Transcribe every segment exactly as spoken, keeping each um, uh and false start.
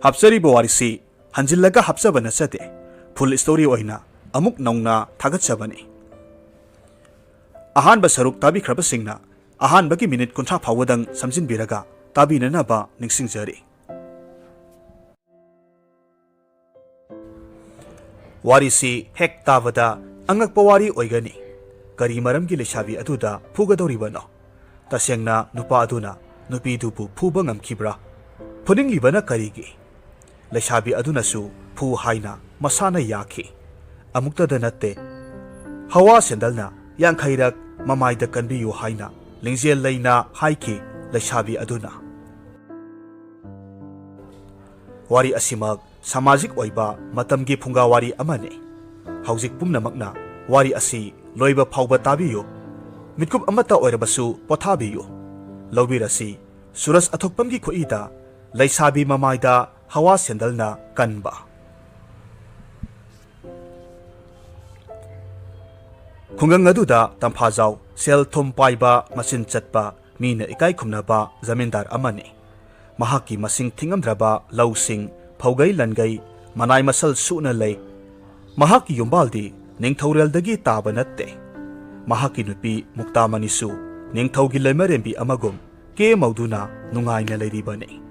ꯍꯥꯞꯆꯔꯤꯕ ꯋꯥꯔꯤꯁꯤ ꯍꯟꯖꯤꯜꯂꯒ ꯍꯥꯞꯆꯕ ꯅꯠꯆꯗꯦ, ꯐꯨꯜ ꯁ꯭ꯇꯣꯔꯤ ꯑꯣꯏꯅ ꯑꯃꯨꯛ ꯅꯧꯅ ꯊꯥꯒꯠꯆꯕꯅꯤ꯫ ꯑꯍꯥꯟꯕ ꯁꯔꯨꯛ ꯇꯥꯕꯤꯈ꯭ꯔꯕꯁꯤꯡꯅ ꯑꯍꯥꯟꯕꯒꯤ ꯃꯤꯅꯤꯠ ꯀꯨꯟꯊ꯭ꯔꯥ ꯐꯥꯎꯕꯗꯪ ꯁꯝꯖꯤꯟꯕꯤꯔꯒ ꯇꯥꯕꯤꯅꯅꯕ ꯅꯤꯡꯁꯤꯡꯖꯔꯤ꯫ ꯋꯥꯔꯤꯁꯤ ꯍꯦꯛ ꯇꯥꯕꯗ ꯑꯉꯛꯄ ꯋꯥꯔꯤ ꯑꯣꯏꯒꯅꯤ꯫ ꯀꯔꯤ ꯃꯔꯝꯒꯤ ꯂꯩꯁꯥꯕꯤ ꯑꯗꯨꯗ ꯐꯨꯒꯗꯧꯔꯤꯕꯅꯣ? ꯇꯁꯦꯡꯅ ꯅꯨꯄꯥ ꯑꯗꯨꯅ ꯅꯨꯄꯤꯗꯨꯕꯨ ꯐꯨꯕ ꯉꯝꯈꯤꯕ꯭ꯔꯥ? ꯐꯨꯅꯤꯡꯂꯤꯕꯅ ꯀꯔꯤꯒꯤ? ꯂꯩꯁꯥꯕꯤ ꯑꯗꯨꯅꯁꯨ ꯐꯨ ꯍꯥꯏꯅ ꯃꯁꯥꯅ ꯌꯥꯈꯤ꯫ ꯑꯃꯨꯛꯇꯗ ꯅꯠꯇꯦ, ꯍꯋꯥ ꯁꯦꯟꯗꯜꯅ ꯌꯥꯡꯈꯩꯔꯛ ꯃꯃꯥꯏꯗ ꯀꯟꯕꯤꯌꯨ ꯍꯥꯏꯅ ꯂꯤꯡꯖꯦꯜ ꯂꯩꯅ ꯍꯥꯏꯈꯤ ꯂꯩꯁꯥꯕꯤ ꯑꯗꯨꯅ꯫ ꯋꯥꯔꯤ ꯑꯁꯤꯃꯛ ꯁꯃꯥꯖꯤꯛ ꯑꯣꯏꯕ ꯃꯇꯝꯒꯤ ꯐꯨꯡꯒꯥ ꯋꯥꯔꯤ ꯑꯃꯅꯤ꯫ ꯍꯧꯖꯤꯛ ꯄꯨꯝꯅꯃꯛꯅ ꯋꯥꯔꯤ ꯑꯁꯤ ꯂꯣꯏꯕ ꯐꯥꯎꯕ ꯇꯥꯕꯤꯌꯨ꯫ ꯃꯤꯠꯀꯨꯞ ꯑꯃꯠꯇ ꯑꯣꯏꯔꯕꯁꯨ ꯄꯣꯊꯥꯕꯤꯌꯨ꯫ ꯂꯧꯕꯤꯔꯁꯤ ꯁꯨꯔꯖ ꯑꯊꯣꯛꯄꯝꯒꯤ ꯈꯨꯠꯏꯗ ꯂꯩꯁꯥꯕꯤ ꯃꯃꯥꯏꯗ ꯍꯋꯥ ꯁꯦꯟꯗꯜꯅ ꯀꯟꯕ꯫ ꯈꯨꯡꯒꯪ ꯑꯗꯨꯗ ꯇꯝꯐꯥꯖꯥꯎ, ꯁꯦꯜ ꯊꯨꯝ ꯄꯥꯏꯕ, ꯃꯆꯤꯟ ꯆꯠꯄ, ꯃꯤꯅ ꯏꯀꯥꯏ ꯈꯨꯝꯅꯕ ꯖꯃꯤꯟꯗꯥꯔ ꯑꯃꯅꯤ꯫ ꯃꯍꯥꯛꯀꯤ ꯃꯁꯤꯡ ꯊꯤꯉꯝꯗ꯭ꯔꯕ ꯂꯧꯁꯤꯡ, ꯐꯧꯒꯩ ꯂꯟꯒꯩ, ꯃꯅꯥꯏ ꯃꯁꯜ ꯁꯨꯅ ꯂꯩ꯫ ꯃꯍꯥꯛꯀꯤ ꯌꯨꯝꯕꯥꯜꯗꯤ ꯅꯤꯡꯊꯧꯔꯦꯜꯗꯒꯤ ꯇꯥꯕ ꯅꯠꯇꯦ꯫ ꯃꯍꯥꯛꯀꯤ ꯅꯨꯄꯤ ꯃꯨꯛꯇꯥꯃꯅꯤꯁꯨ ꯅꯤꯡꯊꯧꯒꯤ ꯂꯩꯃꯔꯦꯝꯕꯤ ꯑꯃꯒꯨꯝ ꯀꯦ ꯃꯧꯗꯨꯅ ꯅꯨꯡꯉꯥꯏꯅ ꯂꯩꯔꯤꯕꯅꯤ꯫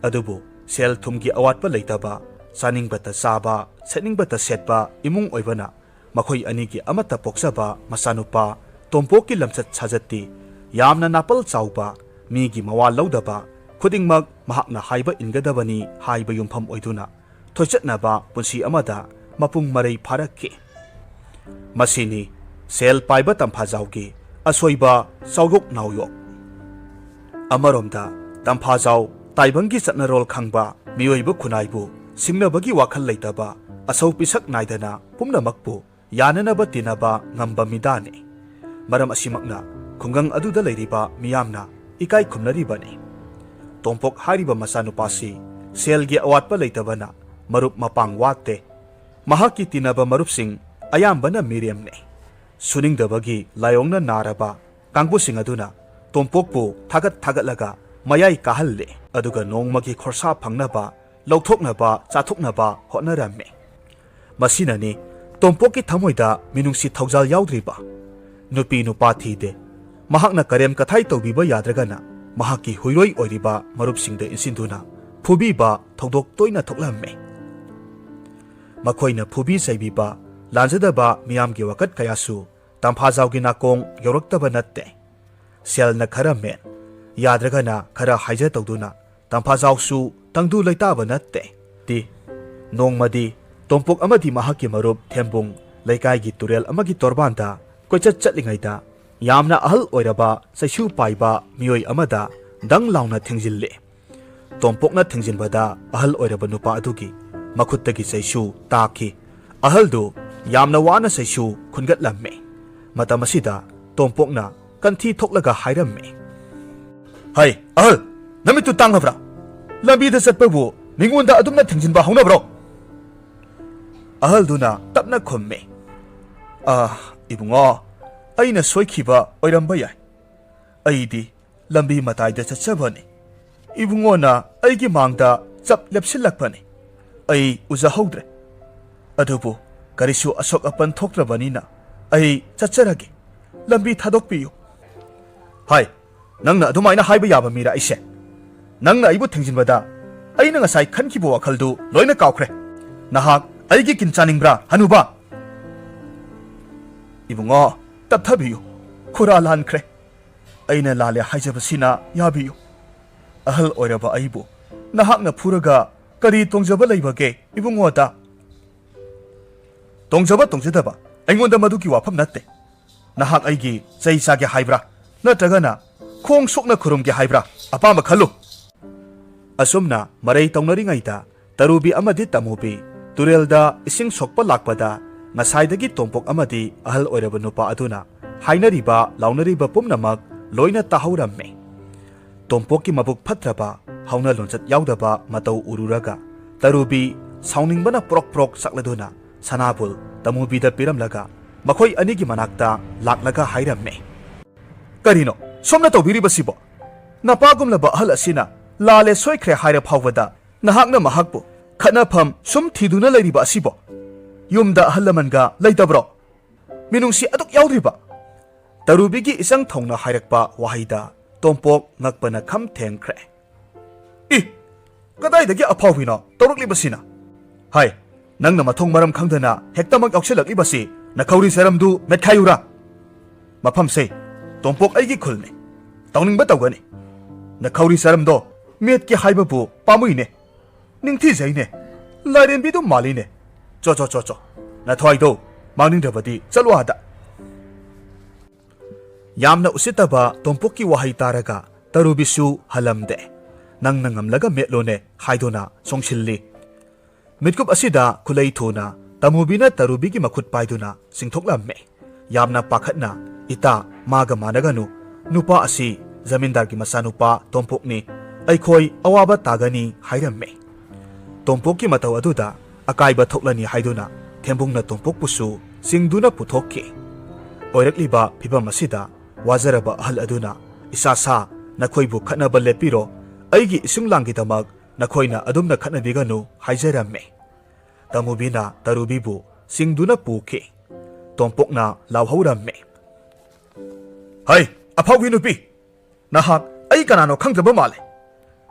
ꯑꯗꯨꯕꯨ ꯁꯦꯜ ꯊꯨꯝꯒꯤ ꯑꯋꯥꯠꯄ ꯂꯩꯇꯕ, ꯆꯥꯅꯤꯡꯕꯇ ꯆꯥꯕ, ꯁꯦꯠꯅꯤꯡꯕꯇ ꯁꯦꯠꯄ ꯏꯃꯨꯡ ꯑꯣꯏꯕꯅ ꯃꯈꯣꯏ ꯑꯅꯤꯒꯤ ꯑꯃꯠꯇ ꯄꯣꯛꯆꯕ ꯃꯆꯥꯅꯨꯄꯥ ꯇꯣꯝꯄꯣꯛꯀꯤ ꯂꯝꯆꯠ ꯁꯥꯖꯠꯇꯤ ꯌꯥꯝꯅ ꯅꯥꯄꯜ ꯆꯥꯎꯕ, ꯃꯤꯒꯤ ꯃꯋꯥ ꯂꯧꯗꯕ, ꯈꯨꯗꯤꯡꯃꯛ ꯃꯍꯥꯛꯅ ꯍꯥꯏꯕ ꯏꯟꯒꯗꯕꯅꯤ ꯍꯥꯏꯕ ꯌꯨꯝꯐꯝ ꯑꯣꯏꯗꯨꯅ ꯊꯣꯏꯆꯠꯅꯕ ꯄꯨꯟꯁꯤ ꯑꯃꯗ ꯃꯄꯨꯡ ꯃꯔꯩ ꯐꯥꯔꯛꯈꯤ꯫ ꯃꯁꯤꯅꯤ ꯁꯦꯜ ꯄꯥꯏꯕ ꯇꯝꯐꯥꯖꯥꯎꯒꯤ ꯑꯁꯣꯏꯕ ꯆꯥꯎꯌꯣꯛ ꯅꯥꯎꯌꯣꯛ꯫ ꯑꯃꯔꯣꯝꯗ ꯇꯝꯐꯥꯖꯥꯎ ꯇꯥꯏꯕꯪꯒꯤ ꯆꯠꯅꯔꯣꯜ ꯈꯪꯕ ꯃꯤꯑꯣꯏꯕ ꯈꯨꯟꯅꯥꯏꯕꯨ ꯁꯤꯡꯅꯕꯒꯤ ꯋꯥꯈꯜ ꯂꯩꯇꯕ, ꯑꯁꯧ ꯄꯤꯁꯛ ꯅꯥꯏꯗꯅ ꯄꯨꯝꯅꯃꯛꯄꯨ ꯌꯥꯅꯅꯕ ꯇꯤꯟꯅꯕ ꯉꯝꯕ ꯃꯤꯗꯥꯅꯤ꯫ ꯃꯔꯝ ꯑꯁꯤꯃꯛꯅ ꯈꯨꯡꯒꯪ ꯑꯗꯨꯗ ꯂꯩꯔꯤꯕ ꯃꯤꯌꯥꯝꯅ ꯏꯀꯥꯏ ꯈꯨꯝꯅꯔꯤꯕꯅꯤ꯫ ꯇꯣꯝꯄꯣꯛ ꯍꯥꯏꯔꯤꯕ ꯃꯆꯥꯅꯨꯄꯥꯁꯤ ꯁꯦꯜꯒꯤ ꯑꯋꯥꯠꯄ ꯂꯩꯇꯕꯅ ꯃꯔꯨꯞ ꯃꯄꯥꯡ ꯋꯥꯠꯇꯦ꯫ ꯃꯍꯥꯛꯀꯤ ꯇꯤꯟꯅꯕ ꯃꯔꯨꯞꯁꯤꯡ ꯑꯌꯥꯝꯕꯅ ꯃꯤꯔꯦꯝꯅꯤ꯫ ꯁꯨꯅꯤꯡꯗꯕꯒꯤ ꯂꯥꯏꯑꯣꯡꯅ ꯅꯥꯔꯕ ꯀꯥꯡꯕꯨꯁꯤꯡ ꯑꯗꯨꯅ ꯇꯣꯝꯄꯣꯛꯄꯨ ꯊꯥꯒꯠ ꯊꯥꯒꯠꯂꯒ ꯃꯌꯥꯏ ꯀꯥꯍꯜꯂꯦ꯫ ꯑꯗꯨꯒ ꯅꯣꯡꯃꯒꯤ ꯈꯣꯔꯁꯥ ꯐꯪꯅꯕ ꯂꯧꯊꯣꯛꯅꯕ, ꯆꯥꯊꯣꯛꯅꯕ ꯍꯣꯠꯅꯔꯝꯃꯤ꯫ ꯃꯁꯤꯅꯅꯤ ꯇꯣꯝꯄꯣꯛꯀꯤ ꯊꯃꯣꯏꯗ ꯃꯤꯅꯨꯡꯁꯤ ꯊꯧꯖꯥꯜ ꯌꯥꯎꯗ꯭ꯔꯤꯕ꯫ ꯅꯨꯄꯤ ꯅꯨꯄꯥ ꯊꯤꯗꯦ꯫ ꯃꯍꯥꯛꯅ ꯀꯔꯦꯝ ꯀꯊꯥꯏ ꯇꯧꯕꯤꯕ ꯌꯥꯗ꯭ꯔꯒꯅ ꯃꯍꯥꯛꯀꯤ ꯍꯨꯏꯔꯣꯏ ꯑꯣꯏꯔꯤꯕ ꯃꯔꯨꯞꯁꯤꯡꯗ ꯏꯟꯁꯤꯟꯗꯨꯅ ꯐꯨꯕꯤꯕ ꯊꯧꯗꯣꯛ ꯇꯣꯏꯅ ꯊꯣꯛꯂꯝꯃꯤ꯫ ꯃꯈꯣꯏꯅ ꯐꯨꯕꯤ ꯆꯩꯕꯤꯕ, ꯂꯥꯟꯖꯗꯕ ꯃꯤꯌꯥꯝꯒꯤ ꯋꯥꯀꯠ ꯀꯌꯥꯁꯨ ꯇꯝꯐꯥꯖꯥꯎꯒꯤ ꯅꯥꯀꯣꯡ ꯌꯧꯔꯛꯇꯕ ꯅꯠꯇꯦ꯫ ꯁꯦꯜꯅ ꯈꯔ ꯃꯦꯟ, ꯌꯥꯗ꯭ꯔꯒꯅ ꯈꯔ ꯍꯥꯏꯖ ꯇꯧꯗꯨꯅ ꯇꯝꯐꯥꯖꯥꯎꯁꯨ ꯇꯪꯗꯨ ꯂꯩꯇꯥꯕ ꯅꯠꯇꯦ꯫ ꯇꯤ, ꯅꯣꯡꯃꯗꯤ ꯇꯣꯝꯄꯣꯛ ꯑꯃꯗꯤ ꯃꯍꯥꯛꯀꯤ ꯃꯔꯨꯞ ꯊꯦꯝꯕꯨꯡ ꯂꯩꯀꯥꯏꯒꯤ ꯇꯨꯔꯦꯜ ꯑꯃꯒꯤ ꯇꯣꯔꯕꯥꯟꯗ ꯀꯣꯏꯆꯠ ꯆꯠꯂꯤꯉꯩꯗ ꯌꯥꯝꯅ ꯑꯍꯜ ꯑꯣꯏꯔꯕ ꯆꯩꯁꯨ ꯄꯥꯏꯕ ꯃꯤꯑꯣꯏ ꯑꯃꯗ ꯗꯪ ꯂꯥꯎꯅ ꯊꯦꯡꯖꯤꯜꯂꯦ꯫ ꯇꯣꯝꯄꯣꯛꯅ ꯊꯦꯡꯖꯤꯟꯕꯗ ꯑꯍꯜ ꯑꯣꯏꯔꯕ ꯅꯨꯄꯥ ꯑꯗꯨꯒꯤ ꯃꯈꯨꯠꯇꯒꯤ ꯆꯩꯁꯨ ꯇꯥꯈꯤ꯫ ꯑꯍꯜꯗꯨ ꯌꯥꯝꯅ ꯋꯥꯅ ꯆꯩꯁꯨ ꯈꯨꯟꯒꯠꯂꯝꯃꯤ꯫ ꯃꯇꯝ ꯑꯁꯤꯗ ꯇꯣꯝꯄꯣꯛꯅ ꯀꯟꯊꯤ ꯊꯣꯛꯂꯒ ꯍꯥꯏꯔꯝꯃꯤ, "ꯍꯩ, ꯑꯍꯜ, ꯅꯃꯤꯠꯇꯨ ꯇꯥꯡꯂꯕ꯭ꯔꯥ? ꯂꯝꯕꯤꯗ ꯆꯠꯄꯕꯨ ꯃꯤꯉꯣꯟꯗ ꯑꯗꯨꯝꯅ ꯊꯦꯡꯖꯤꯟꯕ ꯍꯧꯅꯕ꯭ꯔꯣ?" ꯑꯍꯜꯗꯨꯅ ꯇꯞꯅ ꯈꯨꯝꯃꯤ, "ꯑꯥ, ꯏꯕꯨꯡꯉꯣ, ꯑꯩꯅ ꯁꯣꯏꯈꯤꯕ ꯑꯣꯏꯔꯝꯕ ꯌꯥꯏ꯫ ꯑꯩꯗꯤ ꯂꯝꯕꯤ ꯃꯇꯥꯏꯗ ꯆꯠꯆꯕꯅꯤ꯫ ꯏꯕꯨꯡꯉꯣꯅ ꯑꯩꯒꯤ ꯃꯥꯡꯗ ꯆꯞ ꯂꯦꯞꯁꯤꯜꯂꯛꯄꯅꯤ꯫ ꯑꯩ ꯎꯖꯍꯧꯗ꯭ꯔꯦ꯫ ꯑꯗꯨꯕꯨ ꯀꯔꯤꯁꯨ ꯑꯁꯣꯛ ꯑꯄꯟ ꯊꯣꯛꯇ꯭ꯔꯕꯅꯤꯅ ꯑꯩ ꯆꯠꯆꯔꯒꯦ꯫ ꯂꯝꯕꯤ ꯊꯥꯗꯣꯛꯄꯤꯌꯨ꯫" "ꯍꯥꯏ, ꯅꯪꯅ ꯑꯗꯨꯃꯥꯏꯅ ꯍꯥꯏꯕ ꯌꯥꯕ ꯃꯤꯔꯥ ꯑꯩꯁꯦ? ꯅꯪꯅ ꯑꯩꯕꯨ ꯊꯦꯡꯖꯤꯟꯕꯗ ꯑꯩꯅ ꯉꯁꯥꯏ ꯈꯟꯈꯤꯕ ꯋꯥꯈꯜꯗꯨ ꯂꯣꯏꯅ ꯀꯥꯎꯈ꯭ꯔꯦ꯫ ꯅꯍꯥꯛ ꯑꯩꯒꯤ ꯀꯤꯟ ꯆꯥꯅꯤꯡꯕ꯭ꯔꯥ, ꯍꯅꯨꯕ?" "ꯏꯕꯨꯡꯉꯣ, ꯇꯞꯊꯕꯤꯌꯨ꯫ ꯈꯨꯔꯥ ꯂꯥꯟꯈ꯭ꯔꯦ꯫ ꯑꯩꯅ ꯂꯥꯜꯂꯦ ꯍꯥꯏꯖꯕꯁꯤꯅ ꯌꯥꯕꯤꯌꯨ꯫ ꯑꯍꯜ ꯑꯣꯏꯔꯕ ꯑꯩꯕꯨ ꯅꯍꯥꯛꯅ ꯐꯨꯔꯒ ꯀꯔꯤ ꯇꯣꯡꯖꯕ ꯂꯩꯕꯒꯦ, ꯏꯕꯨꯡꯉꯣꯗ?" "ꯇꯣꯡꯖꯕ ꯇꯣꯡꯖꯗꯕ ꯑꯩꯉꯣꯟꯗ ꯃꯗꯨꯒꯤ ꯋꯥꯐꯝ ꯅꯠꯇꯦ꯫ ꯅꯍꯥꯛ ꯑꯩꯒꯤ ꯆꯩ ꯆꯥꯒꯦ ꯍꯥꯏꯕ꯭ꯔꯥ, ꯅꯠꯇ꯭ꯔꯒꯅ ꯈꯣꯡ ꯁꯣꯛꯅ ꯈꯨꯔꯨꯝꯒꯦ ꯍꯥꯏꯕ꯭ꯔꯥ? ꯑꯄꯥꯝꯕ ꯈꯜꯂꯨ꯫" ꯑꯁꯨꯝꯅ ꯃꯔꯩ ꯇꯧꯅꯔꯤꯉꯩꯗ ꯇꯔꯨꯕꯤ ꯑꯃꯗꯤ ꯇꯃꯨꯕꯤ ꯇꯨꯔꯦꯜꯗ ꯏꯁꯤꯡ ꯁꯣꯛꯄ ꯂꯥꯛꯄꯗ ꯉꯁꯥꯏꯗꯒꯤ ꯇꯣꯝꯄꯣꯛ ꯑꯃꯗꯤ ꯑꯍꯜ ꯑꯣꯏꯔꯕ ꯅꯨꯄꯥ ꯑꯗꯨꯅ ꯍꯥꯏꯅꯔꯤꯕ ꯂꯥꯎꯅꯔꯤꯕ ꯄꯨꯝꯅꯃꯛ ꯂꯣꯏꯅ ꯇꯥꯍꯧꯔꯝꯃꯤ꯫ ꯇꯣꯝꯄꯣꯛꯀꯤ ꯃꯕꯨꯛ ꯐꯠꯇ꯭ꯔꯕ, ꯍꯧꯅ ꯂꯣꯟꯆꯠ ꯌꯥꯎꯗꯕ ꯃꯇꯧ ꯎꯔꯨꯔꯒ ꯇꯔꯨꯕꯤ ꯁꯥꯎꯅꯤꯡꯕꯅ ꯄ꯭ꯔꯣꯛ ꯄ꯭ꯔꯣꯛ ꯆꯥꯛꯂꯗꯨꯅ ꯁꯅꯥꯕꯨꯜ ꯇꯃꯨꯕꯤꯗ ꯄꯤꯔꯝꯂꯒ ꯃꯈꯣꯏ ꯑꯅꯤꯒꯤ ꯃꯅꯥꯛꯇ ꯂꯥꯛꯂꯒ ꯍꯥꯏꯔꯝꯃꯤ, "ꯀꯔꯤꯅꯣ ꯁꯣꯝꯅ ꯇꯧꯕꯤꯔꯤꯕꯁꯤꯕꯣ? ꯅꯄꯥꯒꯨꯝꯂꯕ ꯑꯍꯜ ꯑꯁꯤꯅ ꯂꯥꯜꯂꯦ ꯁꯣꯏꯈ꯭ꯔꯦ ꯍꯥꯏꯔ ꯐꯥꯎꯕꯗ ꯅꯍꯥꯛꯅ ꯃꯍꯥꯛꯄꯨ ꯈꯠꯅꯐꯝ ꯁꯨꯝ ꯊꯤꯗꯨꯅ ꯂꯩꯔꯤꯕ ꯑꯁꯤꯕꯣ? ꯌꯨꯝꯗ ꯑꯍꯜ ꯂꯃꯟꯒ ꯂꯩꯇꯕ꯭ꯔꯣ? ꯃꯤꯅꯨꯡꯁꯤ ꯑꯗꯨꯛ ꯌꯥꯎꯗ꯭ꯔꯤꯕ?" ꯇꯔꯨꯕꯤꯒꯤ ꯏꯆꯪ ꯊꯧꯅ ꯍꯥꯏꯔꯛꯄ ꯋꯥꯍꯩꯗ ꯇꯣꯝꯄꯣꯛ ꯉꯛꯄꯅ ꯈꯝ ꯊꯦꯡꯈ꯭ꯔꯦ꯫ "ꯏ! ꯀꯗꯥꯏꯗꯒꯤ ꯑꯐꯥꯎꯕꯤꯅꯣ ꯇꯧꯔꯛꯂꯤꯕꯁꯤꯅ? ꯍꯥꯏ, ꯅꯪꯅ ꯃꯊꯣꯡ ꯃꯔꯝ ꯈꯪꯗꯅ ꯍꯦꯛꯇꯃꯛ ꯌꯥꯎꯁꯤꯜꯂꯛꯂꯤꯕꯁꯤ ꯅꯈꯧꯔꯤ ꯆꯔꯝꯗꯨ ꯃꯦꯠꯈꯥꯏꯌꯨꯔꯥ? ꯃꯐꯝꯁꯦ ꯇꯣꯝꯄꯣꯛ ꯑꯩꯒꯤ ꯈꯨꯜꯅꯤ, ꯇꯧꯅꯤꯡꯕ ꯇꯧꯒꯅꯤ꯫ ꯅꯈꯧꯔꯤ ꯆꯔꯝꯗꯣ ꯃꯦꯠꯀꯦ ꯍꯥꯏꯕꯕꯨ ꯄꯥꯝꯃꯨꯏꯅꯦ, ꯅꯤꯡꯊꯤꯖꯩꯅꯦ, ꯂꯥꯏꯔꯦꯝꯕꯤꯗꯨ ꯃꯥꯜꯂꯤꯅꯦ꯫ ꯆꯣ, ꯆꯣ, ꯆꯣ, ꯆꯣ, ꯅꯊ꯭ꯋꯥꯏꯗꯣ ꯃꯥꯡꯅꯤꯡꯗ꯭ꯔꯕꯗꯤ ꯆꯠꯂꯣ ꯑꯥꯗ꯫" ꯌꯥꯝꯅ ꯎꯁꯤꯠꯇꯕ ꯇꯣꯝꯄꯣꯛꯀꯤ ꯋꯥꯍꯩ ꯇꯥꯔꯒ ꯇꯔꯨꯕꯤꯁꯨ ꯍꯜꯂꯝꯗꯦ꯫ "ꯅꯪꯅ ꯉꯝꯂꯒ ꯃꯦꯠꯂꯣꯅꯦ" ꯍꯥꯏꯗꯨꯅ ꯆꯣꯡꯁꯤꯜꯂꯤ꯫ ꯃꯤꯠꯀꯨꯞ ꯑꯁꯤꯗ ꯈꯨꯂꯩ ꯊꯨꯅ ꯇꯃꯨꯕꯤꯅ ꯇꯔꯨꯕꯤꯒꯤ ꯃꯈꯨꯠ ꯄꯥꯏꯗꯨꯅ ꯆꯤꯡꯊꯣꯛꯂꯝꯃꯦ꯫ ꯌꯥꯝꯅ ꯄꯥꯈꯠꯅ, "ꯏꯇꯥ, ꯃꯥꯒ ꯃꯥꯟꯅꯒꯅꯨ꯫ ꯅꯨꯄꯥ ꯑꯁꯤ ꯖꯃꯤꯟꯗꯥꯔꯒꯤ ꯃꯆꯥꯅꯨꯄꯥ ꯇꯣꯝꯄꯣꯛꯅꯤ꯫ ꯑꯩꯈꯣꯏ ꯑꯋꯥꯕ ꯇꯥꯒꯅꯤ" ꯍꯥꯏꯔꯝꯃꯦ꯫ ꯇꯣꯝꯄꯣꯛꯀꯤ ꯃꯇꯧ ꯑꯗꯨꯗ ꯑꯀꯥꯏꯕ ꯊꯣꯛꯂꯅꯤ ꯍꯥꯏꯗꯨꯅ ꯊꯦꯝꯕꯨꯡꯅ ꯇꯣꯝꯄꯣꯛꯄꯨꯁꯨ ꯆꯤꯡꯗꯨꯅ ꯄꯨꯊꯣꯛꯈꯤ꯫ ꯑꯣꯏꯔꯛꯂꯤꯕ ꯐꯤꯚꯝ ꯑꯁꯤꯗ ꯋꯥꯖꯔꯕ ꯑꯍꯜ ꯑꯗꯨꯅ, "ꯏꯆꯥꯁꯥ, ꯅꯈꯣꯏꯕꯨ ꯈꯠꯅꯕ ꯂꯦꯞꯄꯤꯔꯣ, ꯑꯩꯒꯤ ꯏꯁꯨꯡ ꯂꯥꯡꯒꯤꯗꯃꯛ ꯅꯈꯣꯏꯅ ꯑꯗꯨꯝꯅ ꯈꯠꯅꯕꯤꯒꯅꯨ" ꯍꯥꯏꯖꯔꯝꯃꯦ꯫ ꯇꯃꯨꯕꯤꯅ ꯇꯔꯨꯕꯤꯕꯨ ꯆꯤꯡꯗꯨꯅ ꯄꯨꯈꯤ꯫ ꯇꯣꯝꯄꯣꯛꯅ ꯂꯥꯎꯍꯧꯔꯝꯃꯦ, "ꯍꯩ, ꯑꯐꯥꯎꯕꯤ ꯅꯨꯄꯤ! ꯅꯍꯥꯛ ꯑꯩ ꯀꯅꯥꯅꯣ ꯈꯪꯗ꯭ꯔꯕ ꯃꯥꯜꯂꯦ꯫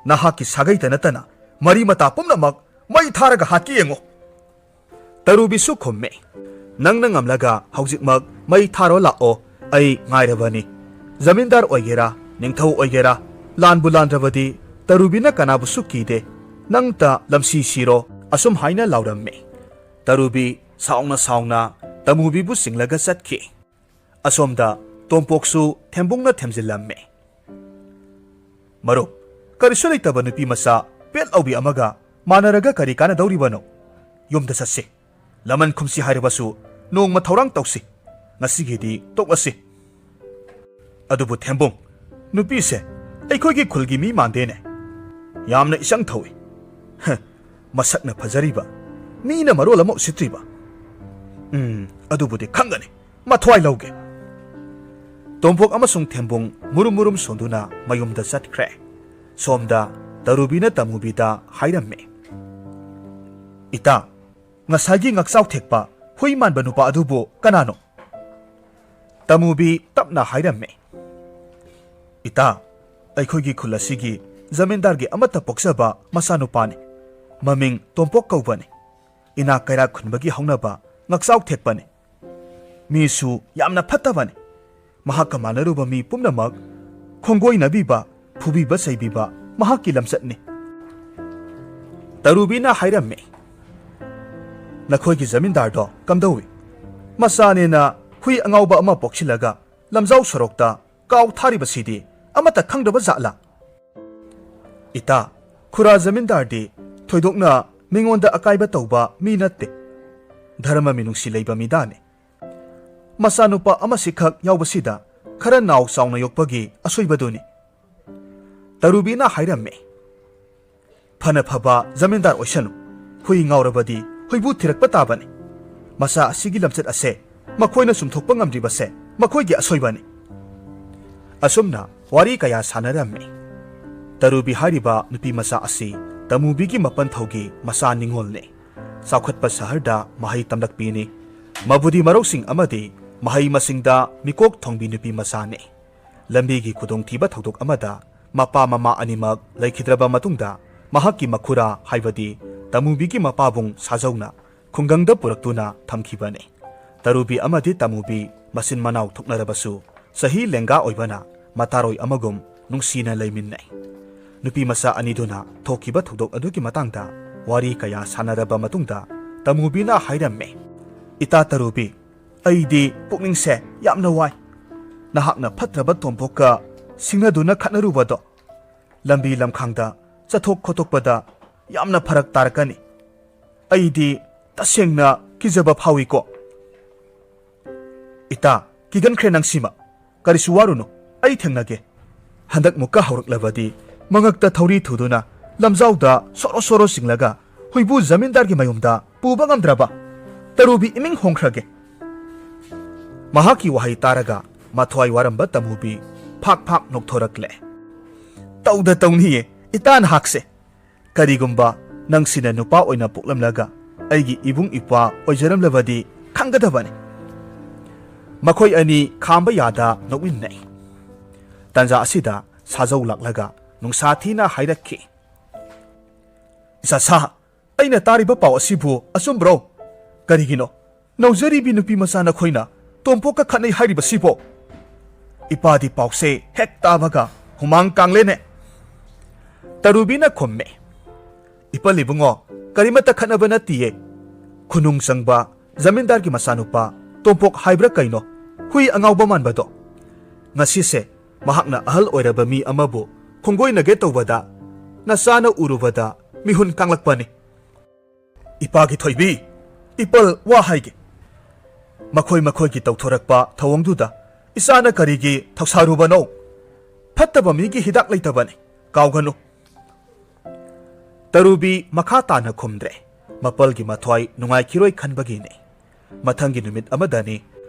ꯅꯍꯥꯛꯀꯤ ꯁꯥꯒꯩꯇ ꯅꯠꯇꯅ ꯃꯔꯤ ꯃꯇꯥ ꯄꯨꯝꯅꯃꯛ ꯃꯩ ꯊꯥꯔꯒ ꯍꯥꯠꯀꯦ ꯌꯦꯡꯉꯨ꯫" ꯇꯔꯨꯕꯤꯁꯨ ꯈꯨꯝꯃꯦ, "ꯅꯪꯅ ꯉꯝꯂꯒ ꯍꯧꯖꯤꯛꯃꯛ ꯃꯩ ꯊꯥꯔꯣ ꯂꯥꯛꯑꯣ, ꯑꯩ ꯉꯥꯏꯔꯕꯅꯤ꯫ ꯖꯃꯤꯟꯗꯥꯔ ꯑꯣꯏꯒꯦꯔꯥ, ꯅꯤꯡꯊꯧ ꯑꯣꯏꯒꯦꯔꯥ, ꯂꯥꯟꯕꯨ ꯂꯥꯟꯗ꯭ꯔꯕꯗꯤ ꯇꯔꯨꯕꯤꯅ ꯀꯅꯥꯕꯨꯁꯨ ꯀꯤꯗꯦ꯫ ꯅꯪꯇ ꯂꯝꯁꯤ ꯁꯤꯔꯣ꯫" ꯑꯁꯨꯝ ꯍꯥꯏꯅ ꯂꯥꯎꯔꯝꯃꯦ꯫ ꯇꯔꯨꯕꯤ ꯁꯥꯎꯅ ꯁꯥꯎꯅ ꯇꯃꯨꯕꯤꯕꯨ ꯆꯤꯡꯂꯒ ꯆꯠꯈꯤ꯫ ꯑꯁꯣꯝꯗ ꯇꯣꯝꯄꯣꯛꯁꯨ ꯊꯦꯝꯕꯨꯡꯅ ꯊꯦꯝꯖꯤꯜꯂꯝꯃꯦ꯫ "ꯃꯔꯨꯞ, ꯀꯔꯤꯁꯨ ꯂꯩꯇꯕ ꯅꯨꯄꯤ ꯃꯆꯥ ꯄꯦꯠ ꯂꯥꯎꯕꯤ ꯑꯃꯒ ꯃꯥꯟꯅꯔꯒ ꯀꯔꯤ ꯀꯥꯟꯅꯗꯧꯔꯤꯕꯅꯣ? ꯌꯨꯝꯗ ꯆꯠꯁꯤ꯫ ꯂꯃꯟ ꯈꯨꯝꯁꯤ ꯍꯥꯏꯔꯕꯁꯨ ꯅꯣꯡꯃ ꯊꯧꯔꯥꯡ ꯇꯧꯁꯤ꯫ ꯉꯁꯤꯒꯤꯗꯤ ꯇꯣꯛꯂꯁꯤ꯫ ꯑꯗꯨꯕꯨ ꯊꯦꯝꯕꯨꯡ, ꯅꯨꯄꯤꯁꯦ ꯑꯩꯈꯣꯏꯒꯤ ꯈꯨꯜꯒꯤ ꯃꯤ ꯃꯥꯟꯗꯦꯅꯦ꯫ ꯌꯥꯝꯅ ꯏꯆꯪ ꯊꯧꯏ꯫ ꯍ, ꯃꯁꯛꯅ ꯐꯖꯔꯤꯕ, ꯃꯤꯅ ꯃꯔꯣꯜ ꯑꯃ ꯎꯁꯤꯠꯇ꯭ꯔꯤꯕ꯫ ꯎꯝ, ꯑꯗꯨꯕꯨꯗꯤ ꯈꯪꯒꯅꯤ꯫ ꯃꯊ꯭ꯋꯥꯏ ꯂꯧꯒꯦ꯫" ꯇꯣꯝꯄꯣꯛ ꯑꯃꯁꯨꯡ ꯊꯦꯝꯕꯨꯡ ꯃꯨꯔꯨꯝ ꯃꯨꯔꯨꯝ ꯁꯣꯟꯗꯨꯅ ꯃꯌꯨꯝꯗ ꯆꯠꯈ꯭ꯔꯦ꯫ ꯁꯣꯝꯗ ꯇꯔꯨꯕꯤꯅ ꯇꯃꯨꯕꯤꯗ ꯍꯥꯏꯔꯝꯃꯤ, "ꯏꯇꯥ, ꯉꯁꯥꯏꯒꯤ ꯉꯛꯆꯥꯎ ꯊꯦꯛꯄ ꯍꯨꯏ ꯃꯥꯟꯕ ꯅꯨꯄꯥ ꯑꯗꯨꯕꯨ ꯀꯅꯥꯅꯣ?" ꯇꯃꯨꯕꯤ ꯇꯞꯅ ꯍꯥꯏꯔꯝꯃꯤ, "ꯏꯇꯥ, ꯑꯩꯈꯣꯏꯒꯤ ꯈꯨꯜ ꯑꯁꯤꯒꯤ ꯖꯃꯤꯟꯗꯥꯔꯒꯤ ꯑꯃꯠꯇ ꯄꯣꯛꯆꯕ ꯃꯆꯥꯅꯨꯄꯥꯅꯤ꯫ ꯃꯃꯤꯡ ꯇꯣꯝꯄꯣꯛ ꯀꯧꯕꯅꯤ꯫ ꯏꯅꯥꯛ ꯀꯩꯔꯥꯛ ꯈꯨꯟꯕꯒꯤ ꯍꯧꯅꯕ ꯉꯛꯆꯥꯎ ꯊꯦꯛꯄꯅꯤ꯫ ꯃꯤꯁꯨ ꯌꯥꯝꯅ ꯐꯠꯇꯕꯅꯤ꯫ ꯃꯍꯥꯛꯀ ꯃꯥꯟꯅꯔꯨꯕ ꯃꯤ ꯄꯨꯝꯅꯃꯛ ꯈꯣꯡꯒꯣꯏꯅꯕꯤꯕ, ꯐꯨꯕꯤꯕ ꯆꯩꯕꯤꯕ ꯃꯍꯥꯛꯀꯤ ꯂꯝꯆꯠꯅꯤ꯫" ꯇꯔꯨꯕꯤꯅ ꯍꯥꯏꯔꯝꯃꯤ, "ꯅꯈꯣꯏꯒꯤ ꯖꯃꯤꯟꯗꯥꯔꯗꯣ ꯀꯝꯗꯧꯏ? ꯃꯆꯥꯅꯦꯅ ꯍꯨꯏ ꯑꯉꯥꯎꯕ ꯑꯃ ꯄꯣꯛꯁꯤꯜꯂꯒ ꯂꯝꯖꯥꯎ ꯁꯣꯔꯣꯛꯇ ꯀꯥꯎ ꯊꯥꯔꯤꯕꯁꯤꯗꯤ ꯑꯃꯠꯇ ꯈꯪꯗ꯭ꯔꯕ ꯖꯥꯠꯂꯥ?" "ꯏꯇꯥ, ꯈꯨꯔꯥ ꯖꯃꯤꯟꯗꯥꯔꯗꯤ ꯊꯣꯏꯗꯣꯛꯅ ꯃꯤꯉꯣꯟꯗ ꯑꯀꯥꯏꯕ ꯇꯧꯕ ꯃꯤ ꯅꯠꯇꯦ꯫ ꯙꯔꯃ ꯃꯤꯅꯨꯡꯁꯤ ꯂꯩꯕ ꯃꯤꯗꯥꯅꯤ꯫ ꯃꯆꯥꯅꯨꯄꯥ ꯑꯃꯁꯤꯈꯛ ꯌꯥꯎꯕꯁꯤꯗ ꯈꯔ ꯅꯥꯎ ꯆꯥꯎꯅ ꯌꯣꯛꯄꯒꯤ ꯑꯁꯣꯏꯕꯗꯨꯅꯤ꯫" ꯇꯔꯨꯕꯤꯅ ꯍꯥꯏꯔꯝꯃꯤ, "ꯐꯅ ꯐꯕ ꯖꯃꯤꯟꯗꯥꯔ ꯑꯣꯏꯁꯅꯨ, ꯍꯨꯏ ꯉꯥꯎꯔꯕꯗꯤ ꯍꯨꯏꯕꯨ ꯊꯤꯔꯛꯄ ꯇꯥꯕꯅꯤ꯫ ꯃꯆꯥ ꯑꯁꯤꯒꯤ ꯂꯝꯆꯠ ꯑꯁꯦ ꯃꯈꯣꯏꯅ ꯆꯨꯝꯊꯣꯛꯄ ꯉꯝꯗ꯭ꯔꯤꯕꯁꯦ ꯃꯈꯣꯏꯒꯤ ꯑꯁꯣꯏꯕꯅꯤ꯫" ꯑꯁꯨꯝꯅ ꯋꯥꯔꯤ ꯀꯌꯥ ꯁꯥꯟꯅꯔꯝꯃꯤ꯫ ꯇꯔꯨꯕꯤ ꯍꯥꯏꯔꯤꯕ ꯅꯨꯄꯤ ꯃꯆꯥ ꯑꯁꯤ ꯇꯃꯨꯕꯤꯒꯤ ꯃꯄꯟꯊꯧꯒꯤ ꯃꯆꯥ ꯅꯤꯉꯣꯜꯅꯤ꯫ ꯆꯥꯎꯈꯠꯄ ꯁꯍꯔꯗ ꯃꯍꯩ ꯇꯝꯂꯛꯄꯤꯅꯤ꯫ ꯃꯕꯨꯗꯤ ꯃꯔꯧꯁꯤꯡ ꯑꯃꯗꯤ ꯃꯍꯩ ꯃꯁꯤꯡꯗ ꯃꯤꯀꯣꯛ ꯊꯣꯡꯕꯤ ꯅꯨꯄꯤ ꯃꯆꯥꯅꯤ꯫ ꯂꯝꯕꯤꯒꯤ ꯈꯨꯗꯣꯡꯊꯤꯕ ꯊꯧꯗꯣꯛ ꯑꯃꯗ ꯃꯄꯥ ꯃꯃꯥ ꯑꯅꯤꯃꯛ ꯂꯩꯈꯤꯗ꯭ꯔꯕ ꯃꯇꯨꯡꯗ, ꯃꯍꯥꯛꯀꯤ ꯃꯈꯨꯔꯥ ꯍꯥꯏꯕꯗꯤ ꯇꯃꯨꯕꯤꯒꯤ ꯃꯄꯥꯕꯨꯡ ꯁꯥꯖꯧꯅ ꯈꯨꯡꯒꯪꯗ ꯄꯨꯔꯛꯇꯨꯅ ꯊꯝꯈꯤꯕꯅꯤ꯫ ꯇꯔꯨꯕꯤ ꯑꯃꯗꯤ ꯇꯃꯨꯕꯤ ꯃꯆꯤꯟ ꯃꯅꯥꯎ ꯊꯣꯛꯅꯔꯕꯁꯨ, ꯆꯍꯤ ꯂꯦꯡꯒꯥ ꯑꯣꯏꯕꯅ ꯃꯇꯥꯔꯣꯏ ꯑꯃꯒꯨꯝ ꯅꯨꯡꯁꯤꯅ ꯂꯩꯃꯤꯟꯅꯩ꯫ ꯅꯨꯄꯤ ꯃꯆꯥ ꯑꯅꯤꯗꯨꯅ ꯊꯣꯛꯈꯤꯕ ꯊꯧꯗꯣꯛ ꯑꯗꯨꯒꯤ ꯃꯇꯥꯡꯗ ꯋꯥꯔꯤ ꯀꯌꯥ ꯁꯥꯟꯅꯔꯕ ꯃꯇꯨꯡꯗ, ꯇꯃꯨꯕꯤꯅ ꯍꯥꯏꯔꯝꯃꯤ, "ꯏꯇꯥ ꯇꯔꯨꯕꯤ, ꯑꯩꯗꯤ ꯄꯨꯛꯅꯤꯡꯁꯦ ꯌꯥꯝꯅ ꯋꯥꯏ꯫ ꯅꯍꯥꯛꯅ ꯐꯠꯇ꯭ꯔꯕ ꯇꯣꯝꯄꯣꯛꯀ ꯁꯤꯡꯅꯗꯨꯅ ꯈꯠꯅꯔꯨꯕꯗꯣ ꯂꯝꯕꯤ ꯂꯝꯈꯥꯡꯗ ꯆꯠꯊꯣꯛ ꯈꯣꯠꯇꯣꯛꯄꯗ ꯌꯥꯝꯅ ꯐꯔꯛ ꯇꯥꯔꯛꯀꯅꯤ꯫ ꯑꯩꯗꯤ ꯇꯁꯦꯡꯅ ꯀꯤꯖꯕ ꯐꯥꯎꯏꯀꯣ꯫" "ꯏꯇꯥ, ꯀꯤꯒꯟꯈ꯭ꯔꯦ ꯅꯪꯁꯤꯃ꯫ ꯀꯔꯤꯁꯨ ꯋꯥꯔꯨꯅꯨ, ꯑꯩ ꯊꯦꯡꯅꯒꯦ꯫" ꯍꯟꯗꯛ ꯃꯨꯛꯀ ꯍꯧꯔꯛꯂꯕꯗꯤ ꯃꯉꯛꯇ ꯊꯧꯔꯤ ꯊꯨꯗꯨꯅ ꯂꯝꯖꯥꯎꯗ ꯁꯣꯔꯣ ꯁꯣꯔꯣ ꯆꯤꯡꯂꯒ ꯍꯨꯏꯕꯨ ꯖꯃꯤꯟꯗꯥꯔꯒꯤ ꯃꯌꯨꯝꯗ ꯄꯨꯕ ꯉꯝꯗ꯭ꯔꯕ ꯇꯔꯨꯕꯤ ꯏꯃꯤꯡ ꯍꯣꯡꯈ꯭ꯔꯒꯦ꯫ ꯃꯍꯥꯛꯀꯤ ꯋꯥꯍꯩ ꯇꯥꯔꯒ ꯃꯊ꯭ꯋꯥꯏ ꯋꯥꯔꯝꯕ ꯇꯃꯨꯕꯤ ꯐꯥꯛ ꯐꯥꯛ ꯅꯣꯛꯊꯣꯔꯛꯂꯦ꯫ "ꯇꯧꯗ ꯇꯧꯅꯤꯌꯦ, "ꯏꯇꯥ ꯅꯍꯥꯛꯁꯦ, ꯀꯔꯤꯒꯨꯝꯕ ꯅꯪꯁꯤꯅ ꯅꯨꯄꯥ ꯑꯣꯏꯅ ꯄꯣꯛꯂꯝꯂꯒ ꯑꯩꯒꯤ ꯏꯕꯨꯡ ꯏꯄ꯭ꯋꯥ ꯑꯣꯏꯖꯔꯝꯂꯕꯗꯤ ꯈꯪꯒꯗꯕꯅꯤ꯫" ꯃꯈꯣꯏ ꯑꯅꯤ ꯈꯥꯝꯕ ꯌꯥꯗ ꯅꯣꯛꯃꯤꯟꯅꯩ꯫ ꯇꯟꯖꯥ ꯑꯁꯤꯗ ꯁꯥꯖꯧ ꯂꯥꯛꯂꯒ ꯅꯨꯡꯁꯥ ꯊꯤꯅ ꯍꯥꯏꯔꯛꯈꯤ, "ꯏꯆꯥꯁꯥ, ꯑꯩꯅ ꯇꯥꯔꯤꯕ ꯄꯥꯎ ꯑꯁꯤꯕꯨ ꯑꯆꯨꯝꯕ꯭ꯔꯣ? ꯀꯔꯤꯒꯤꯅꯣ ꯅꯧꯖꯔꯤꯕꯤ ꯅꯨꯄꯤ ꯃꯆꯥ ꯅꯈꯣꯏꯅ ꯇꯣꯝꯄꯣꯛꯀ ꯈꯠꯅꯩ ꯍꯥꯏꯔꯤꯕꯁꯤꯕꯣ?" ꯏꯄꯥꯗꯤ ꯄꯥꯎꯁꯦ ꯍꯦꯛ ꯇꯥꯕꯒ ꯍꯨꯃꯥꯡ ꯀꯥꯡꯂꯦꯅꯦ꯫ ꯇꯔꯨꯕꯤꯅ ꯈꯨꯝꯃꯦ, "ꯏꯄꯜ ꯏꯕꯨꯡꯉꯣ, ꯀꯔꯤꯃꯠꯇ ꯈꯠꯅꯕ ꯅꯠꯇꯤꯌꯦ꯫ ꯈꯨꯅꯨꯡ ꯆꯪꯕ ꯖꯃꯤꯟꯗꯥꯔꯒꯤ ꯃꯆꯥꯅꯨꯄꯥ ꯇꯣꯝꯄꯣꯛ ꯍꯥꯏꯕ꯭ꯔꯥ ꯀꯩꯅꯣ, ꯍꯨꯏ ꯑꯉꯥꯎꯕ ꯃꯥꯟꯕꯗꯣ, ꯉꯁꯤꯁꯦ ꯃꯍꯥꯛꯅ ꯑꯍꯜ ꯑꯣꯏꯔꯕ ꯃꯤ ꯑꯃꯕꯨ ꯈꯣꯡꯒꯣꯏꯅꯒꯦ ꯇꯧꯕꯗ ꯅꯆꯥꯅ ꯎꯔꯨꯕꯗ ꯃꯤꯍꯨꯟ ꯀꯥꯡꯂꯛꯄꯅꯤ꯫" "ꯏꯄꯥꯒꯤ ꯊꯣꯏꯕꯤ, ꯏꯄꯜ ꯋꯥ ꯍꯥꯏꯒꯦ꯫ ꯃꯈꯣꯏ ꯃꯈꯣꯏꯒꯤ ꯇꯧꯊꯣꯔꯛꯄ ꯊꯧꯑꯣꯡꯗꯨꯗ ꯏꯆꯥꯅ ꯀꯔꯤꯒꯤ ꯊꯧꯁꯥꯔꯨꯕꯅꯣ? ꯐꯠꯇꯕ ꯃꯤꯒꯤ ꯍꯤꯗꯥꯛ ꯂꯩꯇꯕꯅꯤ, ꯀꯥꯎꯒꯅꯨ꯫" ꯇꯔꯨꯕꯤ ꯃꯈꯥ ꯇꯥꯅ ꯈꯨꯝꯗ꯭ꯔꯦ꯫ ꯃꯄꯜꯒꯤ ꯃꯊ꯭ꯋꯥꯏ ꯅꯨꯡꯉꯥꯏꯈꯤꯔꯣꯏ ꯈꯟꯕꯒꯤꯅꯤ꯫ ꯃꯊꯪꯒꯤ ꯅꯨꯃꯤꯠ ꯑꯃꯗꯅꯤ꯫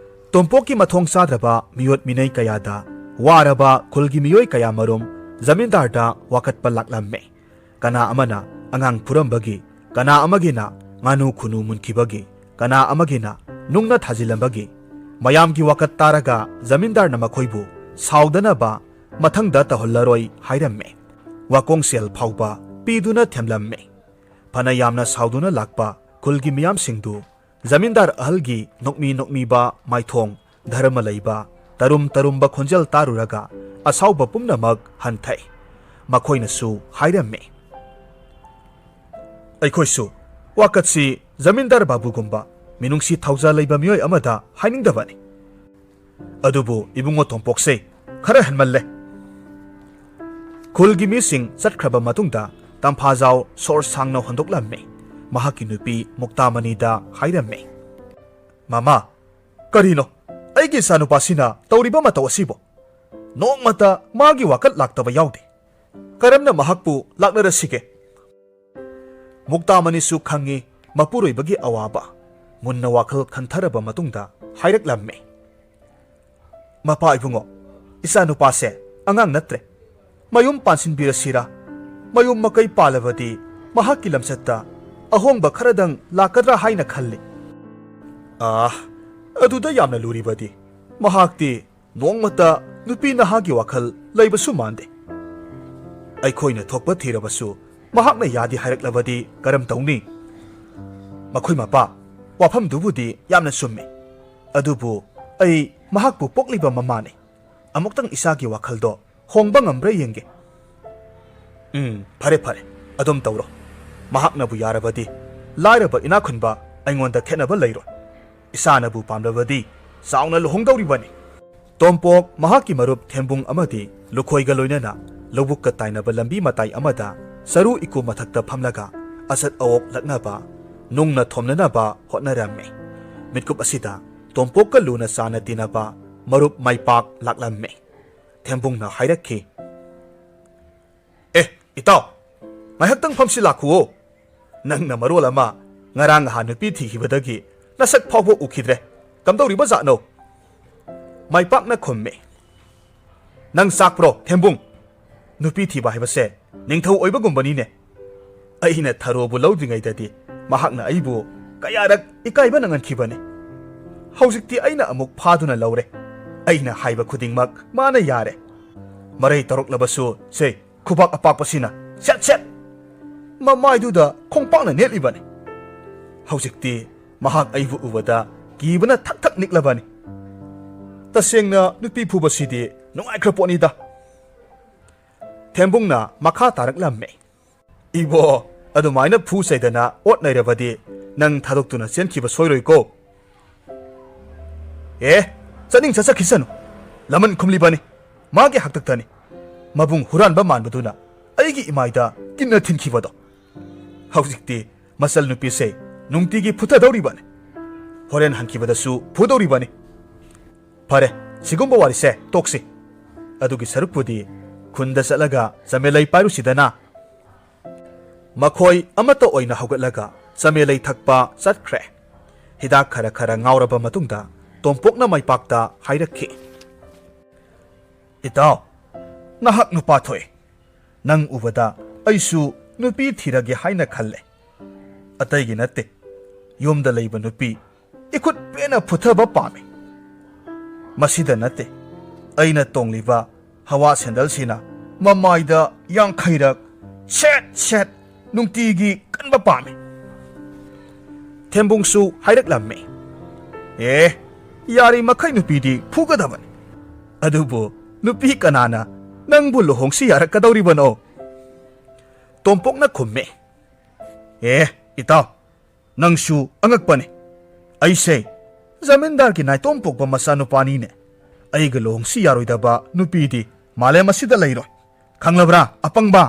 ꯇꯣꯝꯄꯣꯛꯀꯤ ꯃꯊꯣꯡ ꯆꯥꯗ꯭ꯔꯕ ꯃꯤꯑꯣꯠ ꯃꯤꯅꯩ ꯀꯌꯥꯗ ꯋꯥꯔꯕ ꯈꯨꯜꯒꯤ ꯃꯤꯑꯣꯏ ꯀꯌꯥꯃꯔꯨꯝ ꯖꯃꯤꯟꯗꯥꯔꯗ ꯋꯥꯀꯠꯄ ꯂꯥꯛꯂꯝꯃꯦ꯫ ꯀꯅꯥ ꯑꯃꯅ ꯑꯉꯥꯡ ꯐꯨꯔꯝꯕꯒꯤ, ꯀꯅꯥ ꯑꯃꯒꯤꯅ ꯉꯥꯅꯨ ꯈꯨꯅꯨ ꯃꯨꯟꯈꯤꯕꯒꯤ, ꯀꯅꯥ ꯑꯃꯒꯤꯅ ꯅꯨꯡꯅ ꯊꯥꯖꯤꯜꯂꯝꯕꯒꯤ꯫ ꯃꯌꯥꯝꯒꯤ ꯋꯥꯀꯠ ꯇꯥꯔꯒ ꯖꯃꯤꯟꯗꯥꯔꯅ ꯃꯈꯣꯏꯕꯨ ꯁꯥꯎꯗꯅꯕ ꯃꯊꯪꯗ ꯇꯧꯍꯜꯂꯔꯣꯏ ꯍꯥꯏꯔꯝꯃꯦ꯫ ꯋꯥꯀꯣꯡꯁꯦꯜ ꯐꯥꯎꯕ ꯄꯤꯗꯨꯅ ꯊꯦꯝꯂꯝꯃꯦ꯫ ꯐꯅ ꯌꯥꯝꯅ ꯁꯥꯎꯗꯨꯅ ꯂꯥꯛꯄ ꯈꯨꯜꯒꯤ ꯃꯤꯌꯥꯝꯁꯤꯡꯗꯨ ꯖꯃꯤꯟꯗꯥꯔ ꯑꯍꯜꯒꯤ ꯅꯣꯛꯃꯤ ꯅꯣꯛꯃꯤꯕ ꯃꯥꯏꯊꯣꯡ, ꯙꯔꯃ ꯂꯩꯕ ꯇꯔꯨꯝ ꯇꯔꯨꯝꯕ ꯈꯣꯟꯖꯦꯜ ꯇꯥꯔꯨꯔꯒ ꯑꯁꯥꯎꯕ ꯄꯨꯝꯅꯃꯛ ꯍꯟꯊꯩ꯫ ꯃꯈꯣꯏꯅꯁꯨ ꯍꯥꯏꯔꯝꯃꯤ, "ꯑꯩꯈꯣꯏꯁꯨ ꯋꯥꯀꯠꯁꯤ ꯖꯃꯤꯟꯗꯥꯔ ꯕꯥꯕꯨꯒꯨꯝꯕ ꯃꯤꯅꯨꯡꯁꯤ ꯊꯧꯖꯥꯜ ꯂꯩꯕ ꯃꯤꯑꯣꯏ ꯑꯃꯗ ꯍꯥꯏꯅꯤꯡꯗꯕꯅꯤ꯫ ꯑꯗꯨꯕꯨ ꯏꯕꯨꯡꯉꯣ ꯇꯣꯝꯄꯣꯛꯁꯦ ꯈꯔ ꯍꯦꯟꯃꯜꯂꯦ꯫" ꯈꯨꯜꯒꯤ ꯃꯤꯁꯤꯡ ꯆꯠꯈ꯭ꯔꯕ ꯃꯇꯨꯡꯗ ꯇꯝꯐꯥꯖꯥꯎ ꯁꯣꯔ ꯁꯥꯡꯅ ꯍꯣꯟꯗꯣꯛꯂꯝꯃꯤ꯫ ꯃꯍꯥꯛꯀꯤ ꯅꯨꯄꯤ ꯃꯨꯛꯇꯥꯃꯅꯤꯗ ꯍꯥꯏꯔꯝꯃꯤ, "ꯃꯃꯥ, ꯀꯔꯤꯅꯣ ꯑꯩꯒꯤ ꯏꯆꯥꯅꯨꯄꯥꯁꯤꯅ ꯇꯧꯔꯤꯕ ꯃꯇꯧ ꯑꯁꯤꯕꯣ? ꯅꯣꯡꯃꯇ ꯃꯥꯒꯤ ꯋꯥꯀꯠ ꯂꯥꯛꯇꯕ ꯌꯥꯎꯗꯦ꯫ ꯀꯔꯝꯅ ꯃꯍꯥꯛꯄꯨ ꯂꯥꯛꯅꯔꯁꯤꯒꯦ?" ꯃꯨꯛꯇꯥꯃꯅꯤꯁꯨ ꯈꯪꯉꯤ ꯃꯄꯨꯔꯣꯏꯕꯒꯤ ꯑꯋꯥꯕ꯫ ꯃꯨꯟꯅ ꯋꯥꯈꯜ ꯈꯟꯊꯔꯕ ꯃꯇꯨꯡꯗ ꯍꯥꯏꯔꯛꯂꯝꯃꯤ, "ꯃꯄꯥ ꯏꯕꯨꯡꯉꯣ, ꯏꯆꯥꯅꯨꯄꯥꯁꯦ ꯑꯉꯥꯡ ꯅꯠꯇ꯭ꯔꯦ꯫ ꯃꯌꯨꯝ ꯄꯥꯟꯁꯤꯟꯕꯤꯔꯁꯤꯔꯥ?" ꯃꯌꯨꯝ ꯃꯀꯩ ꯄꯥꯜꯂꯕꯗꯤ ꯃꯍꯥꯛꯀꯤ ꯂꯝꯆꯠꯇ ꯑꯍꯣꯡꯕ ꯈꯔꯗꯪ ꯂꯥꯛꯀꯗ꯭ꯔꯥ ꯍꯥꯏꯅ ꯈꯜꯂꯤ꯫ ꯑꯥ, ꯑꯗꯨꯗ ꯌꯥꯝꯅ ꯂꯨꯔꯤꯕꯗꯤ, ꯃꯍꯥꯛꯇꯤ ꯅꯣꯡꯃꯇ ꯅꯨꯄꯤ ꯅꯍꯥꯒꯤ ꯋꯥꯈꯜ ꯂꯩꯕꯁꯨ ꯃꯥꯟꯗꯦ꯫ ꯑꯩꯈꯣꯏꯅ ꯊꯣꯛꯄ ꯊꯤꯔꯕꯁꯨ ꯃꯍꯥꯛꯅ ꯌꯥꯗꯦ ꯍꯥꯏꯔꯛꯂꯕꯗꯤ ꯀꯔꯝ ꯇꯧꯅꯤ? ꯃꯈꯣꯏ ꯃꯄꯥ, ꯋꯥꯐꯝꯗꯨꯕꯨꯗꯤ ꯌꯥꯝꯅ ꯆꯨꯝꯃꯤ꯫ ꯑꯗꯨꯕꯨ ꯑꯩ ꯃꯍꯥꯛꯄꯨ ꯄꯣꯛꯂꯤꯕ ꯃꯃꯥꯅꯤ꯫ ꯑꯃꯨꯛꯇꯪ ꯏꯆꯥꯒꯤ ꯋꯥꯈꯜꯗꯣ ꯍꯣꯡꯕ ꯉꯝꯕ꯭ꯔꯥ ꯌꯦꯡꯒꯦ꯫ ꯎꯝ, ꯐꯔꯦ, ꯐꯔꯦ꯫ ꯑꯗꯨꯝ ꯇꯧꯔꯣ꯫ ꯃꯍꯥꯛꯅꯕꯨ ꯌꯥꯔꯕꯗꯤ ꯂꯥꯏꯔꯕ ꯏꯅꯥꯛ ꯈꯨꯟꯕ ꯑꯩꯉꯣꯟꯗ ꯈꯦꯠꯅꯕ ꯂꯩꯔꯣꯏ꯫ ꯏꯁꯥꯅꯕꯨ ꯄꯥꯝꯂꯕꯗꯤ ꯆꯥꯎꯅ ꯂꯨꯍꯣꯡꯗꯧꯔꯤꯕꯅꯤ꯫ ꯇꯣꯝꯄꯣꯛ ꯃꯍꯥꯛꯀꯤ ꯃꯔꯨꯞ ꯊꯦꯝꯕꯨꯡ ꯑꯃꯗꯤ ꯂꯨꯈꯣꯏꯒ ꯂꯣꯏꯅꯅ ꯂꯧꯕꯨꯛꯀ ꯇꯥꯏꯅꯕ ꯂꯝꯕꯤ ꯃꯇꯥꯏ ꯑꯃꯗ ꯆꯔꯨ ꯏꯀꯨ ꯃꯊꯛꯇ ꯐꯝꯂꯒ ꯑꯆꯠ ꯑꯋꯣꯛ ꯂꯛꯅꯕ, ꯅꯨꯡꯅ ꯊꯣꯝꯅꯅꯕ ꯍꯣꯠꯅꯔꯝꯃꯤ꯫ ꯃꯤꯠꯀꯨꯞ ꯑꯁꯤꯗ ꯇꯣꯝꯄꯣꯛꯀ ꯂꯨꯅ ꯆꯥꯟꯅ ꯇꯤꯟꯅꯕ ꯃꯔꯨꯞ ꯃꯥꯏꯄꯥꯛ ꯂꯥꯛꯂꯝꯃꯤ꯫ ꯊꯦꯝꯕꯨꯡꯅ ꯍꯥꯏꯔꯛꯈꯤ, "ꯑꯦ, ꯏꯇꯥꯎ, ꯉꯥꯏꯍꯥꯛꯇꯪ ꯐꯝꯁꯤ ꯂꯥꯛꯈꯨꯑꯣ꯫ ꯅꯪꯅ ꯃꯔꯣꯜ ꯑꯃ ꯉꯔꯥꯡ ꯅꯍꯥꯟ ꯅꯨꯄꯤ ꯊꯤꯈꯤꯕꯗꯒꯤ ꯅꯁꯛ ꯐꯥꯎꯕ ꯎꯈꯤꯗ꯭ꯔꯦ꯫ ꯀꯝꯗꯧꯔꯤꯕ ꯖꯥꯠꯅꯣ?" ꯃꯥꯏꯄꯥꯛꯅ ꯈꯨꯝꯃꯤ, "ꯅꯪ ꯆꯥꯛꯄ꯭ꯔꯣ, ꯊꯦꯝꯕꯨꯡ? ꯅꯨꯄꯤ ꯊꯤꯕ ꯍꯥꯏꯕꯁꯦ ꯅꯤꯡꯊꯧ ꯑꯣꯏꯕꯒꯨꯝꯕꯅꯤꯅꯦ꯫ ꯑꯩꯅ ꯊꯔꯣꯕꯨ ꯂꯧꯗ꯭ꯔꯤꯉꯩꯗꯗꯤ ꯃꯍꯥꯛꯅ ꯑꯩꯕꯨ ꯀꯌꯥꯔꯛ ꯏꯀꯥꯏꯕ ꯅꯪꯍꯟꯈꯤꯕꯅꯤ꯫ ꯍꯧꯖꯤꯛꯇꯤ ꯑꯩꯅ ꯑꯃꯨꯛ ꯐꯥꯗꯨꯅ ꯂꯧꯔꯦ꯫ ꯑꯩꯅ ꯍꯥꯏꯕ ꯈꯨꯗꯤꯡꯃꯛ ꯃꯥꯅ ꯌꯥꯔꯦ꯫ ꯃꯔꯩ ꯇꯧꯔꯛꯂꯕꯁꯨ ꯁꯦ, ꯈꯨꯕꯥꯛ ꯑꯄꯥꯛꯄꯁꯤꯅ ꯁꯦꯠ ꯁꯦꯠ ꯃꯃꯥꯏꯗꯨꯗ ꯈꯣꯡꯄꯥꯛꯅ ꯅꯦꯠꯂꯤꯕꯅꯤ꯫ ꯍꯧꯖꯤꯛꯇꯤ ꯃꯍꯥꯛ ꯑꯩꯕꯨ ꯎꯕꯗ ꯀꯤꯕꯅ ꯊꯛ ꯊꯛ ꯅꯤꯛꯂꯕꯅꯤ꯫ ꯇꯁꯦꯡꯅ ꯅꯨꯄꯤ ꯐꯨꯕꯁꯤꯗꯤ ꯅꯨꯡꯉꯥꯏꯈ꯭ꯔ ꯄꯣꯠꯅꯤꯗ꯫" ꯊꯦꯝꯕꯨꯡꯅ ꯃꯈꯥ ꯇꯥꯔꯛꯂꯝꯃꯤ, "ꯏꯕꯣ, ꯑꯗꯨꯃꯥꯏꯅ ꯐꯨ ꯆꯩꯗꯅ ꯑꯣꯠ ꯅꯩꯔꯕꯗꯤ ꯅꯪ ꯊꯥꯗꯣꯛꯇꯨꯅ ꯆꯦꯟꯈꯤꯕ ꯁꯣꯏꯔꯣꯏꯀꯣ꯫" "ꯑꯦ, ꯆꯠꯅꯤꯡ ꯆꯠꯆꯈꯤꯁꯅꯨ꯫ ꯂꯃꯟ ꯈꯨꯝꯂꯤꯕꯅꯤ꯫ ꯃꯥꯒꯤ ꯍꯥꯛꯇꯛꯇꯅꯤ꯫ ꯃꯕꯨꯡ ꯍꯨꯔꯥꯟꯕ ꯃꯥꯟꯕꯗꯨꯅ ꯑꯩꯒꯤ ꯏꯃꯥꯏꯗ ꯀꯤꯟꯅ ꯊꯤꯟꯈꯤꯕꯗꯣ꯫ ꯍꯧꯖꯤꯛꯇꯤ ꯃꯆꯜ ꯅꯨꯄꯤꯁꯦ ꯅꯨꯡꯇꯤꯒꯤ ꯐꯨꯊꯗꯧꯔꯤꯕꯅꯤ꯫ ꯍꯣꯔꯦꯟ ꯍꯟꯈꯤꯕꯗꯁꯨ ꯐꯨꯗꯧꯔꯤꯕꯅꯤ꯫ ꯐꯔꯦ, ꯁꯤꯒꯨꯝꯕ ꯋꯥꯔꯤꯁꯦ ꯇꯣꯛꯁꯤ꯫ ꯑꯗꯨꯒꯤ ꯁꯔꯨꯛꯄꯨꯗꯤ ꯈꯨꯟꯗ ꯆꯠꯂꯒ ꯆꯃꯦꯂꯩ ꯄꯥꯏꯔꯨꯁꯤꯗꯅ꯫" ꯃꯈꯣꯏ ꯑꯃꯠꯇ ꯑꯣꯏꯅ ꯍꯧꯒꯠꯂꯒ ꯆꯃꯦꯂꯩ ꯊꯛꯄ ꯆꯠꯈ꯭ꯔꯦ꯫ ꯍꯤꯗꯥꯛ ꯈꯔ ꯈꯔ ꯉꯥꯎꯔꯕ ꯃꯇꯨꯡꯗ ꯇꯣꯝꯄꯣꯛꯅ ꯃꯥꯏꯄꯥꯛꯇ ꯍꯥꯏꯔꯛꯈꯤ, "ꯏꯇꯥꯎ, ꯅꯍꯥꯛ ꯅꯨꯄꯥ ꯊꯣꯛꯑꯦ꯫ ꯅꯪ ꯎꯕꯗ ꯑꯩꯁꯨ ꯅꯨꯄꯤ ꯊꯤꯔꯒꯦ ꯍꯥꯏꯅ ꯈꯜꯂꯦ꯫ ꯑꯇꯩꯒꯤ ꯅꯠꯇꯦ, ꯌꯨꯝꯗ ꯂꯩꯕ ꯅꯨꯄꯤ ꯏꯈꯨꯠ ꯄꯦꯟꯅ ꯐꯨꯊꯕ ꯄꯥꯝꯃꯤ꯫ ꯃꯁꯤꯗ ꯅꯠꯇꯦ, ꯑꯩꯅ ꯇꯣꯡꯂꯤꯕ ꯍꯋꯥ ꯁꯦꯟꯗꯜꯁꯤꯅ ꯃꯃꯥꯏꯗ ꯌꯥꯡꯈꯩꯔꯛ ꯁꯦꯠ ꯁꯦꯠ ꯅꯨꯡꯇꯤꯒꯤ ꯀꯟꯕ ꯄꯥꯝꯃꯤ꯫ ꯊꯦꯝꯕꯨꯡꯁꯨ ꯍꯥꯏꯔꯛꯂꯝꯃꯤ, "ꯑꯦ, ꯌꯥꯔꯤꯃꯈꯩ ꯅꯨꯄꯤꯗꯤ ꯐꯨꯒꯗꯕꯅꯤ꯫ ꯑꯗꯨꯕꯨ ꯅꯨꯄꯤ ꯀꯅꯥꯅ ꯅꯪꯕꯨ ꯂꯨꯍꯣꯡꯁꯤ ꯌꯥꯔꯛꯀꯗꯧꯔꯤꯕꯅꯣ?" ꯇꯣꯝꯄꯣꯛꯅ ꯈꯨꯝꯃꯤ, "ꯑꯦ, ꯏꯇꯥꯎ, ꯅꯪꯁꯨ ꯑꯉꯛꯄꯅꯤ꯫ ꯑꯩꯁꯦ ꯖꯃꯤꯟꯗꯥꯔꯒꯤ ꯅꯥꯏꯇꯣꯝ ꯄꯣꯛꯄ ꯃꯆꯥꯅꯨꯄꯥꯅꯤꯅꯦ꯫ ꯑꯩꯒ ꯂꯨꯍꯣꯡꯁꯤ ꯌꯥꯔꯣꯏꯗꯕ ꯅꯨꯄꯤꯗꯤ ꯃꯥꯂꯦꯝ ꯑꯁꯤꯗ ꯂꯩꯔꯣꯏ꯫ ꯈꯪꯂꯕ꯭ꯔꯥ, ꯑꯄꯪꯕ?"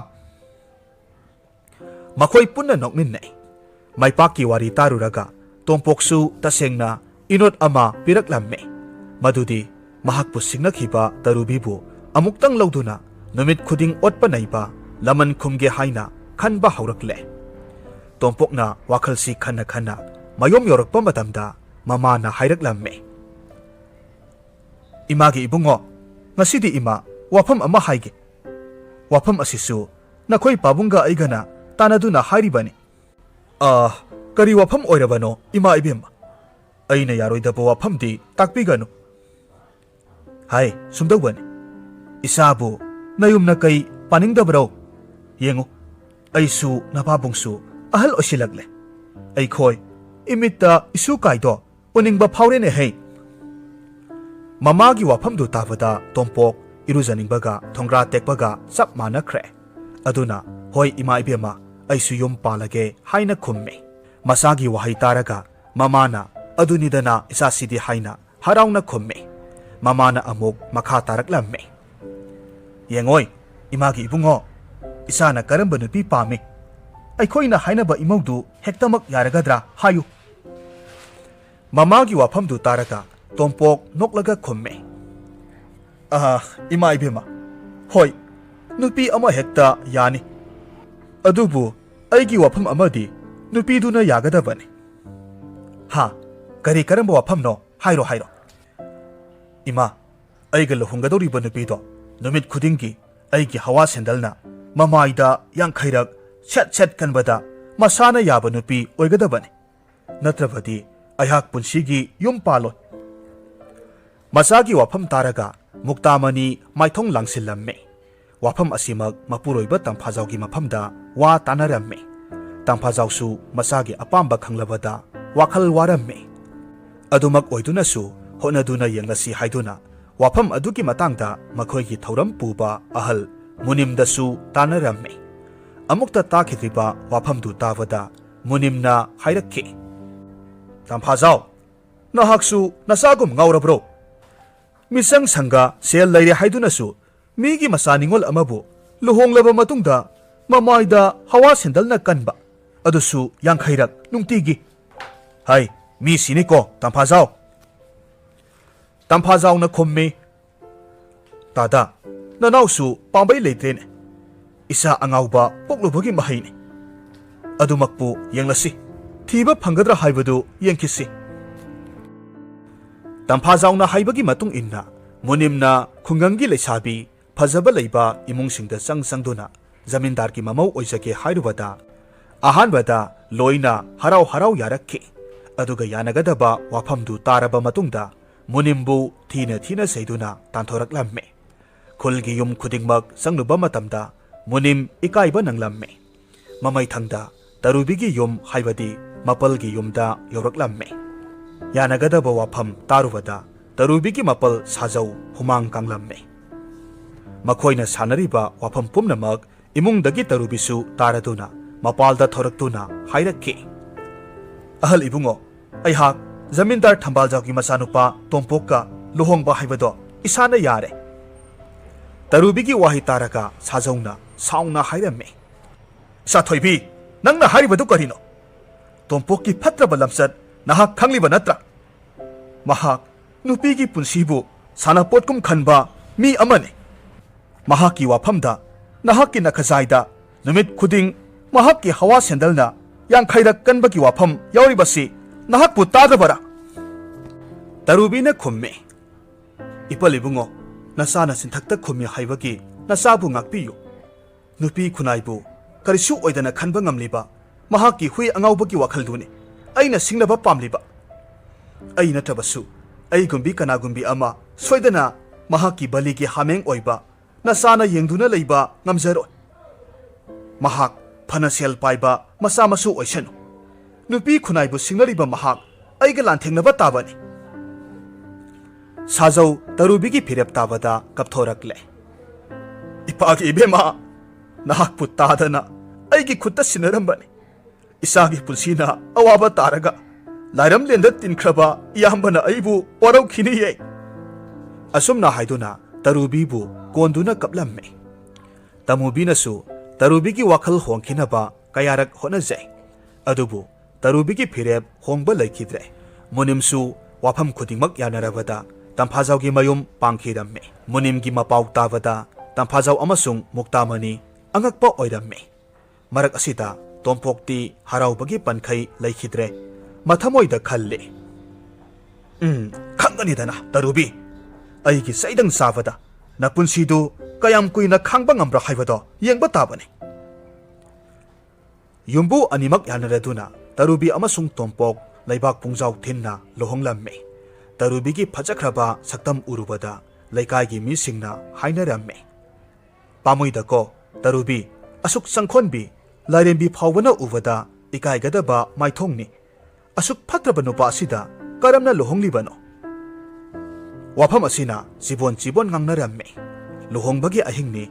ꯃꯈꯣꯏ ꯄꯨꯟꯅ ꯅꯣꯛꯃꯤꯟꯅꯩ꯫ ꯃꯥꯏꯄꯥꯛꯀꯤ ꯋꯥꯔꯤ ꯇꯥꯔꯨꯔꯒ ꯇꯣꯝꯄꯣꯛꯁꯨ ꯇꯁꯦꯡꯅ ꯏꯅꯣꯠ ꯑꯃ ꯄꯤꯔꯛꯂꯝꯃꯤ꯫ ꯃꯗꯨꯗꯤ ꯃꯍꯥꯛꯄꯨ ꯁꯤꯡꯅꯈꯤꯕ ꯇꯔꯨꯕꯤꯕꯨ ꯑꯃꯨꯛꯇꯪ ꯂꯧꯗꯨꯅ ꯅꯨꯃꯤꯠ ꯈꯨꯗꯤꯡ ꯑꯣꯠꯄ ꯅꯩꯕ ꯂꯃꯟ ꯈꯨꯝꯒꯦ ꯍꯥꯏꯅ ꯈꯟꯕ ꯍꯧꯔꯛꯂꯦ꯫ ꯇꯣꯝꯄꯣꯛꯅ ꯋꯥꯈꯜꯁꯤ ꯈꯟꯅ ꯈꯟꯅ ꯃꯌꯨꯝ ꯌꯧꯔꯛꯄ ꯃꯇꯝꯗ ꯃꯃꯥꯅ ꯍꯥꯏꯔꯛꯂꯝꯃꯤ, "ꯏꯃꯥꯒꯤ ꯏꯕꯨꯡꯉꯣ, ꯉꯁꯤꯗꯤ ꯏꯃꯥ ꯋꯥꯐꯝ ꯑꯃ ꯍꯥꯏꯒꯦ꯫ ꯋꯥꯐꯝ ꯑꯁꯤꯁꯨ ꯅꯈꯣꯏ ꯄꯥꯕꯨꯡꯒ ꯑꯩꯒꯅ ꯇꯥꯟꯅꯗꯨꯅ ꯍꯥꯏꯔꯤꯕꯅꯤ꯫" "ꯑꯥ, ꯀꯔꯤ ꯋꯥꯐꯝ ꯑꯣꯏꯔꯕꯅꯣ, ꯏꯃꯥ ꯏꯕꯦꯝꯃ? ꯑꯩꯅ ꯌꯥꯔꯣꯏꯗꯕ ꯋꯥꯐꯝꯗꯤ ꯇꯥꯛꯄꯤꯒꯅꯨ꯫" "ꯍꯥꯏ, ꯁꯨꯝꯗꯧꯕꯅꯤ꯫ ꯏꯆꯥꯕꯨ ꯅꯌꯨꯝ ꯅꯀꯩ ꯄꯥꯅꯤꯡꯗꯕ꯭ꯔꯣ? ꯌꯦꯡꯉꯨ, ꯑꯩꯁꯨ ꯅꯄꯥꯕꯨꯡꯁꯨ ꯑꯍꯜ ꯑꯣꯏꯁꯤꯜꯂꯛꯂꯦ꯫ ꯑꯩꯈꯣꯏ ꯏꯃꯤꯠꯇ ꯏꯁꯨ ꯀꯥꯏꯗꯣ ꯎꯅꯤꯡꯕ ꯐꯥꯎꯔꯦꯅꯦꯍꯦ꯫" ꯃꯃꯥꯒꯤ ꯋꯥꯐꯝꯗꯨ ꯇꯥꯕꯗ ꯇꯣꯝꯄꯣꯛ ꯏꯔꯨꯖꯅꯤꯡꯕꯒ ꯊꯣꯡꯒ꯭ꯔꯥ ꯇꯦꯛꯄꯒ ꯆꯞ ꯃꯥꯟꯅꯈ꯭ꯔꯦ꯫ ꯑꯗꯨꯅ, "ꯍꯣꯏ, ꯏꯃꯥ ꯏꯕꯦꯝꯃ, ꯑꯩꯁꯨ ꯌꯨꯝ ꯄꯥꯜꯂꯒꯦ" ꯍꯥꯏꯅ ꯈꯨꯝꯃꯤ꯫ ꯃꯆꯥꯒꯤ ꯋꯥꯍꯩ ꯇꯥꯔꯒ ꯃꯃꯥꯅ, "ꯑꯗꯨꯅꯤꯗꯅ ꯏꯆꯥꯁꯤꯗꯤ" ꯍꯥꯏꯅ ꯍꯔꯥꯎꯅ ꯈꯨꯝꯃꯤ꯫ ꯃꯃꯥꯅ ꯑꯃꯨꯛ ꯃꯈꯥ ꯇꯥꯔꯛꯂꯝꯃꯤ, "ꯌꯦꯡꯉꯣꯏ, ꯏꯃꯥꯒꯤ ꯏꯕꯨꯡꯉꯣ, ꯏꯆꯥꯅ ꯀꯔꯝꯕ ꯅꯨꯄꯤ ꯄꯥꯝꯃꯤ? ꯑꯩꯈꯣꯏꯅ ꯍꯥꯏꯅꯕ ꯏꯃꯧꯗꯨ ꯍꯦꯛꯇꯃꯛ ꯌꯥꯔꯒꯗ꯭ꯔꯥ ꯍꯥꯏꯌꯨ꯫" ꯃꯃꯥꯒꯤ ꯋꯥꯐꯝꯗꯨ ꯇꯥꯔꯒ ꯇꯣꯝꯄꯣꯛ ꯅꯣꯛꯂꯒ ꯈꯨꯝꯃꯤ, "ꯑꯥ, ꯏꯃꯥ ꯏꯕꯦꯝꯃ, ꯍꯣꯏ, ꯅꯨꯄꯤ ꯑꯃ ꯍꯦꯛꯇ ꯌꯥꯅꯤ꯫ ꯑꯗꯨꯕꯨ ꯑꯩꯒꯤ ꯋꯥꯐꯝ ꯑꯃꯗꯤ ꯅꯨꯄꯤꯗꯨꯅ ꯌꯥꯒꯗꯕꯅꯤ꯫" "ꯍꯥ? ꯀꯔꯤ, ꯀꯔꯝꯕ ꯋꯥꯐꯝꯅꯣ? ꯍꯥꯏꯔꯣ, ꯍꯥꯏꯔꯣ꯫" "ꯏꯃꯥ, ꯑꯩꯒ ꯂꯨꯍꯣꯡꯒꯗꯧꯔꯤꯕ ꯅꯨꯄꯤꯗꯣ ꯅꯨꯃꯤꯠ ꯈꯨꯗꯤꯡꯒꯤ ꯑꯩꯒꯤ ꯍꯋꯥ ꯁꯦꯟꯗꯜꯅ ꯃꯃꯥꯏꯗ ꯌꯥꯡꯈꯩꯔꯛ ꯁꯦꯠ ꯁꯦꯠ ꯀꯟꯕꯗ ꯃꯁꯥꯅ ꯌꯥꯕ ꯅꯨꯄꯤ ꯑꯣꯏꯒꯗꯕꯅꯤ, ꯅꯠꯇ꯭ꯔꯕꯗꯤ ꯑꯩꯍꯥꯛ ꯄꯨꯟꯁꯤꯒꯤ ꯌꯨꯝ ꯄꯥꯜꯂꯣꯏ꯫ ꯃꯆꯥꯒꯤ ꯋꯥꯐꯝ ꯇꯥꯔꯒ ꯃꯨꯛꯇꯥꯃꯅꯤ ꯃꯥꯏꯊꯣꯡ ꯂꯥꯡꯁꯤꯜꯂꯝꯃꯤ꯫ ꯋꯥꯐꯝ ꯑꯁꯤꯃꯛ ꯃꯄꯨꯔꯣꯏꯕ ꯇꯝꯐꯥꯖꯥꯎꯒꯤ ꯃꯐꯝꯗ ꯋꯥ ꯇꯥꯅꯔꯝꯃꯤ꯫ ꯇꯝꯐꯥꯖꯥꯎꯁꯨ ꯃꯆꯥꯒꯤ ꯑꯄꯥꯝꯕ ꯈꯪꯂꯕꯗ ꯋꯥꯈꯜ ꯋꯥꯔꯝꯃꯤ꯫ ꯑꯗꯨꯃꯛ ꯑꯣꯏꯗꯨꯅꯁꯨ ꯍꯣꯠꯅꯗꯨꯅ ꯌꯦꯡꯂꯁꯤ ꯍꯥꯏꯗꯨꯅ ꯋꯥꯐꯝ ꯑꯗꯨꯒꯤ ꯃꯇꯥꯡꯗ ꯃꯈꯣꯏꯒꯤ ꯊꯧꯔꯝ ꯄꯨꯕ ꯑꯍꯜ ꯃꯨꯅꯤꯝꯗꯁꯨ ꯇꯥꯅꯔꯝꯃꯤ꯫ ꯑꯃꯨꯛꯇ ꯇꯥꯈꯤꯗ꯭ꯔꯤꯕ ꯋꯥꯐꯝꯗꯨ ꯇꯥꯕꯗ ꯃꯨꯅꯤꯝꯅ ꯍꯥꯏꯔꯛꯈꯤ, "ꯇꯝꯐꯥꯖꯥꯎ, ꯅꯍꯥꯛꯁꯨ ꯅꯆꯥꯒꯨꯝ ꯉꯥꯎꯔꯕ꯭ꯔꯣ? ꯃꯤꯆꯪ ꯁꯪꯒ ꯁꯦꯜ ꯂꯩꯔꯦ ꯍꯥꯏꯗꯨꯅꯁꯨ ꯃꯤꯒꯤ ꯃꯆꯥ ꯅꯤꯉꯣꯜ ꯑꯃꯕꯨ ꯂꯨꯍꯣꯡꯂꯕ ꯃꯇꯨꯡꯗ ꯃꯃꯥꯏꯗ ꯍꯋꯥ ꯁꯦꯟꯗꯜꯅ ꯀꯟꯕ, ꯑꯗꯨꯁꯨ ꯌꯥꯡꯈꯩꯔꯛ ꯅꯨꯡꯇꯤꯒꯤ꯫ ꯍꯥꯏ, ꯃꯤꯁꯤꯅꯤꯀꯣ, ꯇꯝꯐꯥꯖꯥꯎ!" ꯇꯝꯐꯥꯖꯥꯎꯅ ꯈꯨꯝꯃꯤ, "ꯇꯥꯗ, ꯅꯅꯥꯎꯁꯨ ꯄꯥꯝꯕꯩ ꯂꯩꯇ꯭ꯔꯦꯅꯦ꯫ ꯏꯆꯥ ꯑꯉꯥꯎꯕ ꯄꯣꯛꯂꯨꯕꯒꯤ ꯃꯍꯩꯅꯤ꯫ ꯑꯗꯨꯃꯛꯄꯨ ꯌꯦꯡꯂꯁꯤ, ꯊꯤꯕ ꯐꯪꯒꯗ꯭ꯔꯥ ꯍꯥꯏꯕꯗꯨ ꯌꯦꯡꯈꯤꯁꯤ꯫" ꯇꯝꯐꯥꯖꯥꯎꯅ ꯍꯥꯏꯕꯒꯤ ꯃꯇꯨꯡ ꯏꯟꯅ ꯃꯨꯅꯤꯝꯅ ꯈꯨꯡꯒꯪꯒꯤ ꯂꯩꯁꯥꯕꯤ ꯐꯖꯕ ꯂꯩꯕ ꯏꯃꯨꯡꯁꯤꯡꯗ ꯆꯪ ꯆꯪꯗꯨꯅ ꯖꯃꯤꯟꯗꯥꯔꯒꯤ ꯃꯃꯧ ꯑꯣꯏꯖꯒꯦ ꯍꯥꯏꯔꯨꯕꯗ, ꯑꯍꯥꯟꯕꯗ ꯂꯣꯏꯅ ꯍꯔꯥꯎ ꯍꯔꯥꯎ ꯌꯥꯔꯛꯈꯤ꯫ ꯑꯗꯨꯒ ꯌꯥꯅꯒꯗꯕ ꯋꯥꯐꯝꯗꯨ ꯇꯥꯔꯕ ꯃꯇꯨꯡꯗ ꯃꯨꯅꯤꯝꯕꯨ ꯊꯤꯅ ꯊꯤꯅ ꯆꯩꯗꯨꯅ ꯇꯥꯟꯊꯣꯔꯛꯂꯝꯃꯤ꯫ ꯈꯨꯜꯒꯤ ꯌꯨꯝ ꯈꯨꯗꯤꯡꯃꯛ ꯆꯪꯂꯨꯕ ꯃꯇꯝꯗ ꯃꯨꯅꯤꯝ ꯏꯀꯥꯏꯕ ꯅꯪꯂꯝꯃꯤ꯫ ꯃꯃꯩꯊꯪꯗ ꯇꯔꯨꯕꯤꯒꯤ ꯌꯨꯝ, ꯍꯥꯏꯕꯗꯤ ꯃꯄꯜꯒꯤ ꯌꯨꯝꯗ ꯌꯧꯔꯛꯂꯝꯃꯤ꯫ ꯌꯥꯅꯒꯗꯕ ꯋꯥꯐꯝ ꯇꯥꯔꯨꯕꯗ ꯇꯔꯨꯕꯤꯒꯤ ꯃꯄꯜ ꯁꯥꯖꯧ ꯍꯨꯃꯥꯡ ꯀꯥꯡꯂꯝꯃꯤ꯫ ꯃꯈꯣꯏꯅ ꯁꯥꯟꯅꯔꯤꯕ ꯋꯥꯐꯝ ꯄꯨꯝꯅꯃꯛ ꯏꯃꯨꯡꯗꯒꯤ ꯇꯔꯨꯕꯤꯁꯨ ꯇꯥꯔꯗꯨꯅ ꯃꯄꯥꯜꯗ ꯊꯣꯔꯛꯇꯨꯅ ꯍꯥꯏꯔꯛꯈꯤ, "ꯑꯍꯜ ꯏꯕꯨꯡꯉꯣ, ꯑꯩꯍꯥꯛ ꯖꯃꯤꯟꯗꯥꯔ ꯊꯝꯕꯥꯜꯖꯥꯎꯒꯤ ꯃꯆꯥꯅꯨꯄꯥ ꯇꯣꯝꯄꯣꯛꯀ ꯂꯨꯍꯣꯡꯕ ꯍꯥꯏꯕꯗꯣ ꯏꯁꯥꯅ ꯌꯥꯔꯦ꯫" ꯇꯔꯨꯕꯤꯒꯤ ꯋꯥꯍꯩ ꯇꯥꯔꯒ ꯁꯥꯖꯧꯅ ꯁꯥꯎꯅ ꯍꯥꯏꯔꯝꯃꯤ, "ꯁꯥꯊꯣꯏꯕꯤ, ꯅꯪꯅ ꯍꯥꯏꯔꯤꯕꯗꯨ ꯀꯔꯤꯅꯣ? ꯇꯣꯝꯄꯣꯛꯀꯤ ꯐꯠꯇ꯭ꯔꯕ ꯂꯝꯆꯠ ꯅꯍꯥꯛ ꯈꯪꯂꯤꯕ ꯅꯠꯇ꯭ꯔꯥ? ꯃꯍꯥꯛ ꯅꯨꯄꯤꯒꯤ ꯄꯨꯟꯁꯤꯕꯨ ꯁꯥꯟꯅꯄꯣꯠꯀꯨꯝ ꯈꯟꯕ ꯃꯤ ꯑꯃꯅꯤ꯫ ꯃꯍꯥꯛꯀꯤ ꯋꯥꯐꯝꯗ ꯅꯍꯥꯛꯀꯤ ꯅꯈꯖꯥꯏꯗ ꯅꯨꯃꯤꯠ ꯈꯨꯗꯤꯡ ꯃꯍꯥꯛꯀꯤ ꯍꯋꯥ ꯁꯦꯟꯗꯜꯅ ꯌꯥꯡꯈꯩꯔꯛ ꯀꯟꯕꯒꯤ ꯋꯥꯐꯝ ꯌꯥꯎꯔꯤꯕꯁꯤ ꯅꯍꯥꯛꯄꯨ ꯇꯥꯗꯕꯔꯥ?" ꯇꯔꯨꯕꯤꯅ ꯈꯨꯝꯃꯤ, "ꯏꯄꯜ ꯏꯕꯨꯡꯉꯣ, ꯅꯆꯥꯅ ꯆꯤꯟꯊꯛꯇ ꯈꯨꯝꯃꯤ ꯍꯥꯏꯕꯒꯤ ꯅꯆꯥꯕꯨ ꯉꯥꯛꯄꯤꯌꯨ꯫ ꯅꯨꯄꯤ ꯈꯨꯟꯅꯥꯏꯕꯨ ꯀꯔꯤꯁꯨ ꯑꯣꯏꯗꯅ ꯈꯟꯕ ꯉꯝꯂꯤꯕ ꯃꯍꯥꯛꯀꯤ ꯍꯨꯏ ꯑꯉꯥꯎꯕꯒꯤ ꯋꯥꯈꯜꯗꯨꯅꯤ ꯑꯩꯅ ꯁꯤꯡꯅꯕ ꯄꯥꯝꯂꯤꯕ꯫ ꯑꯩ ꯅꯠꯇ꯭ꯔꯕꯁꯨ ꯑꯩꯒꯨꯝꯕꯤ ꯀꯅꯥꯒꯨꯝꯕꯤ ꯑꯃ ꯁꯣꯏꯗꯅ ꯃꯍꯥꯛꯀꯤ ꯕꯂꯤꯒꯤ ꯍꯥꯃꯦꯡ ꯑꯣꯏꯕ ꯅꯆꯥꯅ ꯌꯦꯡꯗꯨꯅ ꯂꯩꯕ ꯉꯝꯖꯔꯣꯏ꯫ ꯃꯍꯥꯛ ꯐꯅ ꯁꯦꯜ ꯄꯥꯏꯕ ꯃꯆꯥ ꯃꯁꯨ ꯑꯣꯏꯁꯅꯨ, ꯅꯨꯄꯤ ꯈꯨꯟꯅꯥꯏꯕꯨ ꯁꯤꯡꯅꯔꯤꯕ ꯃꯍꯥꯛ ꯑꯩꯒ ꯂꯥꯟꯊꯦꯡꯅꯕ ꯇꯥꯕꯅꯤ꯫ ꯁꯥꯖꯧ ꯇꯔꯨꯕꯤꯒꯤ ꯐꯤꯔꯦꯞ ꯇꯥꯕꯗ ꯀꯞꯊꯣꯔꯛꯂꯦ꯫ "ꯏꯄꯥꯒꯤ ꯏꯕꯦꯝꯃ, ꯅꯍꯥꯛꯄꯨ ꯇꯥꯗꯅ ꯑꯩꯒꯤ ꯈꯨꯠꯇ ꯁꯤꯟꯅꯔꯝꯕꯅꯤ꯫ ꯏꯆꯥꯒꯤ ꯄꯨꯟꯁꯤꯅ ꯑꯋꯥꯕ ꯇꯥꯔꯒ ꯂꯥꯏꯔꯝꯂꯦꯟꯗ ꯇꯤꯟꯈ꯭ꯔꯕ ꯏꯌꯥꯝꯕꯅ ꯑꯩꯕꯨ ꯋꯥꯔꯧꯈꯤꯅꯤꯌꯦ"꯫ ꯑꯁꯨꯝꯅ ꯍꯥꯏꯗꯨꯅ ꯇꯔꯨꯕꯤꯕꯨ ꯀꯣꯟꯗꯨꯅ ꯀꯞꯂꯝꯃꯤ꯫ ꯇꯃꯨꯕꯤꯅꯁꯨ ꯇꯔꯨꯕꯤꯒꯤ ꯋꯥꯈꯜ ꯍꯣꯡꯈꯤꯅꯕ ꯀꯌꯥꯔꯛ ꯍꯣꯠꯅꯖꯩ꯫ ꯑꯗꯨꯕꯨ ꯇꯔꯨꯕꯤꯒꯤ ꯐꯤꯔꯦꯞ ꯍꯣꯡꯕ ꯂꯩꯈꯤꯗ꯭ꯔꯦ꯫ ꯃꯨꯅꯤꯝꯁꯨ ꯋꯥꯐꯝ ꯈꯨꯗꯤꯡꯃꯛ ꯌꯥꯅꯔꯕꯗ ꯇꯝꯐꯥꯖꯥꯎꯒꯤ ꯃꯌꯨꯝ ꯄꯥꯡꯈꯤꯔꯝꯃꯤ꯫ ꯃꯨꯅꯤꯝꯒꯤ ꯃꯄꯥꯎ ꯇꯥꯕꯗ ꯇꯝꯐꯥꯖꯥꯎ ꯑꯃꯁꯨꯡ ꯃꯨꯛꯇꯥꯃꯅꯤ ꯑꯉꯛꯄ ꯑꯣꯏꯔꯝꯃꯤ꯫ ꯃꯔꯛ ꯑꯁꯤꯗ ꯇꯣꯝꯄꯣꯛꯇꯤ ꯍꯔꯥꯎꯕꯒꯤ ꯄꯟꯈꯩ ꯂꯩꯈꯤꯗ꯭ꯔꯦ꯫ ꯃꯊꯃꯣꯏꯗ ꯈꯜꯂꯤ, "ꯎꯝ, ꯈꯪꯒꯅꯤꯗꯅ, ꯇꯔꯨꯕꯤ꯫ ꯑꯩꯒꯤ ꯆꯩꯗꯪ ꯆꯥꯕꯗ ꯅꯄꯨꯟꯁꯤꯗꯨ ꯀꯌꯥꯝ ꯀꯨꯏꯅ ꯈꯥꯡꯕ ꯉꯝꯕ꯭ꯔꯥ ꯍꯥꯏꯕꯗꯣ ꯌꯦꯡꯕ ꯇꯥꯕꯅꯤ"꯫ ꯌꯨꯝꯕꯨ ꯑꯅꯤꯃꯛ ꯌꯥꯅꯔꯗꯨꯅ ꯇꯔꯨꯕꯤ ꯑꯃꯁꯨꯡ ꯇꯣꯝꯄꯣꯛ ꯂꯩꯕꯥꯛ ꯄꯨꯡꯖꯥꯎ ꯊꯤꯟꯅ ꯂꯨꯍꯣꯡꯂꯝꯃꯤ꯫ ꯇꯔꯨꯕꯤꯒꯤ ꯐꯖꯈ꯭ꯔꯕ ꯁꯛꯇꯝ ꯎꯔꯨꯕꯗ ꯂꯩꯀꯥꯏꯒꯤ ꯃꯤꯁꯤꯡꯅ ꯍꯥꯏꯅꯔꯝꯃꯤ, "ꯄꯥꯝꯃꯨꯏꯗꯀꯣ, ꯇꯔꯨꯕꯤ, ꯑꯁꯨꯛ ꯆꯪꯈꯣꯟꯕꯤ, ꯂꯥꯏꯔꯦꯝꯕꯤ ꯐꯥꯎꯕꯅ ꯎꯕꯗ ꯏꯀꯥꯏꯒꯗꯕ ꯃꯥꯏꯊꯣꯡꯅꯤ꯫ ꯑꯁꯨꯛ ꯐꯠꯇ꯭ꯔꯕ ꯅꯨꯄꯥ ꯑꯁꯤꯗ ꯀꯔꯝꯅ ꯂꯨꯍꯣꯡꯂꯤꯕꯅꯣ?" ꯋꯥꯐꯝ ꯑꯁꯤꯅ ꯆꯤꯕꯣꯟ ꯆꯤꯕꯣꯟ ꯉꯥꯡꯅꯔꯝꯃꯤ꯫ ꯂꯨꯍꯣꯡꯕꯒꯤ ꯑꯍꯤꯡꯅꯤ꯫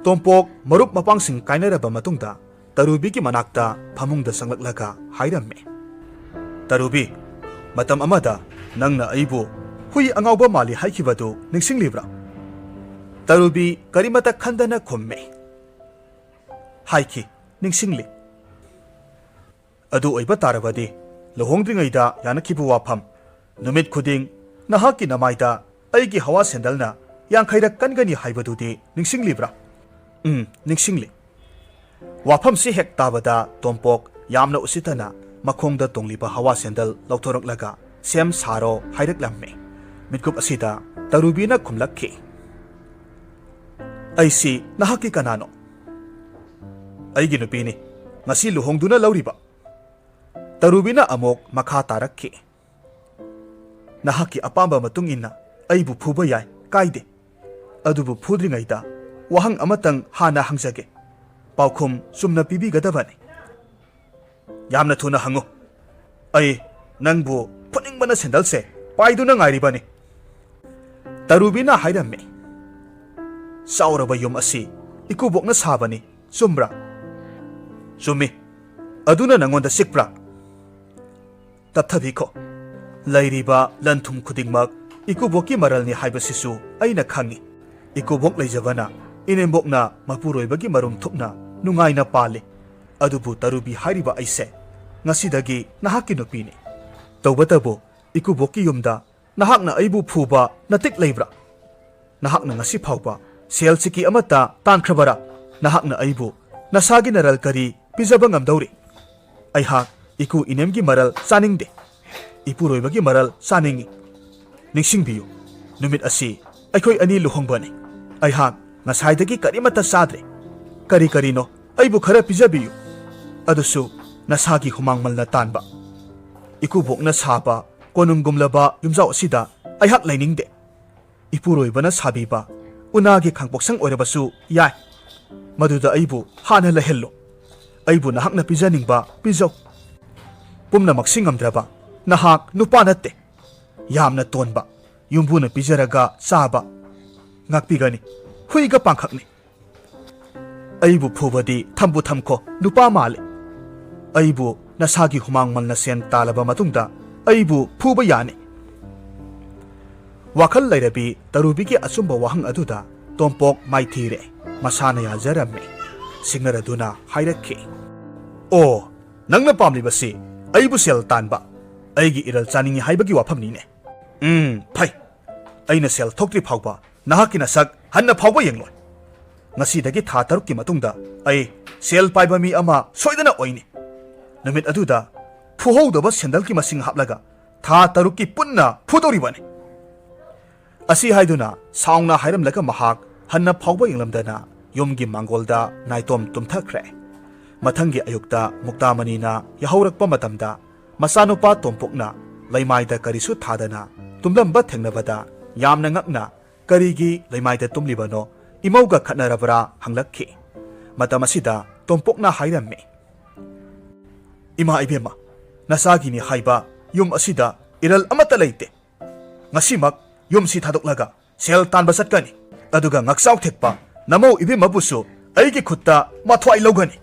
ꯇꯣꯝꯄꯣꯛ ꯃꯔꯨꯞ ꯃꯄꯥꯡꯁꯤꯡ ꯀꯥꯏꯅꯔꯕ ꯃꯇꯨꯡꯗ ꯇꯔꯨꯕꯤꯒꯤ ꯃꯅꯥꯛꯇ ꯐꯃꯨꯡꯗ ꯆꯪꯂꯛꯂꯒ ꯍꯥꯏꯔꯝꯃꯤ, "ꯇꯔꯨꯕꯤ, ꯃꯇꯝ ꯑꯃꯗ ꯅꯪꯅ ꯑꯩꯕꯨ ꯍꯨꯏ ꯑꯉꯥꯎꯕ ꯃꯥꯜꯂꯤ ꯍꯥꯏꯈꯤꯕꯗꯨ ꯅꯤꯡꯁꯤꯡꯂꯤꯕ꯭ꯔꯥ?" ꯇꯔꯨꯕꯤ ꯀꯔꯤꯃꯇ ꯈꯟꯗꯅ ꯈꯨꯝꯃꯤ, "ꯍꯥꯏꯈꯤ, ꯅꯤꯡꯁꯤꯡꯂꯤ"꯫ "ꯑꯗꯨ ꯑꯣꯏꯕ ꯇꯥꯔꯕꯗꯤ ꯂꯨꯍꯣꯡꯗ꯭ꯔꯤꯉꯩꯗ ꯌꯥꯅꯈꯤꯕ ꯋꯥꯐꯝ, ꯅꯨꯃꯤꯠ ꯈꯨꯗꯤꯡ ꯅꯍꯥꯛꯀꯤ ꯅꯃꯥꯏꯗ ꯑꯩꯒꯤ ꯍꯋꯥ ꯁꯦꯟꯗꯜꯅ ꯌꯥꯡꯈꯩꯔꯛ ꯀꯟꯒꯅꯤ ꯍꯥꯏꯕꯗꯨꯗꯤ ꯅꯤꯡꯁꯤꯡꯂꯤꯕ꯭ꯔꯥ?" "ꯎꯝ, ꯅꯤꯡꯁꯤꯡꯂꯤ"꯫ ꯋꯥꯐꯝꯁꯤ ꯍꯦꯛ ꯇꯥꯕꯗ ꯇꯣꯝꯄꯣꯛ ꯌꯥꯝꯅ ꯎꯁꯤꯠꯇꯅ ꯃꯈꯣꯡꯗ ꯇꯣꯡꯂꯤꯕ ꯍꯋꯥ ꯁꯦꯟꯗꯜ ꯂꯧꯊꯣꯔꯛꯂꯒ "ꯁꯦꯝ ꯁꯥꯔꯣ" ꯍꯥꯏꯔꯛꯂꯝꯃꯤ꯫ ꯃꯤꯠꯀꯨꯞ ꯑꯁꯤꯗ ꯇꯔꯨꯕꯤꯅ ꯈꯨꯝꯂꯛꯈꯤ, "ꯑꯩꯁꯤ ꯅꯍꯥꯛꯀꯤ ꯀꯅꯥꯅꯣ?" ꯑꯩꯒꯤ ꯅꯨꯄꯤꯅꯤ, ꯉꯁꯤ ꯂꯨꯍꯣꯡꯗꯨꯅ ꯂꯧꯔꯤꯕ꯫ ꯇꯔꯨꯕꯤꯅ ꯑꯃꯨꯛ ꯃꯈꯥ ꯇꯥꯔꯛꯈꯤ, "ꯅꯍꯥꯛꯀꯤ ꯑꯄꯥꯝꯕ ꯃꯇꯨꯡ ꯏꯟꯅ ꯑꯩꯕꯨ ꯐꯨꯕ ꯌꯥꯏ, ꯀꯥꯏꯗꯦ꯫ ꯑꯗꯨꯕꯨ ꯐꯨꯗ꯭ꯔꯤꯉꯩꯗ ꯋꯥꯍꯪ ꯑꯃꯇꯪ ꯍꯥꯟꯅ ꯍꯪꯖꯒꯦ꯫ ꯄꯥꯎꯈꯨꯝ ꯆꯨꯝꯅ ꯄꯤꯕꯤꯒꯗꯕꯅꯤ꯫" "ꯌꯥꯝꯅ ꯊꯨꯅ ꯍꯪꯉꯨ꯫ ꯑꯩ ꯅꯪꯕꯨ ꯐꯨꯅꯤꯡꯕꯅ ꯁꯦꯟꯗꯜꯁꯦ ꯄꯥꯏꯗꯨꯅ ꯉꯥꯏꯔꯤꯕꯅꯤ꯫" ꯇꯔꯨꯕꯤꯅ ꯍꯥꯏꯔꯝꯃꯤ, "ꯆꯥꯎꯔꯕ ꯌꯨꯝ ꯑꯁꯤ ꯏꯀꯨꯕꯣꯛꯅ ꯁꯥꯕꯅꯤ, ꯆꯨꯝꯕ꯭ꯔꯥ?" "ꯆꯨꯝꯃꯤ꯫ ꯑꯗꯨꯅ ꯅꯪꯉꯣꯟꯗ ꯆꯤꯛꯄ꯭ꯔꯥ?" "ꯇꯞꯊꯕꯤꯈꯣ꯫ ꯂꯩꯔꯤꯕ ꯂꯟ ꯊꯨꯝ ꯈꯨꯗꯤꯡꯃꯛ ꯏꯀꯨꯕꯣꯛꯀꯤ ꯃꯔꯜꯅꯤ ꯍꯥꯏꯕꯁꯤꯁꯨ ꯑꯩꯅ ꯈꯪꯏ꯫ ꯏꯀꯨꯕꯣꯛ ꯂꯩꯖꯕꯅ ꯏꯅꯦꯝꯕꯣꯛꯅ ꯃꯄꯨꯔꯣꯏꯕꯒꯤ ꯃꯔꯨꯝ ꯊꯨꯞꯅ ꯅꯨꯡꯉꯥꯏꯅ ꯄꯥꯜꯂꯤ꯫ ꯑꯗꯨꯕꯨ ꯇꯔꯨꯕꯤ ꯍꯥꯏꯔꯤꯕ ꯑꯩꯁꯦ ꯉꯁꯤꯗꯒꯤ ꯅꯍꯥꯛꯀꯤ ꯅꯨꯄꯤꯅꯤ꯫ ꯇꯧꯕꯇꯕꯨ ꯏꯀꯨꯕꯣꯛꯀꯤ ꯌꯨꯝꯗ ꯅꯍꯥꯛꯅ ꯑꯩꯕꯨ ꯐꯨꯕ ꯅꯇꯤꯛ ꯂꯩꯕ꯭ꯔꯥ? ꯅꯍꯥꯛꯅ ꯉꯁꯤ ꯐꯥꯎꯕ ꯁꯦꯜ ꯁꯤꯀꯤ ꯑꯃꯠꯇ ꯇꯥꯟꯈ꯭ꯔꯕꯔꯥ? ꯅꯍꯥꯛꯅ ꯑꯩꯕꯨ ꯅꯁꯥꯒꯤ ꯅꯔꯜ ꯀꯔꯤ ꯄꯤꯖꯕ ꯉꯝꯗꯧꯔꯤ? ꯑꯩꯍꯥꯛ ꯏꯀꯨ ꯏꯅꯦꯝꯒꯤ ꯃꯔꯜ ꯆꯥꯅꯤꯡꯗꯦ꯫ ꯏꯄꯨꯔꯣꯏꯕꯒꯤ ꯃꯔꯜ ꯆꯥꯅꯤꯡꯏ꯫ ꯅꯤꯡꯁꯤꯡꯕꯤꯌꯨ, ꯅꯨꯃꯤꯠ ꯑꯁꯤ ꯑꯩꯈꯣꯏ ꯑꯅꯤ ꯂꯨꯍꯣꯡꯕꯅꯤ꯫ ꯑꯩꯍꯥꯛ ꯉꯁꯥꯏꯗꯒꯤ ꯀꯔꯤꯃꯠꯇ ꯆꯥꯗ꯭ꯔꯦ꯫ ꯀꯔꯤ ꯀꯔꯤꯅꯣ ꯑꯩꯕꯨ ꯈꯔ ꯄꯤꯖꯕꯤꯌꯨ꯫ ꯑꯗꯨꯁꯨ ꯅꯁꯥꯒꯤ ꯍꯨꯃꯥꯡ ꯃꯜꯅ ꯇꯥꯟꯕ꯫ ꯏꯀꯨꯕꯣꯛꯅ ꯁꯥꯕ ꯀꯣꯅꯨꯡꯒꯨꯝꯂꯕ ꯌꯨꯝꯖꯥꯎ ꯑꯁꯤꯗ ꯑꯩꯍꯥꯛ ꯂꯩꯅꯤꯡꯗꯦ꯫ ꯏꯄꯨꯔꯣꯏꯕꯅ ꯁꯥꯕꯤꯕ ꯎꯅꯥꯒꯤ ꯈꯥꯡꯄꯣꯛꯁꯪ ꯑꯣꯏꯔꯕꯁꯨ ꯌꯥꯏ꯫ ꯃꯗꯨꯗ ꯑꯩꯕꯨ ꯍꯥꯟꯅ ꯂꯩꯍꯜꯂꯨ꯫ ꯑꯩꯕꯨ ꯅꯍꯥꯛꯅ ꯄꯤꯖꯅꯤꯡꯕ ꯄꯤꯖꯧ꯫ ꯄꯨꯝꯅꯃꯛꯁꯤ ꯉꯝꯗ꯭ꯔꯕ ꯅꯍꯥꯛ ꯅꯨꯄꯥ ꯅꯠꯇꯦ꯫ ꯌꯥꯝꯅ ꯇꯣꯟꯕ, ꯌꯨꯝꯕꯨꯅ ꯄꯤꯖꯔꯒ ꯆꯥꯕ꯫ ꯉꯥꯛꯄꯤꯒꯅꯤ꯫ ꯍꯨꯏꯒ ꯄꯥꯡꯈꯛꯅꯤ꯫ ꯑꯩꯕꯨ ꯐꯨꯕꯗꯤ ꯊꯝꯕꯨ ꯊꯝꯈꯣ, ꯅꯨꯄꯥ ꯃꯥꯜꯂꯦ꯫ ꯑꯩꯕꯨ ꯅꯁꯥꯒꯤ ꯍꯨꯃꯥꯡ ꯃꯜꯅ ꯁꯦꯟ ꯇꯥꯜꯂꯕ ꯃꯇꯨꯡꯗ ꯑꯩꯕꯨ ꯐꯨꯕ ꯌꯥꯅꯤ꯫" ꯋꯥꯈꯜ ꯂꯩꯔꯕꯤ ꯇꯔꯨꯕꯤꯒꯤ ꯑꯆꯨꯝꯕ ꯋꯥꯍꯪ ꯑꯗꯨꯗ ꯇꯣꯝꯄꯣꯛ ꯃꯥꯏꯊꯤꯔꯦ꯫ ꯃꯁꯥꯅ ꯌꯥꯖꯔꯝꯃꯦ꯫ ꯁꯤꯡꯅꯔꯗꯨꯅ ꯍꯥꯏꯔꯛꯈꯤ, "ꯑꯣ, ꯅꯪꯅ ꯄꯥꯝꯂꯤꯕꯁꯤ ꯑꯩꯕꯨ ꯁꯦꯜ ꯇꯥꯟꯕ, ꯑꯩꯒꯤ ꯏꯔꯜ ꯆꯥꯅꯤꯡꯏ ꯍꯥꯏꯕꯒꯤ ꯋꯥꯐꯝꯅꯤꯅꯦ꯫ ꯎꯝ, ꯐꯩ꯫ ꯑꯩꯅ ꯁꯦꯜ ꯊꯣꯛꯇ꯭ꯔꯤ ꯐꯥꯎꯕ ꯅꯍꯥꯛꯀꯤ ꯅꯁꯛ ꯍꯟꯅ ꯐꯥꯎꯕ ꯌꯦꯡꯂꯣꯏ꯫ ꯉꯁꯤꯗꯒꯤ ꯊꯥ ꯇꯔꯨꯛꯀꯤ ꯃꯇꯨꯡꯗ ꯑꯩ ꯁꯦꯜ ꯄꯥꯏꯕ ꯃꯤ ꯑꯃ ꯁꯣꯏꯗꯅ ꯑꯣꯏꯅꯤ꯫ ꯅꯨꯃꯤꯠ ꯑꯗꯨꯗ ꯐꯨꯍꯧꯗꯕ ꯁꯦꯟꯗꯜꯒꯤ ꯃꯁꯤꯡ ꯍꯥꯞꯂꯒ ꯊꯥ ꯇꯔꯨꯛꯀꯤ ꯄꯨꯟꯅ ꯐꯨꯗꯧꯔꯤꯕꯅꯤ꯫" ꯑꯁꯤ ꯍꯥꯏꯗꯨꯅ ꯁꯥꯎꯅ ꯍꯥꯏꯔꯝꯂꯒ ꯃꯍꯥꯛ ꯍꯟꯅ ꯐꯥꯎꯕ ꯌꯦꯡꯂꯝꯗꯅ ꯌꯨꯝꯒꯤ ꯃꯥꯡꯒꯣꯜꯗ ꯅꯥꯏꯇꯣꯝ ꯇꯨꯝꯊꯈ꯭ꯔꯦ꯫ ꯃꯊꯪꯒꯤ ꯑꯌꯨꯛꯇ ꯃꯨꯛꯇꯥꯃꯅꯤꯅ ꯌꯥꯍꯧꯔꯛꯄ ꯃꯇꯝꯗ, ꯃꯆꯥꯅꯨꯄꯥ ꯇꯣꯝꯄꯣꯛꯅ ꯂꯩꯃꯥꯏꯗ ꯀꯔꯤꯁꯨ ꯊꯥꯗꯅ ꯇꯨꯝꯂꯝꯕ ꯊꯦꯡꯅꯕꯗ, ꯌꯥꯝꯅ ꯉꯛꯅ, "ꯀꯔꯤꯒꯤ ꯂꯩꯃꯥꯏꯗ ꯇꯨꯝꯂꯤꯕꯅꯣ? ꯏꯃꯧꯒ ꯈꯠꯅꯔꯕ꯭ꯔꯥ?" ꯍꯪꯂꯛꯈꯤ꯫ ꯃꯇꯝ ꯑꯁꯤꯗ ꯇꯣꯝꯄꯣꯛꯅ ꯍꯥꯏꯔꯝꯃꯤ, "ꯏꯃꯥ ꯏꯕꯦꯝꯃ, ꯅꯆꯥꯒꯤꯅꯤ ꯍꯥꯏꯕ ꯌꯨꯝ ꯑꯁꯤꯗ ꯏꯔꯜ ꯑꯃꯠꯇ ꯂꯩꯇꯦ꯫ ꯉꯁꯤꯃꯛ ꯌꯨꯝꯁꯤ ꯊꯥꯗꯣꯛꯂꯒ ꯁꯦꯜ ꯇꯥꯟꯕ ꯆꯠꯀꯅꯤ꯫ ꯑꯗꯨꯒ ꯉꯛꯆꯥꯎ ꯊꯦꯛꯄ ꯅꯃꯧ ꯏꯕꯦꯝꯃꯕꯨꯁꯨ ꯑꯩꯒꯤ ꯈꯨꯠꯇ ꯃꯊ꯭ꯋꯥꯏ ꯂꯧꯒꯅꯤ꯫"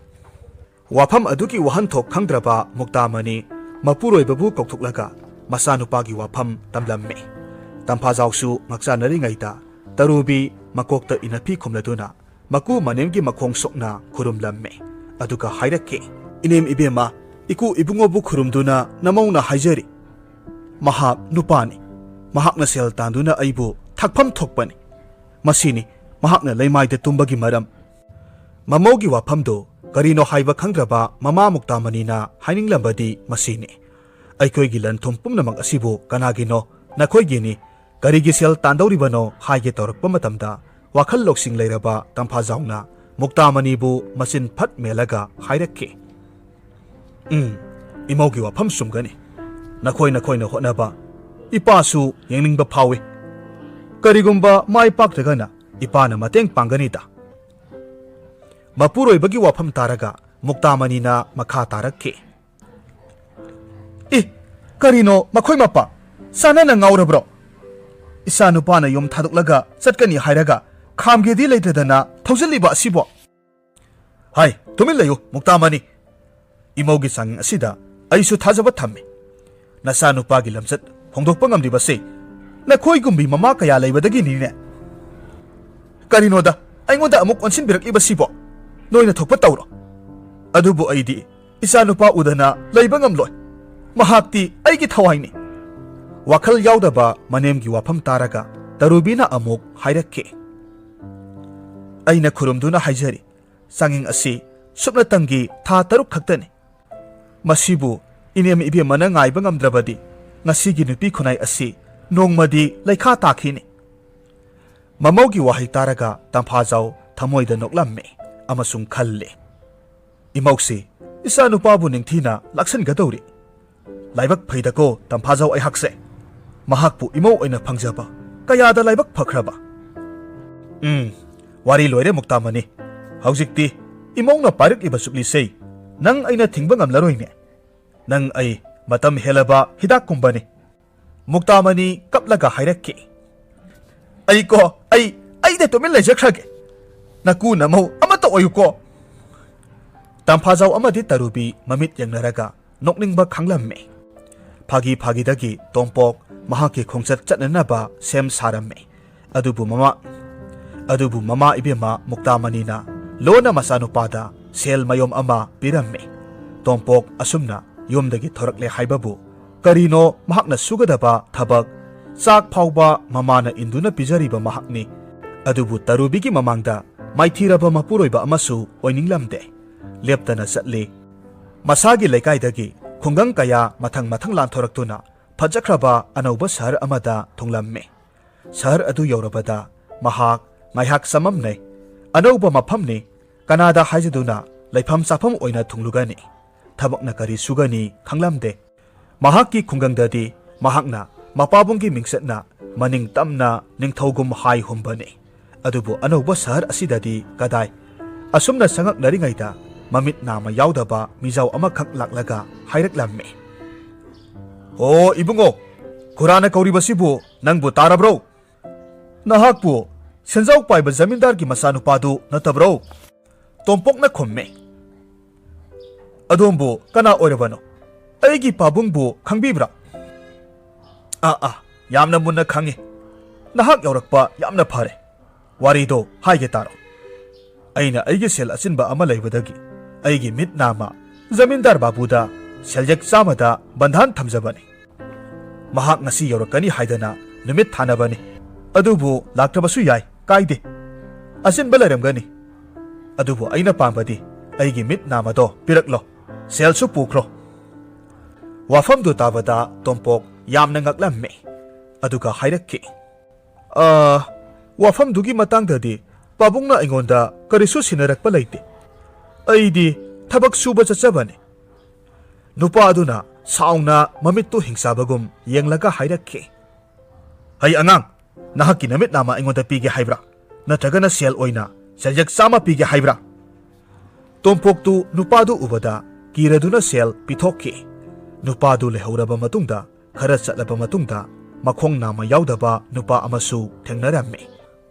ꯋꯥꯐꯝ ꯑꯗꯨꯒꯤ ꯋꯥꯍꯟꯊꯣꯛ ꯈꯪꯗ꯭ꯔꯕ ꯃꯨꯛꯇꯥꯃꯅꯤ ꯃꯄꯨꯔꯣꯏꯕꯕꯨ ꯀꯧꯊꯣꯛꯂꯒ ꯃꯆꯥꯅꯨꯄꯥꯒꯤ ꯋꯥꯐꯝ ꯇꯝꯂꯝꯃꯤ꯫ ꯇꯝꯐꯥꯖꯥꯎꯁꯨ ꯉꯛꯆꯥꯅꯔꯤꯉꯩꯗ ꯇꯔꯨꯕꯤ ꯃꯀꯣꯛꯇ ꯏꯅꯐꯤ ꯈꯨꯝꯂꯗꯨꯅ ꯃꯀꯨ ꯃꯅꯦꯝꯒꯤ ꯃꯈꯣꯡ ꯁꯣꯛꯅ ꯈꯨꯔꯨꯝꯂꯝꯃꯤ꯫ ꯑꯗꯨꯒ ꯍꯥꯏꯔꯛꯈꯤ, "ꯏꯅꯦꯝ ꯏꯕꯦꯝꯃ, ꯏꯀꯨ ꯏꯕꯨꯡꯉꯣꯕꯨ ꯈꯨꯔꯨꯝꯗꯨꯅ ꯅꯃꯧꯅ ꯍꯥꯏꯖꯔꯤ꯫ ꯃꯍꯥꯛ ꯅꯨꯄꯥꯅꯤ꯫ ꯃꯍꯥꯛꯅ ꯁꯦꯜ ꯇꯥꯟꯗꯨꯅ ꯑꯩꯕꯨ ꯊꯛꯐꯝ ꯊꯣꯛꯄꯅꯤ꯫ ꯃꯁꯤꯅꯤ ꯃꯍꯥꯛꯅ ꯂꯩꯃꯥꯏꯗ ꯇꯨꯝꯕꯒꯤ ꯃꯔꯝ꯫" ꯃꯃꯧꯒꯤ ꯋꯥꯐꯝꯗꯨ ꯀꯔꯤꯅꯣ ꯍꯥꯏꯕ ꯈꯪꯗ꯭ꯔꯕ ꯃꯃꯥ ꯃꯨꯛꯇꯥꯃꯅꯤꯅ ꯍꯥꯏꯅꯤꯡꯂꯝꯕꯗꯤ ꯃꯁꯤꯅꯤ, "ꯑꯩꯈꯣꯏꯒꯤ ꯂꯟ ꯊꯨꯝ ꯄꯨꯝꯅꯃꯛ ꯑꯁꯤꯕꯨ ꯀꯅꯥꯒꯤꯅꯣ? ꯅꯈꯣꯏꯒꯤꯅꯤ꯫ ꯀꯔꯤꯒꯤ ꯁꯦꯜ ꯇꯥꯟꯗꯧꯔꯤꯕꯅꯣ?" ꯍꯥꯏꯒꯦ ꯇꯧꯔꯛꯄ ꯃꯇꯝꯗ, ꯋꯥꯈꯜ ꯂꯧꯁꯤꯡ ꯂꯩꯔꯕ ꯇꯝꯐꯥꯖꯥꯎꯅ ꯃꯨꯛꯇꯥꯃꯅꯤꯕꯨ ꯃꯆꯤꯟ ꯐꯠ ꯃꯦꯜꯂꯒ ꯍꯥꯏꯔꯛꯈꯤ, "ꯎꯝ, ꯏꯃꯧꯒꯤ ꯋꯥꯐꯝ ꯆꯨꯝꯒꯅꯤ꯫ ꯅꯈꯣꯏ ꯅꯈꯣꯏꯅ ꯍꯣꯠꯅꯕ ꯏꯄꯥꯁꯨ ꯌꯦꯡꯅꯤꯡꯕ ꯐꯥꯎꯏ꯫ ꯀꯔꯤꯒꯨꯝꯕ ꯃꯥꯏ ꯄꯥꯛꯇ꯭ꯔꯒꯅ ꯏꯄꯥꯅ ꯃꯇꯦꯡ ꯄꯥꯡꯒꯅꯤꯗ꯫" ꯃꯄꯨꯔꯣꯏꯕꯒꯤ ꯋꯥꯐꯝ ꯇꯥꯔꯒ ꯃꯨꯛꯇꯥꯃꯅꯤꯅ ꯃꯈꯥ ꯇꯥꯔꯛꯈꯤ, "ꯏ, ꯀꯔꯤꯅꯣ ꯃꯈꯣꯏ ꯃꯄꯥ? ꯆꯥꯅꯅ ꯉꯥꯎꯔꯕ꯭ꯔꯣ? ꯏꯆꯥ ꯅꯨꯄꯥꯅ ꯌꯨꯝ ꯊꯥꯗꯣꯛꯂꯒ ꯆꯠꯀꯅꯤ ꯍꯥꯏꯔꯒ ꯈꯥꯝꯒꯦꯗꯤ ꯂꯩꯇꯗꯅ ꯊꯧꯖꯤꯜꯂꯤꯕ ꯑꯁꯤꯕꯣ?" "ꯍꯥꯏ, ꯇꯨꯃꯤꯟ ꯂꯩꯌꯨ, ꯃꯨꯛꯇꯥꯃꯅꯤ꯫ ꯏꯃꯧꯒꯤ ꯆꯥꯡꯌꯦꯡ ꯑꯁꯤꯗ ꯑꯩꯁꯨ ꯊꯥꯖꯕ ꯊꯝꯃꯤ꯫ ꯅꯆꯥꯅꯨꯄꯥꯒꯤ ꯂꯝꯆꯠ ꯍꯣꯡꯗꯣꯛꯄ ꯉꯝꯂꯤꯕꯁꯤ ꯅꯈꯣꯏꯒꯨꯝꯕꯤ ꯃꯃꯥ ꯀꯌꯥ ꯂꯩꯕꯗꯒꯤꯅꯤꯅꯦ꯫ ꯀꯔꯤꯅꯣꯗ, ꯑꯩꯉꯣꯟꯗ ꯑꯃꯨꯛ ꯑꯣꯟꯁꯤꯟꯕꯤꯔꯛꯂꯤꯕꯁꯤꯕꯣ? ꯅꯣꯏꯅ ꯊꯣꯛꯄ ꯇꯧꯔꯣ꯫ ꯑꯗꯨꯕꯨ ꯑꯩꯗꯤ ꯏꯆꯥꯅꯨꯄꯥ ꯎꯗꯅ ꯂꯩꯕ ꯉꯝꯂꯣꯏ꯫ ꯃꯍꯥꯛꯇꯤ ꯑꯩꯒꯤ ꯊꯋꯥꯏꯅꯤ꯫" ꯋꯥꯈꯜ ꯌꯥꯎꯗꯕ ꯃꯅꯦꯝꯒꯤ ꯋꯥꯐꯝ ꯇꯥꯔꯒ ꯇꯔꯨꯕꯤꯅ ꯑꯃꯨꯛ ꯍꯥꯏꯔꯛꯈꯤ, "ꯑꯩꯅ ꯈꯨꯔꯨꯝꯗꯨꯅ ꯍꯥꯏꯖꯔꯤ, ꯆꯥꯡꯌꯦꯡ ꯑꯁꯤ ꯁꯨꯞꯅꯇꯪꯒꯤ ꯊꯥ ꯇꯔꯨꯛ ꯈꯛꯇꯅꯤ꯫ ꯃꯁꯤꯕꯨ ꯏꯅꯦꯝ ꯏꯕꯦꯝꯃꯅ ꯉꯥꯏꯕ ꯉꯝꯗ꯭ꯔꯕꯗꯤ ꯉꯁꯤꯒꯤ ꯅꯨꯄꯤ ꯈꯨꯟꯅꯥꯏ ꯑꯁꯤ ꯅꯣꯡꯃꯗꯤ ꯂꯩꯈꯥ ꯇꯥꯈꯤꯅꯤ꯫" ꯃꯃꯧꯒꯤ ꯋꯥꯍꯩ ꯇꯥꯔꯒ ꯇꯝꯐꯥꯖꯥꯎ ꯊꯃꯣꯏꯗ ꯅꯣꯛꯂꯝꯃꯤ ꯑꯃꯁꯨꯡ ꯈꯜꯂꯤ, "ꯏꯃꯧꯁꯤ ꯏꯆꯥꯅꯨꯄꯥꯕꯨ ꯅꯤꯡꯊꯤꯅ ꯂꯥꯛꯁꯤꯟꯒꯗꯧꯔꯤ꯫ ꯂꯥꯏꯕꯛ ꯐꯩꯗꯀꯣ ꯇꯝꯐꯥꯖꯥꯎ ꯑꯩꯍꯥꯛꯁꯦ꯫ ꯃꯍꯥꯛꯄꯨ ꯏꯃꯧ ꯑꯣꯏꯅ ꯐꯪꯖꯕ ꯀꯌꯥꯗ ꯂꯥꯏꯕꯛ ꯐꯈ꯭ꯔꯕ!" "ꯎꯝ, ꯋꯥꯔꯤ ꯂꯣꯏꯔꯦ ꯃꯨꯛꯇꯥꯃꯅꯤ꯫ ꯍꯧꯖꯤꯛꯇꯤ ꯏꯃꯧꯅ ꯄꯥꯏꯔꯛꯂꯤꯕ ꯆꯨꯛꯂꯤꯁꯦ ꯅꯪ ꯑꯩꯅ ꯊꯤꯡꯕ ꯉꯝꯂꯔꯣꯏꯅꯦ꯫ ꯅꯪ ꯑꯩ ꯃꯇꯝ ꯍꯦꯜꯂꯕ ꯍꯤꯗꯥꯛꯀꯨꯝꯕꯅꯤ꯫" ꯃꯨꯛꯇꯥꯃꯅꯤ ꯀꯞꯂꯒ ꯍꯥꯏꯔꯛꯈꯤ꯫ "ꯑꯩ ꯀꯣ, ꯑꯩ, ꯑꯩꯗ ꯇꯨꯃꯤꯟ ꯂꯩꯖꯈ꯭ꯔꯒꯦ꯫ ꯅꯀꯨ ꯅꯃꯧ ꯑꯃꯠꯇ ꯑꯣꯏꯌꯨꯀꯣ꯫" ꯇꯝꯐꯥꯖꯥꯎ ꯑꯃꯗꯤ ꯇꯔꯨꯕꯤ ꯃꯃꯤꯠ ꯌꯦꯡꯅꯔꯒ ꯅꯣꯛꯅꯤꯡꯕ ꯈꯪꯂꯝꯃꯤ꯫ ꯐꯥꯒꯤ ꯐꯥꯒꯤꯗꯒꯤ ꯇꯣꯝꯄꯣꯛ ꯃꯍꯥꯛꯀꯤ ꯈꯣꯡꯆꯠ ꯆꯠꯅꯅꯕ ꯁꯦꯝ ꯁꯥꯔꯝꯃꯤ꯫ ꯑꯗꯨꯕꯨ ꯃꯃꯥ, ꯑꯗꯨꯕꯨ ꯃꯃꯥ ꯏꯕꯦꯝꯃ ꯃꯨꯛꯇꯥꯃꯅꯤꯅ ꯂꯣꯟꯅ ꯃꯆꯥꯅꯨꯄꯥꯗ ꯁꯦꯜ ꯃꯌꯣꯝ ꯑꯃ ꯄꯤꯔꯝꯃꯤ꯫ ꯇꯣꯝꯄꯣꯛ ꯑꯁꯨꯝꯅ ꯌꯨꯝꯗꯒꯤ ꯊꯣꯔꯛꯂꯦ ꯍꯥꯏꯕꯕꯨ ꯀꯔꯤꯅꯣ ꯃꯍꯥꯛꯅ ꯁꯨꯒꯗꯕ ꯊꯕꯛ? ꯆꯥꯛ ꯐꯥꯎꯕ ꯃꯃꯥꯅ ꯏꯟꯗꯨꯅ ꯄꯤꯖꯔꯤꯕ ꯃꯍꯥꯛꯅꯤ꯫ ꯑꯗꯨꯕꯨ ꯇꯔꯨꯕꯤꯒꯤ ꯃꯃꯥꯡꯗ ꯃꯥꯏꯊꯤꯔꯕ ꯃꯄꯨꯔꯣꯏꯕ ꯑꯃꯁꯨ ꯑꯣꯏꯅꯤꯡꯂꯝꯗꯦ꯫ ꯂꯦꯞꯇꯅ ꯆꯠꯂꯤ꯫ ꯃꯁꯥꯒꯤ ꯂꯩꯀꯥꯏꯗꯒꯤ ꯈꯨꯡꯒꯪ ꯀꯌꯥ ꯃꯊꯪ ꯃꯊꯪ ꯂꯥꯟꯊꯣꯔꯛꯇꯨꯅ ꯐꯖꯈ꯭ꯔꯕ ꯑꯅꯧꯕ ꯁꯍꯔ ꯑꯃꯗ ꯊꯨꯡꯂꯝꯃꯤ꯫ ꯁꯍꯔ ꯑꯗꯨ ꯌꯧꯔꯕꯗ ꯃꯍꯥꯛ ꯉꯥꯏꯍꯥꯛ ꯆꯃꯝꯅꯩ꯫ ꯑꯅꯧꯕ ꯃꯐꯝꯅꯤ, ꯀꯅꯥꯗ ꯍꯥꯏꯖꯗꯨꯅ ꯂꯩꯐꯝ ꯆꯥꯐꯝ ꯑꯣꯏꯅ ꯊꯨꯡꯂꯨꯒꯅꯤ? ꯊꯕꯛꯅ ꯀꯔꯤ ꯁꯨꯒꯅꯤ ꯈꯪꯂꯝꯗꯦ꯫ ꯃꯍꯥꯛꯀꯤ ꯈꯨꯡꯒꯪꯗꯗꯤ ꯃꯍꯥꯛꯅ ꯃꯄꯥꯕꯨꯡꯒꯤ ꯃꯤꯡꯆꯠꯅ ꯃꯅꯤꯡ ꯇꯝꯅ ꯅꯤꯡꯊꯧꯒꯨꯝ ꯍꯥꯏ ꯍꯨꯝꯕꯅꯤ꯫ ꯑꯗꯨꯕꯨ ꯑꯅꯧꯕ ꯁꯍꯔ ꯑꯁꯤꯗꯗꯤ ꯀꯗꯥꯏ? ꯑꯁꯨꯝꯅ ꯆꯉꯛꯅꯔꯤꯉꯩꯗ ꯃꯃꯤꯠ ꯅꯥꯝꯃ ꯌꯥꯎꯗꯕ ꯃꯤꯖꯥꯎ ꯑꯃꯈꯛ ꯂꯥꯛꯂꯒ ꯍꯥꯏꯔꯛꯂꯝꯃꯤ꯫ "ꯑꯣ ꯏꯕꯨꯡꯉꯣ, ꯈꯨꯔꯥꯅ ꯀꯧꯔꯤꯕꯁꯤꯕꯨ ꯅꯪꯕꯨ ꯇꯥꯔꯕ꯭ꯔꯣ? ꯅꯍꯥꯛꯄꯨ ꯁꯦꯟꯖꯥꯎ ꯄꯥꯏꯕ ꯖꯃꯤꯟꯗꯥꯔꯒꯤ ꯃꯆꯥꯅꯨꯄꯥꯗꯨ ꯅꯠꯇꯕ꯭ꯔꯣ?" ꯇꯣꯝꯄꯣꯛꯅ ꯈꯨꯝꯃꯤ꯫ "ꯑꯗꯣꯝꯕꯨ ꯀꯅꯥ ꯑꯣꯏꯔꯕꯅꯣ? ꯑꯩꯒꯤ ꯄꯥꯕꯨꯡꯕꯨ ꯈꯪꯕꯤꯕ꯭ꯔꯥ?" "ꯑꯥ, ꯑꯥ, ꯌꯥꯝꯅ ꯃꯨꯟꯅ ꯈꯪꯉꯤ꯫ ꯅꯍꯥꯛ ꯌꯧꯔꯛꯄ ꯌꯥꯝꯅ ꯐꯔꯦ꯫ ꯋꯥꯔꯤꯗꯣ ꯍꯥꯏꯒꯦ ꯇꯥꯔꯣ꯫ ꯑꯩꯅ ꯑꯩꯒꯤ ꯁꯦꯜ ꯑꯆꯤꯟꯕ ꯑꯃ ꯂꯩꯕꯗꯒꯤ ꯑꯩꯒꯤ ꯃꯤꯠ ꯅꯥꯝꯃ ꯖꯃꯤꯟꯗꯥꯔ ꯕꯥꯕꯨꯗ ꯁꯦꯜꯌꯦꯛ ꯆꯥꯝꯃꯗ ꯕꯟꯙꯥꯟ ꯊꯝꯖꯕꯅꯤ꯫ ꯃꯍꯥꯛ ꯉꯁꯤ ꯌꯧꯔꯛꯀꯅꯤ ꯍꯥꯏꯗꯅ ꯅꯨꯃꯤꯠ ꯊꯥꯅꯕꯅꯤ꯫ ꯑꯗꯨꯕꯨ ꯂꯥꯛꯇꯕꯁꯨ ꯌꯥꯏ, ꯀꯥꯏꯗꯦ꯫ ꯑꯆꯤꯟꯕ ꯂꯩꯔꯝꯒꯅꯤ꯫ ꯑꯗꯨꯕꯨ ꯑꯩꯅ ꯄꯥꯝꯕꯗꯤ ꯑꯩꯒꯤ ꯃꯤꯠ ꯅꯥꯝꯃꯗꯣ ꯄꯤꯔꯛꯂꯣ, ꯁꯦꯜꯁꯨ ꯄꯨꯈ꯭ꯔꯣ꯫" ꯋꯥꯐꯝꯗꯨ ꯇꯥꯕꯗ ꯇꯣꯝꯄꯣꯛ ꯌꯥꯝꯅ ꯉꯛꯂꯝꯃꯤ꯫ ꯑꯗꯨꯒ ꯍꯥꯏꯔꯛꯈꯤ, "ꯑ, ꯋꯥꯐꯝꯗꯨꯒꯤ ꯃꯇꯥꯡꯗꯗꯤ ꯄꯥꯕꯨꯡꯅ ꯑꯩꯉꯣꯟꯗ ꯀꯔꯤꯁꯨ ꯁꯤꯟꯅꯔꯛꯄ ꯂꯩꯇꯦ꯫ ꯑꯩꯗꯤ ꯊꯕꯛ ꯁꯨꯕ ꯆꯠꯆꯕꯅꯤ꯫ ꯅꯨꯄꯥ ꯑꯗꯨꯅ ꯁꯥꯎꯅ ꯃꯃꯤꯠꯇꯨ ꯍꯤꯡꯆꯥꯕꯒꯨꯝ ꯌꯦꯡꯂꯒ ꯍꯥꯏꯔꯛꯈꯤ, "ꯍꯩ ꯑꯉꯥꯡ, ꯅꯍꯥꯛꯀꯤ ꯅꯃꯤꯠ ꯅꯥꯝꯃ ꯑꯩꯉꯣꯟꯗ ꯄꯤꯒꯦ ꯍꯥꯏꯕ꯭ꯔꯥ? ꯅꯠꯇ꯭ꯔꯒꯅ ꯁꯦꯜ ꯑꯣꯏꯅ ꯁꯦꯜꯌꯦꯛ ꯆꯥꯝꯃ ꯄꯤꯒꯦ ꯍꯥꯏꯕ꯭ꯔꯥ?" ꯇꯣꯝꯄꯣꯛꯇꯨ ꯅꯨꯄꯥꯗꯨ ꯎꯕꯗ ꯀꯤꯔꯗꯨꯅ ꯁꯦꯜ ꯄꯤꯊꯣꯛꯈꯤ꯫ ꯅꯨꯄꯥꯗꯨ ꯂꯩꯍꯧꯔꯕ ꯃꯇꯨꯡꯗ, ꯈꯔ ꯆꯠꯂꯕ ꯃꯇꯨꯡꯗ, ꯃꯈꯣꯡ ꯅꯥꯝꯃ ꯌꯥꯎꯗꯕ ꯅꯨꯄꯥ ꯑꯃꯁꯨ ꯊꯦꯡꯅꯔꯝꯃꯤ꯫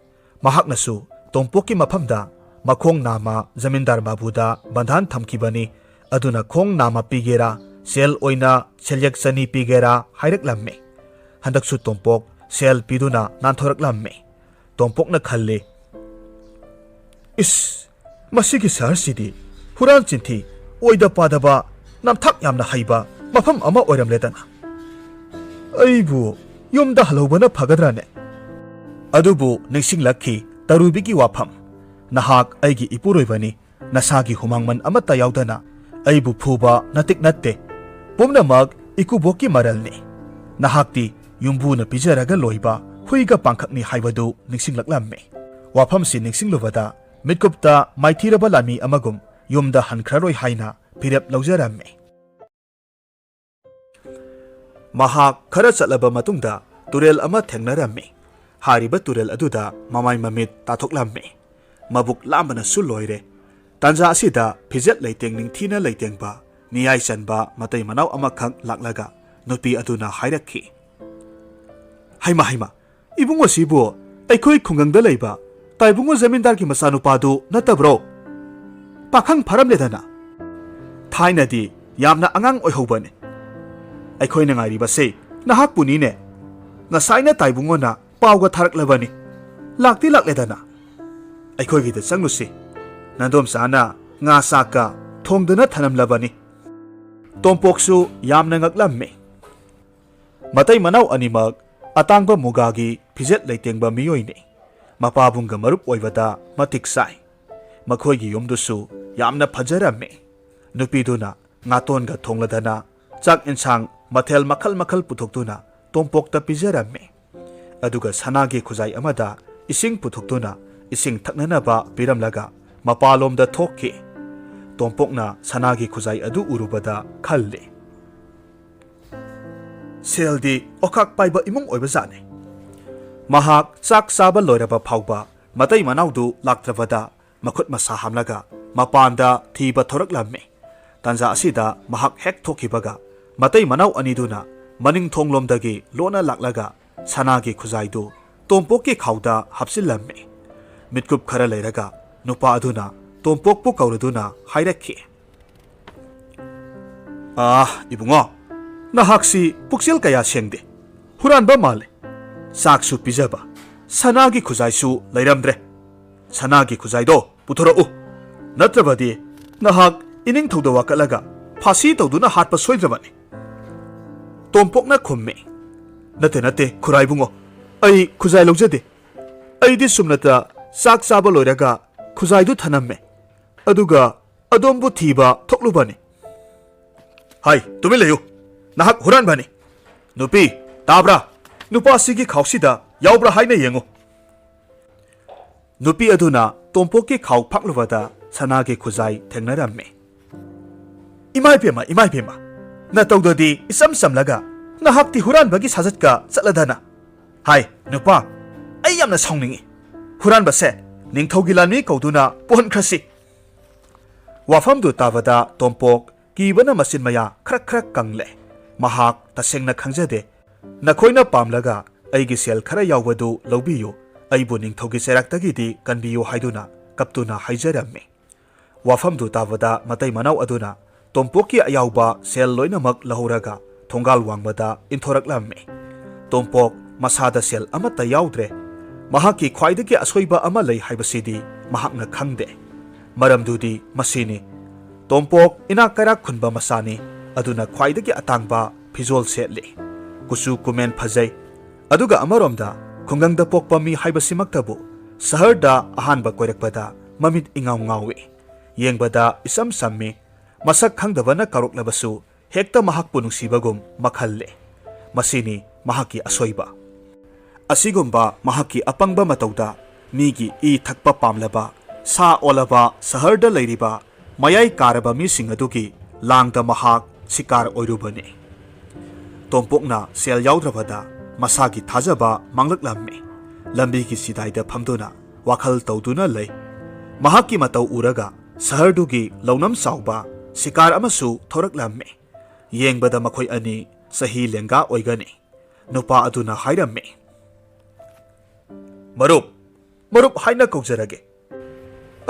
ꯃꯍꯥꯛꯅꯁꯨ ꯇꯣꯝꯄꯣꯛꯀꯤ ꯃꯐꯝꯗ ꯃꯈꯣꯡ ꯅꯥꯝꯃ ꯖꯃꯤꯟꯗꯥꯔ ꯕꯥꯕꯨꯗ ꯕꯟꯙꯥꯟ ꯊꯝꯈꯤꯕꯅꯤ꯫ ꯑꯗꯨꯅ ꯈꯣꯡ ꯅꯥꯝꯃ ꯄꯤꯒꯦꯔꯥ, ꯁꯦꯜ ꯑꯣꯏꯅ ꯁꯦꯜꯌꯦꯛ ꯆꯅꯤ ꯄꯤꯒꯦꯔꯥ ꯍꯥꯏꯔꯛꯂꯝꯃꯤ꯫ ꯍꯟꯗꯛꯁꯨ ꯇꯣꯝꯄꯣꯛ ꯁꯦꯜ ꯄꯤꯗꯨꯅ ꯅꯥꯟꯊꯣꯔꯛꯂꯝꯃꯤ꯫ ꯇꯣꯝꯄꯣꯛꯅ ꯈꯜꯂꯤ, "ꯏꯁ, ꯃꯁꯤꯒꯤ ꯁꯍꯔꯁꯤꯗꯤ ꯍꯨꯔꯥꯟ ꯆꯤꯟꯊꯤ, ꯑꯣꯏꯗ ꯄꯥꯗꯕ, ꯅꯝꯊꯥꯛ ꯌꯥꯝꯅ ꯍꯩꯕ ꯃꯐꯝ ꯑꯃ ꯑꯣꯏꯔꯝꯂꯦꯗꯅ꯫ ꯑꯩꯕꯨ ꯌꯨꯝꯗ ꯍꯜꯍꯧꯕꯅ ꯐꯒꯗ꯭ꯔꯥꯅꯦ?" ꯑꯗꯨꯕꯨ ꯅꯤꯡꯁꯤꯡꯂꯛꯈꯤ ꯇꯔꯨꯕꯤꯒꯤ ꯋꯥꯐꯝ, "ꯅꯍꯥꯛ ꯑꯩꯒꯤ ꯏꯄꯨꯔꯣꯏꯕꯅꯤ, ꯅꯁꯥꯒꯤ ꯍꯨꯃꯥꯡꯃꯟ ꯑꯃꯠꯇ ꯌꯥꯎꯗꯅ ꯑꯩꯕꯨ ꯐꯨꯕ ꯅꯇꯤꯛ ꯅꯠꯇꯦ꯫ ꯄꯨꯝꯅꯃꯛ ꯏꯀꯨꯕꯣꯛꯀꯤ ꯃꯔꯜꯅꯤ꯫ ꯅꯍꯥꯛꯇꯤ ꯌꯨꯝꯕꯨꯅ ꯄꯤꯖꯔꯒ ꯂꯣꯏꯕ ꯍꯨꯏꯒ ꯄꯥꯡꯈꯛꯅꯤ" ꯍꯥꯏꯕꯗꯨ ꯅꯤꯡꯁꯤꯡꯂꯛꯂꯝꯃꯤ꯫ ꯋꯥꯐꯝꯁꯤ ꯅꯤꯡꯁꯤꯡꯂꯨꯕꯗ ꯃꯤꯠꯀꯨꯞꯇ ꯃꯥꯏꯊꯤꯔꯕ ꯂꯥꯟꯃꯤ ꯑꯃꯒꯨꯝ ꯌꯨꯝꯗ ꯍꯟꯈ꯭ꯔꯔꯣꯏ ꯍꯥꯏꯅ ꯐꯤꯔꯦꯞ ꯂꯧꯖꯔꯝꯃꯤ꯫ ꯃꯍꯥꯛ ꯈꯔ ꯆꯠꯂꯕ ꯃꯇꯨꯡꯗ ꯇꯨꯔꯦꯜ ꯑꯃ ꯊꯦꯡꯅꯔꯝꯃꯤ꯫ ꯍꯥꯏꯔꯤꯕ ꯇꯨꯔꯦꯜ ꯑꯗꯨꯗ ꯃꯃꯥꯏ ꯃꯃꯤꯠ ꯇꯥꯊꯣꯛꯂꯝꯃꯤ꯫ ꯃꯕꯨꯛ ꯂꯥꯝꯕꯅꯁꯨ ꯂꯣꯏꯔꯦ꯫ ꯇꯥꯟꯖꯥ ꯑꯁꯤꯗ ꯐꯤꯖꯦꯠ ꯂꯩꯇꯦꯡ ꯅꯤꯡꯊꯤꯅ ꯂꯩꯇꯦꯡꯕ, ꯅꯤꯌꯥꯏ ꯆꯟꯕ ꯃꯇꯩ ꯃꯅꯥꯎ ꯑꯃꯈꯛ ꯂꯥꯛꯂꯒ ꯅꯨꯄꯤ ꯑꯗꯨꯅ ꯍꯥꯏꯔꯛꯈꯤ, "ꯍꯩꯃ, ꯍꯩꯃ, ꯏꯕꯨꯡꯉꯣꯁꯤꯕꯨ ꯑꯩꯈꯣꯏ ꯈꯨꯡꯒꯪꯗ ꯂꯩꯕ ꯇꯥꯏꯕꯨꯡꯉꯣ ꯖꯃꯤꯟꯗꯥꯔꯒꯤ ꯃꯆꯥꯅꯨꯄꯥꯗꯨ ꯅꯠꯇꯕ꯭ꯔꯣ? ꯄꯥꯈꯪ ꯐꯥꯔꯝꯂꯦꯗꯅ꯫ ꯊꯥꯏꯅꯗꯤ ꯌꯥꯝꯅ ꯑꯉꯥꯡ ꯑꯣꯏꯍꯧꯕꯅꯤ꯫ ꯑꯩꯈꯣꯏꯅ ꯉꯥꯏꯔꯤꯕꯁꯦ ꯅꯍꯥꯛꯄꯨꯅꯤꯅꯦ꯫ ꯉꯁꯥꯏꯅ ꯇꯥꯏꯕꯨꯡꯉꯣꯅ ꯄꯥꯎꯒ ꯊꯥꯔꯛꯂꯕꯅꯤ꯫ ꯂꯥꯛꯇꯤ ꯂꯥꯛꯂꯦꯗꯅ꯫ ꯑꯩꯈꯣꯏꯒꯤꯗ ꯆꯪꯂꯨꯁꯤ꯫ ꯅꯗꯣꯝꯆꯥꯅ ꯉꯥ ꯆꯥꯛꯀ ꯊꯣꯡꯗꯨꯅ ꯊꯅꯝꯂꯕꯅꯤ꯫" ꯇꯣꯝꯄꯣꯛꯁꯨ ꯌꯥꯝꯅ ꯉꯛꯂꯝꯃꯤ꯫ ꯃꯇꯩ ꯃꯅꯥꯎ ꯑꯅꯤꯃꯛ ꯑꯇꯥꯡꯕ ꯃꯨꯒꯥꯒꯤ ꯐꯤꯖꯦꯠ ꯂꯩꯇꯦꯡꯕ ꯃꯤꯑꯣꯏꯅꯤ꯫ ꯃꯄꯥꯕꯨꯡꯒ ꯃꯔꯨꯞ ꯑꯣꯏꯕꯗ ꯃꯇꯤꯛ ꯆꯥꯏ꯫ ꯃꯈꯣꯏꯒꯤ ꯌꯨꯝꯗꯨꯁꯨ ꯌꯥꯝꯅ ꯐꯖꯔꯝꯃꯤ꯫ ꯅꯨꯄꯤꯗꯨꯅ ꯉꯥꯇꯣꯟꯒ ꯊꯣꯡꯂꯗꯅ ꯆꯥꯛ ꯏꯟꯁꯥꯡ ꯃꯊꯦꯜ ꯃꯈꯜ ꯃꯈꯜ ꯄꯨꯊꯣꯛꯇꯨꯅ ꯇꯣꯝꯄꯣꯛꯇ ꯄꯤꯖꯔꯝꯃꯤ꯫ ꯑꯗꯨꯒ ꯁꯅꯥꯒꯤ ꯈꯨꯖꯥꯏ ꯑꯃꯗ ꯏꯁꯤꯡ ꯄꯨꯊꯣꯛꯇꯨꯅ ꯏꯁꯤꯡ ꯊꯛꯅꯅꯕ ꯄꯤꯔꯝꯂꯒ ꯃꯄꯥꯂꯣꯝꯗ ꯊꯣꯛꯈꯤ꯫ ꯇꯣꯝꯄꯣꯛꯅ ꯁꯅꯥꯒꯤ ꯈꯨꯖꯥꯏ ꯑꯗꯨ ꯎꯔꯨꯕꯗ ꯈꯜꯂꯤ꯫ ꯁꯦꯜꯗꯤ ꯑꯣꯈꯥꯛ ꯄꯥꯏꯕ ꯏꯃꯨꯡ ꯑꯣꯏꯕꯖꯥꯠꯅꯤ꯫ ꯃꯍꯥꯛ ꯆꯥꯛ ꯆꯥꯕ ꯂꯣꯏꯔꯕ ꯐꯥꯎꯕ ꯃꯇꯩ ꯃꯅꯥꯎꯗꯨ ꯂꯥꯛꯇ꯭ꯔꯕꯗ ꯃꯈꯨꯠ ꯃꯁꯥ ꯍꯥꯝꯂꯒ ꯃꯄꯥꯟꯗ ꯊꯤꯕ ꯊꯣꯔꯛꯂꯝꯃꯤ꯫ ꯇꯥꯟꯖꯥ ꯑꯁꯤꯗ ꯃꯍꯥꯛ ꯍꯦꯛ ꯊꯣꯛꯈꯤꯕꯒ ꯃꯇꯩ ꯃꯅꯥꯎ ꯑꯅꯤꯗꯨꯅ ꯃꯅꯤꯡ ꯊꯣꯡꯂꯣꯝꯗꯒꯤ ꯂꯣꯟꯅ ꯂꯥꯛꯂꯒ ꯁꯅꯥꯒꯤ ꯈꯨꯖꯥꯏꯗꯨ ꯇꯣꯝꯄꯣꯛꯀꯤ ꯈꯥꯎꯗ ꯍꯥꯞꯆꯤꯜꯂꯝꯃꯤ꯫ ꯃꯤꯠꯀꯨꯞ ꯈꯔ ꯂꯩꯔꯒ ꯅꯨꯄꯥ ꯑꯗꯨꯅ ꯇꯣꯝꯄꯣꯛꯄꯨ ꯀꯧꯔꯗꯨꯅ ꯍꯥꯏꯔꯛꯈꯤ, "ꯑꯥ, ꯏꯕꯨꯡꯉꯣ, ꯅꯍꯥꯛꯁꯤ ꯄꯨꯛꯆꯦꯜ ꯀꯌꯥ ꯁꯦꯡꯗꯦ꯫ ꯍꯨꯔꯥꯟꯕ ꯃꯥꯜꯂꯦ꯫ ꯆꯥꯛꯁꯨ ꯄꯤꯖꯕ, ꯁꯅꯥꯒꯤ ꯈꯨꯖꯥꯏꯁꯨ ꯂꯩꯔꯝꯗ꯭ꯔꯦ꯫ ꯁꯅꯥꯒꯤ ꯈꯨꯖꯥꯏꯗꯣ ꯄꯨꯊꯣꯔꯛꯎ꯫ ꯅꯠꯇ꯭ꯔꯕꯗꯤ ꯅꯍꯥꯛ ꯏꯅꯤꯡꯊꯧꯗ ꯋꯥꯀꯠꯂꯒ ꯐꯥꯁꯤ ꯇꯧꯗꯨꯅ ꯍꯥꯠꯄ ꯁꯣꯏꯗ꯭ꯔꯕꯅꯤ꯫" ꯇꯣꯝꯄꯣꯛꯅ ꯈꯨꯝꯃꯤ, "ꯅꯠꯇꯦ, ꯅꯠꯇꯦ, ꯈꯨꯔꯥꯏꯕꯨꯡꯉꯣ, ꯑꯩ ꯈꯨꯖꯥꯏ ꯂꯧꯖꯗꯦ꯫ ꯑꯩꯗꯤ ꯁꯨꯝꯅꯇ ꯆꯥꯛ ꯆꯥꯕ ꯂꯣꯏꯔꯒ ꯈꯨꯖꯥꯏꯗꯨ ꯊꯅꯝꯃꯦ, ꯑꯗꯨꯒ ꯑꯗꯣꯝꯕꯨ ꯊꯤꯕ ꯊꯣꯛꯂꯨꯕꯅꯤ꯫" "ꯍꯥꯏ, ꯇꯨꯃꯤꯟ ꯂꯩꯌꯨ꯫ ꯅꯍꯥꯛ ꯍꯨꯔꯥꯟꯕꯅꯤ꯫ ꯅꯨꯄꯤ, ꯇꯥꯕ꯭ꯔꯥ? ꯅꯨꯄꯥꯁꯤꯒꯤ ꯈꯥꯎꯁꯤꯗ ꯌꯥꯎꯕ꯭ꯔꯥ ꯍꯥꯏꯅ ꯌꯦꯡꯉꯨ꯫" ꯅꯨꯄꯤ ꯑꯗꯨꯅ ꯇꯣꯝꯄꯣꯛꯀꯤ ꯈꯥꯎ ꯐꯥꯛꯂꯨꯕꯗ ꯁꯅꯥꯒꯤ ꯈꯨꯖꯥꯏ ꯊꯦꯡꯅꯔꯝꯃꯤ꯫ "ꯏꯃꯥ ꯏꯕꯦꯝꯃ, ꯏꯃꯥ ꯏꯕꯦꯝꯃ, ꯅꯇꯧꯗꯗꯤ ꯏꯆꯝ ꯆꯝꯂꯒ ꯅꯍꯥꯛꯇꯤ ꯍꯨꯔꯥꯟꯕꯒꯤ ꯁꯥꯖꯠꯀ ꯆꯠꯂꯗꯅ꯫ ꯍꯥꯏ, ꯅꯨꯄꯥ, ꯑꯩ ꯌꯥꯝꯅ ꯁꯥꯎꯅꯤꯡꯏ꯫ ꯍꯨꯔꯥꯟꯕꯁꯦ ꯅꯤꯡꯊꯧꯒꯤ ꯂꯥꯟꯃꯤ ꯀꯧꯗꯨꯅ ꯄꯨꯍꯟꯈ꯭ꯔꯁꯤ꯫" ꯋꯥꯐꯝꯗꯨ ꯇꯥꯕꯗ ꯇꯣꯝꯄꯣꯛ ꯀꯤꯕꯅ ꯃꯆꯤꯟ ꯃꯌꯥ ꯈ꯭ꯔꯛ ꯈ꯭ꯔꯛ ꯀꯪꯂꯦ꯫ ꯃꯍꯥꯛ ꯇꯁꯦꯡꯅ ꯈꯪꯖꯗꯦ꯫ "ꯅꯈꯣꯏꯅ ꯄꯥꯝꯂꯒ ꯑꯩꯒꯤ ꯁꯦꯜ ꯈꯔ ꯌꯥꯎꯕꯗꯨ ꯂꯧꯕꯤꯌꯨ, ꯑꯩꯕꯨ ꯅꯤꯡꯊꯧꯒꯤ ꯆꯩꯔꯥꯛꯇꯒꯤꯗꯤ ꯀꯟꯕꯤꯌꯨ" ꯍꯥꯏꯗꯨꯅ ꯀꯞꯇꯨꯅ ꯍꯥꯏꯖꯔꯝꯃꯤ꯫ ꯋꯥꯐꯝꯗꯨ ꯇꯥꯕꯗ ꯃꯇꯩ ꯃꯅꯥꯎ ꯑꯗꯨꯅ ꯇꯣꯝꯄꯣꯛꯀꯤ ꯑꯌꯥꯎꯕ ꯁꯦꯜ ꯂꯣꯏꯅꯃꯛ ꯂꯧꯍꯧꯔꯒ ꯊꯣꯡꯒꯥꯜ ꯋꯥꯡꯃꯗ ꯏꯟꯊꯣꯔꯛꯂꯝꯃꯤ꯫ ꯇꯣꯝꯄꯣꯛ ꯃꯁꯥꯗ ꯁꯦꯜ ꯑꯃꯠꯇ ꯌꯥꯎꯗ꯭ꯔꯦ꯫ ꯃꯍꯥꯛꯀꯤ ꯈ꯭ꯋꯥꯏꯗꯒꯤ ꯑꯁꯣꯏꯕ ꯑꯃ ꯂꯩ ꯍꯥꯏꯕꯁꯤꯗꯤ ꯃꯍꯥꯛꯅ ꯈꯪꯗꯦ꯫ ꯃꯔꯝꯗꯨꯗꯤ ꯃꯁꯤꯅꯤ꯫ ꯇꯣꯝꯄꯣꯛ ꯏꯅꯥꯛ ꯀꯩꯔꯥꯛ ꯈꯨꯟꯕ ꯃꯆꯥꯅꯤ, ꯑꯗꯨꯅ ꯈ꯭ꯋꯥꯏꯗꯒꯤ ꯑꯇꯥꯡꯕ ꯐꯤꯖꯣꯜ ꯁꯦꯠꯂꯤ꯫ ꯀꯨꯆꯨ ꯀꯨꯃꯦꯟ ꯐꯖꯩ꯫ ꯑꯗꯨꯒ ꯑꯃꯔꯣꯝꯗ ꯈꯨꯡꯒꯪꯗ ꯄꯣꯛꯄ ꯃꯤ ꯍꯥꯏꯕꯁꯤꯃꯛꯇꯕꯨ ꯁꯍꯔꯗ ꯑꯍꯥꯟꯕ ꯀꯣꯏꯔꯛꯄꯗ ꯃꯃꯤꯠ ꯏꯉꯥꯎ ꯉꯥꯎꯏ꯫ ꯌꯦꯡꯕꯗ ꯏꯆꯝ ꯆꯝꯃꯤ꯫ ꯃꯁꯛ ꯈꯪꯗꯕꯅ ꯀꯧꯔꯛꯂꯕꯁꯨ ꯍꯦꯛꯇ ꯃꯍꯥꯛꯄꯨ ꯅꯨꯡꯁꯤꯕꯒꯨꯝ ꯃꯈꯜꯂꯦ꯫ ꯃꯁꯤꯅꯤ ꯃꯍꯥꯛꯀꯤ ꯑꯁꯣꯏꯕ꯫ ꯑꯁꯤꯒꯨꯝꯕ ꯃꯍꯥꯛꯀꯤ ꯑꯄꯪꯕ ꯃꯇꯧꯗ ꯃꯤꯒꯤ ꯏ ꯊꯛꯄ ꯄꯥꯝꯂꯕ, ꯁꯥ ꯑꯣꯜꯂꯕ ꯁꯍꯔꯗ ꯂꯩꯔꯤꯕ ꯃꯌꯥꯏ ꯀꯥꯔꯕ ꯃꯤꯁꯤꯡ ꯑꯗꯨꯒꯤ ꯂꯥꯡꯗ ꯃꯍꯥꯛ ꯁꯤꯀꯥꯔ ꯑꯣꯏꯔꯨꯕꯅꯤ꯫ ꯇꯣꯝꯄꯣꯛꯅ ꯁꯦꯜ ꯌꯥꯎꯗ꯭ꯔꯕꯗ ꯃꯁꯥꯒꯤ ꯊꯥꯖꯕ ꯃꯥꯡꯂꯛꯂꯝꯃꯤ꯫ ꯂꯝꯕꯤꯒꯤ ꯆꯤꯗꯥꯏꯗ ꯐꯝꯗꯨꯅ ꯋꯥꯈꯜ ꯇꯧꯗꯨꯅ ꯂꯩ꯫ ꯃꯍꯥꯛꯀꯤ ꯃꯇꯧ ꯎꯔꯒ ꯁꯍꯔꯗꯨꯒꯤ ꯂꯧꯅꯝ ꯆꯥꯎꯕ ꯁꯤꯀꯥꯔ ꯑꯃꯁꯨ ꯊꯣꯔꯛꯂꯝꯃꯤ꯫ ꯌꯦꯡꯕꯗ ꯃꯈꯣꯏ ꯑꯅꯤ ꯆꯍꯤ ꯂꯦꯡꯒꯥ ꯑꯣꯏꯒꯅꯤ꯫ ꯅꯨꯄꯥ ꯑꯗꯨꯅ ꯍꯥꯏꯔꯝꯃꯤ, "ꯃꯔꯨꯞ, ꯃꯔꯨꯞ ꯍꯥꯏꯅ ꯀꯧꯖꯔꯒꯦ꯫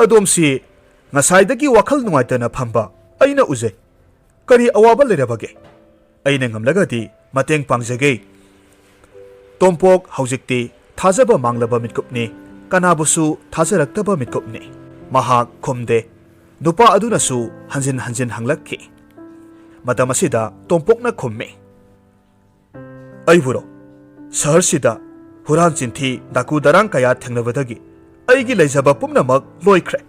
ꯑꯗꯣꯝꯁꯤ ꯉꯁꯥꯏꯗꯒꯤ ꯋꯥꯈꯜ ꯅꯨꯡꯉꯥꯏꯇꯅ ꯐꯝꯕ ꯑꯩꯅ ꯎꯖꯩ꯫ ꯀꯔꯤ ꯑꯋꯥꯕ ꯂꯩꯔꯕꯒꯦ? ꯑꯩꯅ ꯉꯝꯂꯒꯗꯤ ꯃꯇꯦꯡ ꯄꯥꯡꯖꯒꯦ꯫" ꯇꯣꯝꯄꯣꯛ ꯍꯧꯖꯤꯛꯇꯤ ꯊꯥꯖꯕ ꯃꯥꯡꯂꯕ ꯃꯤꯠꯀꯨꯞꯅꯤ꯫ ꯀꯅꯥꯕꯨꯁꯨ ꯊꯥꯖꯔꯛꯇꯕ ꯃꯤꯠꯀꯨꯞꯅꯤ꯫ ꯃꯍꯥꯛ ꯈꯨꯝꯗꯦ꯫ ꯅꯨꯄꯥ ꯑꯗꯨꯅꯁꯨ ꯍꯟꯖꯤꯟ ꯍꯟꯖꯤꯟ ꯍꯪꯂꯛꯈꯤ꯫ ꯃꯇꯝ ꯑꯁꯤꯗ ꯇꯣꯝꯄꯣꯛꯅ ꯈꯨꯝꯃꯤ, "ꯑꯩꯕꯨꯔꯣ? ꯁꯍꯔꯁꯤꯗ ꯍꯨꯔꯥꯟ ꯆꯤꯟꯊꯤ, ꯗꯥꯀꯨ ꯗꯔꯥꯡ ꯀꯌꯥ ꯊꯦꯡꯅꯕꯗꯒꯤ ꯑꯩꯒꯤ ꯂꯩꯖꯕ ꯄꯨꯝꯅꯃꯛ ꯂꯣꯏꯈ꯭ꯔꯦ꯫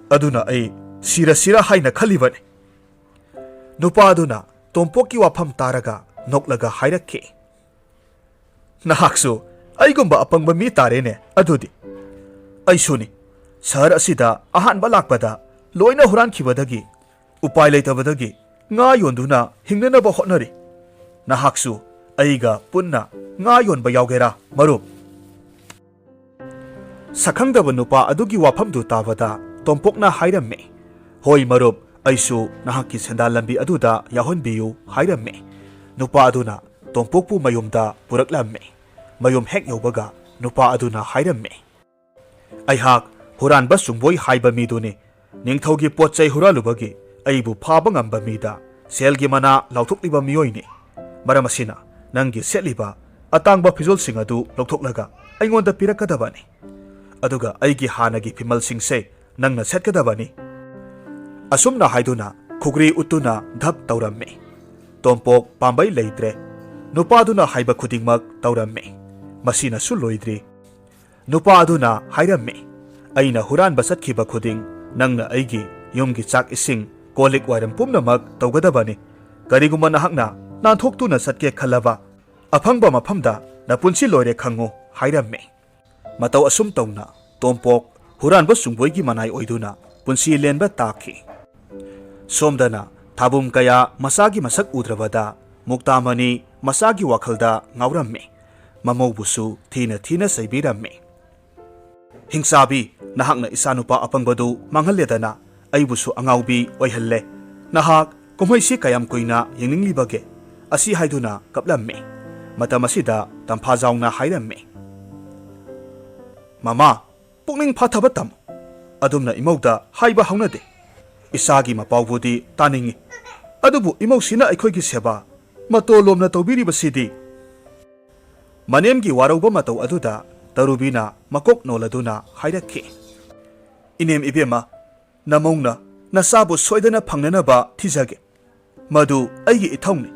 ꯑꯗꯨꯅ ꯑꯩ ꯁꯤꯔꯁꯤꯔ ꯍꯥꯏꯅ ꯈꯜꯂꯤꯕꯅꯤ꯫" ꯅꯨꯄꯥ ꯑꯗꯨꯅ ꯇꯣꯝꯄꯣꯛꯀꯤ ꯋꯥꯐꯝ ꯇꯥꯔꯒ ꯅꯣꯛꯂꯒ ꯍꯥꯏꯔꯛꯈꯤ, "ꯅꯍꯥꯛꯁꯨ ꯑꯩꯒꯨꯝꯕ ꯑꯄꯪꯕ ꯃꯤ ꯇꯥꯔꯦꯅꯦ ꯑꯗꯨꯗꯤ꯫ ꯑꯩꯁꯨꯅꯤ꯫ ꯁꯍꯔ ꯑꯁꯤꯗ ꯑꯍꯥꯟꯕ ꯂꯥꯛꯄꯗ ꯂꯣꯏꯅ ꯍꯨꯔꯥꯟꯈꯤꯕꯗꯒꯤ ꯎꯄꯥꯏ ꯂꯩꯇꯕꯗꯒꯤ ꯉꯥ ꯌꯣꯟꯗꯨꯅ ꯍꯤꯡꯅꯅꯕ ꯍꯣꯠꯅꯔꯤ꯫ ꯅꯍꯥꯛꯁꯨ ꯑꯩꯒ ꯄꯨꯟꯅ ꯉꯥ ꯌꯣꯟꯕ ꯌꯥꯎꯒꯦꯔꯥ, ꯃꯔꯨꯞ?" ꯁꯛꯈꯪꯗꯕ ꯅꯨꯄꯥ ꯑꯗꯨꯒꯤ ꯋꯥꯐꯝꯗꯨ ꯇꯥꯕꯗ ꯇꯣꯝꯄꯣꯛꯅ ꯍꯥꯏꯔꯝꯃꯤ, "ꯍꯣꯏ ꯃꯔꯨꯞ, ꯑꯩꯁꯨ ꯅꯍꯥꯛꯀꯤ ꯁꯦꯟꯗꯥꯟ ꯂꯝꯕꯤ ꯑꯗꯨꯗ ꯌꯥꯎꯍꯟꯕꯤꯌꯨ" ꯍꯥꯏꯔꯝꯃꯤ꯫ ꯅꯨꯄꯥ ꯑꯗꯨꯅ ꯇꯣꯝꯄꯣꯛꯄꯨ ꯃꯌꯨꯝꯗ ꯄꯨꯔꯛꯂꯝꯃꯤ꯫ ꯃꯌꯨꯝ ꯍꯦꯛ ꯌꯧꯕꯒ ꯅꯨꯄꯥ ꯑꯗꯨꯅ ꯍꯥꯏꯔꯝꯃꯤ, "ꯑꯩꯍꯥꯛ ꯍꯨꯔꯥꯟꯕ ꯁꯨꯡꯕꯣꯏ ꯍꯥꯏꯕ ꯃꯤꯗꯨꯅꯤ꯫ ꯅꯤꯡꯊꯧꯒꯤ ꯄꯣꯠ ꯆꯩ ꯍꯨꯔꯥꯜꯂꯨꯕꯒꯤ ꯑꯩꯕꯨ ꯐꯥꯕ ꯉꯝꯕ ꯃꯤꯗ ꯁꯦꯜꯒꯤ ꯃꯅꯥ ꯂꯥꯎꯊꯣꯛꯂꯤꯕ ꯃꯤꯑꯣꯏꯅꯤ꯫ ꯃꯔꯝ ꯑꯁꯤꯅ ꯅꯪꯒꯤ ꯁꯦꯠꯂꯤꯕ ꯑꯇꯥꯡꯕ ꯐꯤꯖꯣꯜꯁꯤꯡ ꯑꯗꯨ ꯂꯧꯊꯣꯛꯂꯒ ꯑꯩꯉꯣꯟꯗ ꯄꯤꯔꯛꯀꯗꯕꯅꯤ꯫ ꯑꯗꯨꯒ ꯑꯩꯒꯤ ꯍꯥꯟꯅꯒꯤ ꯐꯤꯃꯜꯁꯤꯡꯁꯦ ꯅꯪꯅ ꯁꯦꯠꯀꯗꯕꯅꯤ꯫" ꯑꯁꯨꯝꯅ ꯍꯥꯏꯗꯨꯅ ꯈꯨꯒ꯭ꯔꯤ ꯎꯠꯇꯨꯅ ꯙꯞ ꯇꯧꯔꯝꯃꯤ꯫ ꯇꯣꯝꯄꯣꯛ ꯄꯥꯝꯕꯩ ꯂꯩꯇ꯭ꯔꯦ꯫ ꯅꯨꯄꯥꯗꯨꯅ ꯍꯥꯏꯕ ꯈꯨꯗꯤꯡꯃꯛ ꯇꯧꯔꯝꯃꯤ꯫ ꯃꯁꯤꯅꯁꯨ ꯂꯣꯏꯗ꯭ꯔꯤ꯫ ꯅꯨꯄꯥ ꯑꯗꯨꯅ ꯍꯥꯏꯔꯝꯃꯤ, "ꯑꯩꯅ ꯍꯨꯔꯥꯟꯕ ꯆꯠꯈꯤꯕ ꯈꯨꯗꯤꯡ ꯅꯪꯅ ꯑꯩꯒꯤ ꯌꯨꯝꯒꯤ ꯆꯥꯛ ꯏꯁꯤꯡ, ꯀꯣꯜ ꯂꯤꯛ ꯋꯥꯏꯔꯝ ꯄꯨꯝꯅꯃꯛ ꯇꯧꯒꯗꯕꯅꯤ꯫ ꯀꯔꯤꯒꯨꯝꯕ ꯅꯍꯥꯛꯅ ꯅꯥꯟꯊꯣꯛꯇꯨꯅ ꯆꯠꯀꯦ ꯈꯜꯂꯕ, ꯑꯐꯪꯕ ꯃꯐꯝꯗ ꯅꯄꯨꯟꯁꯤ ꯂꯣꯏꯔꯦ ꯈꯪꯉꯨ" ꯍꯥꯏꯔꯝꯃꯤ꯫ ꯃꯇꯧ ꯑꯁꯨꯝ ꯇꯧꯅ ꯇꯣꯝꯄꯣꯛ ꯍꯨꯔꯥꯟꯕ ꯁꯨꯡꯕꯣꯏꯒꯤ ꯃꯅꯥꯏ ꯑꯣꯏꯗꯨꯅ ꯄꯨꯟꯁꯤ ꯂꯦꯟꯕ ꯇꯥꯈꯤ꯫ ꯁꯣꯝꯗꯅ ꯊꯥꯕꯨꯝ ꯀꯌꯥ ꯃꯆꯥꯒꯤ ꯃꯁꯛ ꯎꯗ꯭ꯔꯕꯗ ꯃꯨꯛꯇꯥꯃꯅꯤ ꯃꯆꯥꯒꯤ ꯋꯥꯈꯜꯗ ꯉꯥꯎꯔꯝꯃꯤ꯫ ꯃꯃꯧꯕꯨꯁꯨ ꯊꯤꯅ ꯊꯤꯅ ꯆꯩꯕꯤꯔꯝꯃꯤ꯫ "ꯍꯤꯡꯆꯥꯕꯤ, ꯅꯍꯥꯛꯅ ꯏꯆꯥꯅꯨꯄꯥ ꯑꯄꯪꯕꯗꯨ ꯃꯥꯡꯍꯜꯂꯦꯗꯅ, ꯑꯩꯕꯨꯁꯨ ꯑꯉꯥꯎꯕꯤ ꯑꯣꯏꯍꯜꯂꯦ꯫ ꯅꯍꯥꯛ ꯀꯨꯝꯍꯩꯁꯤ ꯀꯌꯥꯝ ꯀꯨꯏꯅ ꯌꯦꯡꯅꯤꯡꯂꯤꯕꯒꯦ?" ꯑꯁꯤ ꯍꯥꯏꯗꯨꯅ ꯀꯞꯂꯝꯃꯤ꯫ ꯃꯇꯝ ꯑꯁꯤꯗ ꯇꯝꯐꯥꯖꯥꯎꯅ ꯍꯥꯏꯔꯝꯃꯤ, "ꯃꯃꯥ, ꯄꯨꯛꯅꯤꯡ ꯐꯥꯊꯕ ꯇꯝꯃꯨ꯫ ꯑꯗꯨꯝꯅ ꯏꯃꯧꯗ ꯍꯥꯏꯕ ꯍꯧꯅꯗꯦ꯫ ꯏꯆꯥꯒꯤ ꯃꯄꯥꯎꯕꯨꯗꯤ ꯇꯥꯅꯤꯡꯏ, ꯑꯗꯨꯕꯨ ꯏꯃꯧꯁꯤꯅ ꯑꯩꯈꯣꯏꯒꯤ ꯁꯦꯕꯥ ꯃꯇꯣꯂꯣꯝꯅ ꯇꯧꯕꯤꯔꯤꯕꯁꯤꯗꯤ"꯫ ꯃꯅꯦꯝꯒꯤ ꯋꯥꯔꯧꯕ ꯃꯇꯧ ꯑꯗꯨꯗ ꯇꯔꯨꯕꯤꯅ ꯃꯀꯣꯛ ꯅꯣꯜꯂꯗꯨꯅ ꯍꯥꯏꯔꯛꯈꯤ, "ꯏꯅꯦꯝ ꯏꯕꯦꯝꯃ, ꯅꯃꯧꯅ ꯅꯆꯥꯕꯨ ꯁꯣꯏꯗꯅ ꯐꯪꯅꯅꯕ ꯊꯤꯖꯒꯦ꯫ ꯃꯗꯨ ꯑꯩꯒꯤ ꯏꯊꯧꯅꯤ꯫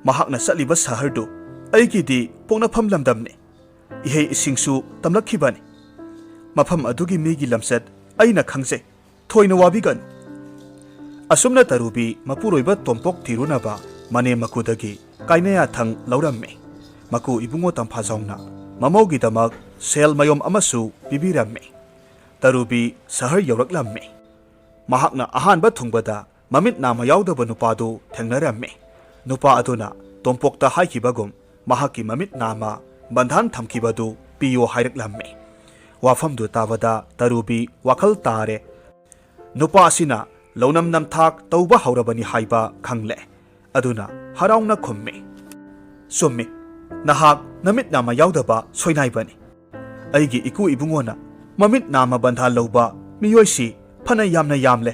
ꯃꯍꯥꯛꯅ ꯆꯠꯂꯤꯕ ꯁꯍꯔꯗꯨ ꯑꯩꯒꯤꯗꯤ ꯄꯣꯛꯅꯐꯝ ꯂꯝꯗꯝꯅꯤ꯫ ꯏꯍꯩ ꯏꯁꯤꯡꯁꯨ ꯇꯝꯂꯛꯈꯤꯕꯅꯤ꯫ ꯃꯐꯝ ꯑꯗꯨꯒꯤ ꯃꯤꯒꯤ ꯂꯝꯆꯠ ꯑꯩꯅ ꯈꯪꯖꯩ꯫ ꯊꯣꯏꯅ ꯋꯥꯕꯤꯒꯅꯨ"꯫ ꯑꯁꯨꯝꯅ ꯇꯔꯨꯕꯤ ꯃꯄꯨꯔꯣꯏꯕ ꯇꯣꯝꯄꯣꯛ ꯊꯤꯔꯨꯅꯕ ꯃꯅꯦꯝ ꯃꯀꯨꯗꯒꯤ ꯀꯥꯏꯅꯌꯥꯊꯪ ꯂꯧꯔꯝꯃꯤ꯫ ꯃꯀꯨ ꯏꯕꯨꯡꯉꯣ ꯇꯝꯐꯥꯖꯥꯎꯅ ꯃꯃꯧꯒꯤꯗꯃꯛ ꯁꯦꯜ ꯃꯌꯣꯝ ꯑꯃꯁꯨ ꯄꯤꯕꯤꯔꯝꯃꯤ꯫ ꯇꯔꯨꯕꯤ ꯁꯍꯔ ꯌꯧꯔꯛꯂꯝꯃꯤ꯫ ꯃꯍꯥꯛꯅ ꯑꯍꯥꯟꯕ ꯊꯨꯡꯕꯗ ꯃꯃꯤꯠ ꯅꯥꯝꯃ ꯌꯥꯎꯗꯕ ꯅꯨꯄꯥꯗꯨ ꯊꯦꯡꯅꯔꯝꯃꯤ꯫ ꯅꯨꯄꯥ ꯑꯗꯨꯅ ꯇꯣꯝꯄꯣꯛꯇ ꯍꯥꯏꯈꯤꯕꯒꯨꯝ ꯃꯍꯥꯛꯀꯤ ꯃꯃꯤꯠ ꯅꯥꯝꯃ ꯕꯟꯙꯥꯟ ꯊꯝꯈꯤꯕꯗꯨ ꯄꯤꯌꯨ ꯍꯥꯏꯔꯛꯂꯝꯃꯤ꯫ ꯋꯥꯐꯝꯗꯨ ꯇꯥꯕꯗ ꯇꯔꯨꯕꯤ ꯋꯥꯈꯜ ꯇꯥꯔꯦ꯫ ꯅꯨꯄꯥ ꯑꯁꯤꯅ ꯂꯧꯅꯝ ꯅꯝꯊꯥꯛ ꯇꯧꯕ ꯍꯧꯔꯕꯅꯤ ꯍꯥꯏꯕ ꯈꯪꯂꯦ꯫ ꯑꯗꯨꯅ ꯍꯔꯥꯎꯅ ꯈꯨꯝꯃꯤ, "ꯆꯨꯝꯃꯤ, ꯅꯍꯥꯛ ꯅꯃꯤꯠ ꯅꯥꯝꯃ ꯌꯥꯎꯗꯕ ꯁꯣꯏꯅꯥꯏꯕꯅꯤ꯫ ꯑꯩꯒꯤ ꯏꯀꯨ ꯏꯕꯨꯡꯉꯣꯅ ꯃꯃꯤꯠ ꯅꯥꯝꯃ ꯕꯟꯙꯥꯟ ꯂꯧꯕ ꯃꯤꯑꯣꯏꯁꯤ ꯐꯅ ꯌꯥꯝꯅ ꯌꯥꯝꯂꯦ,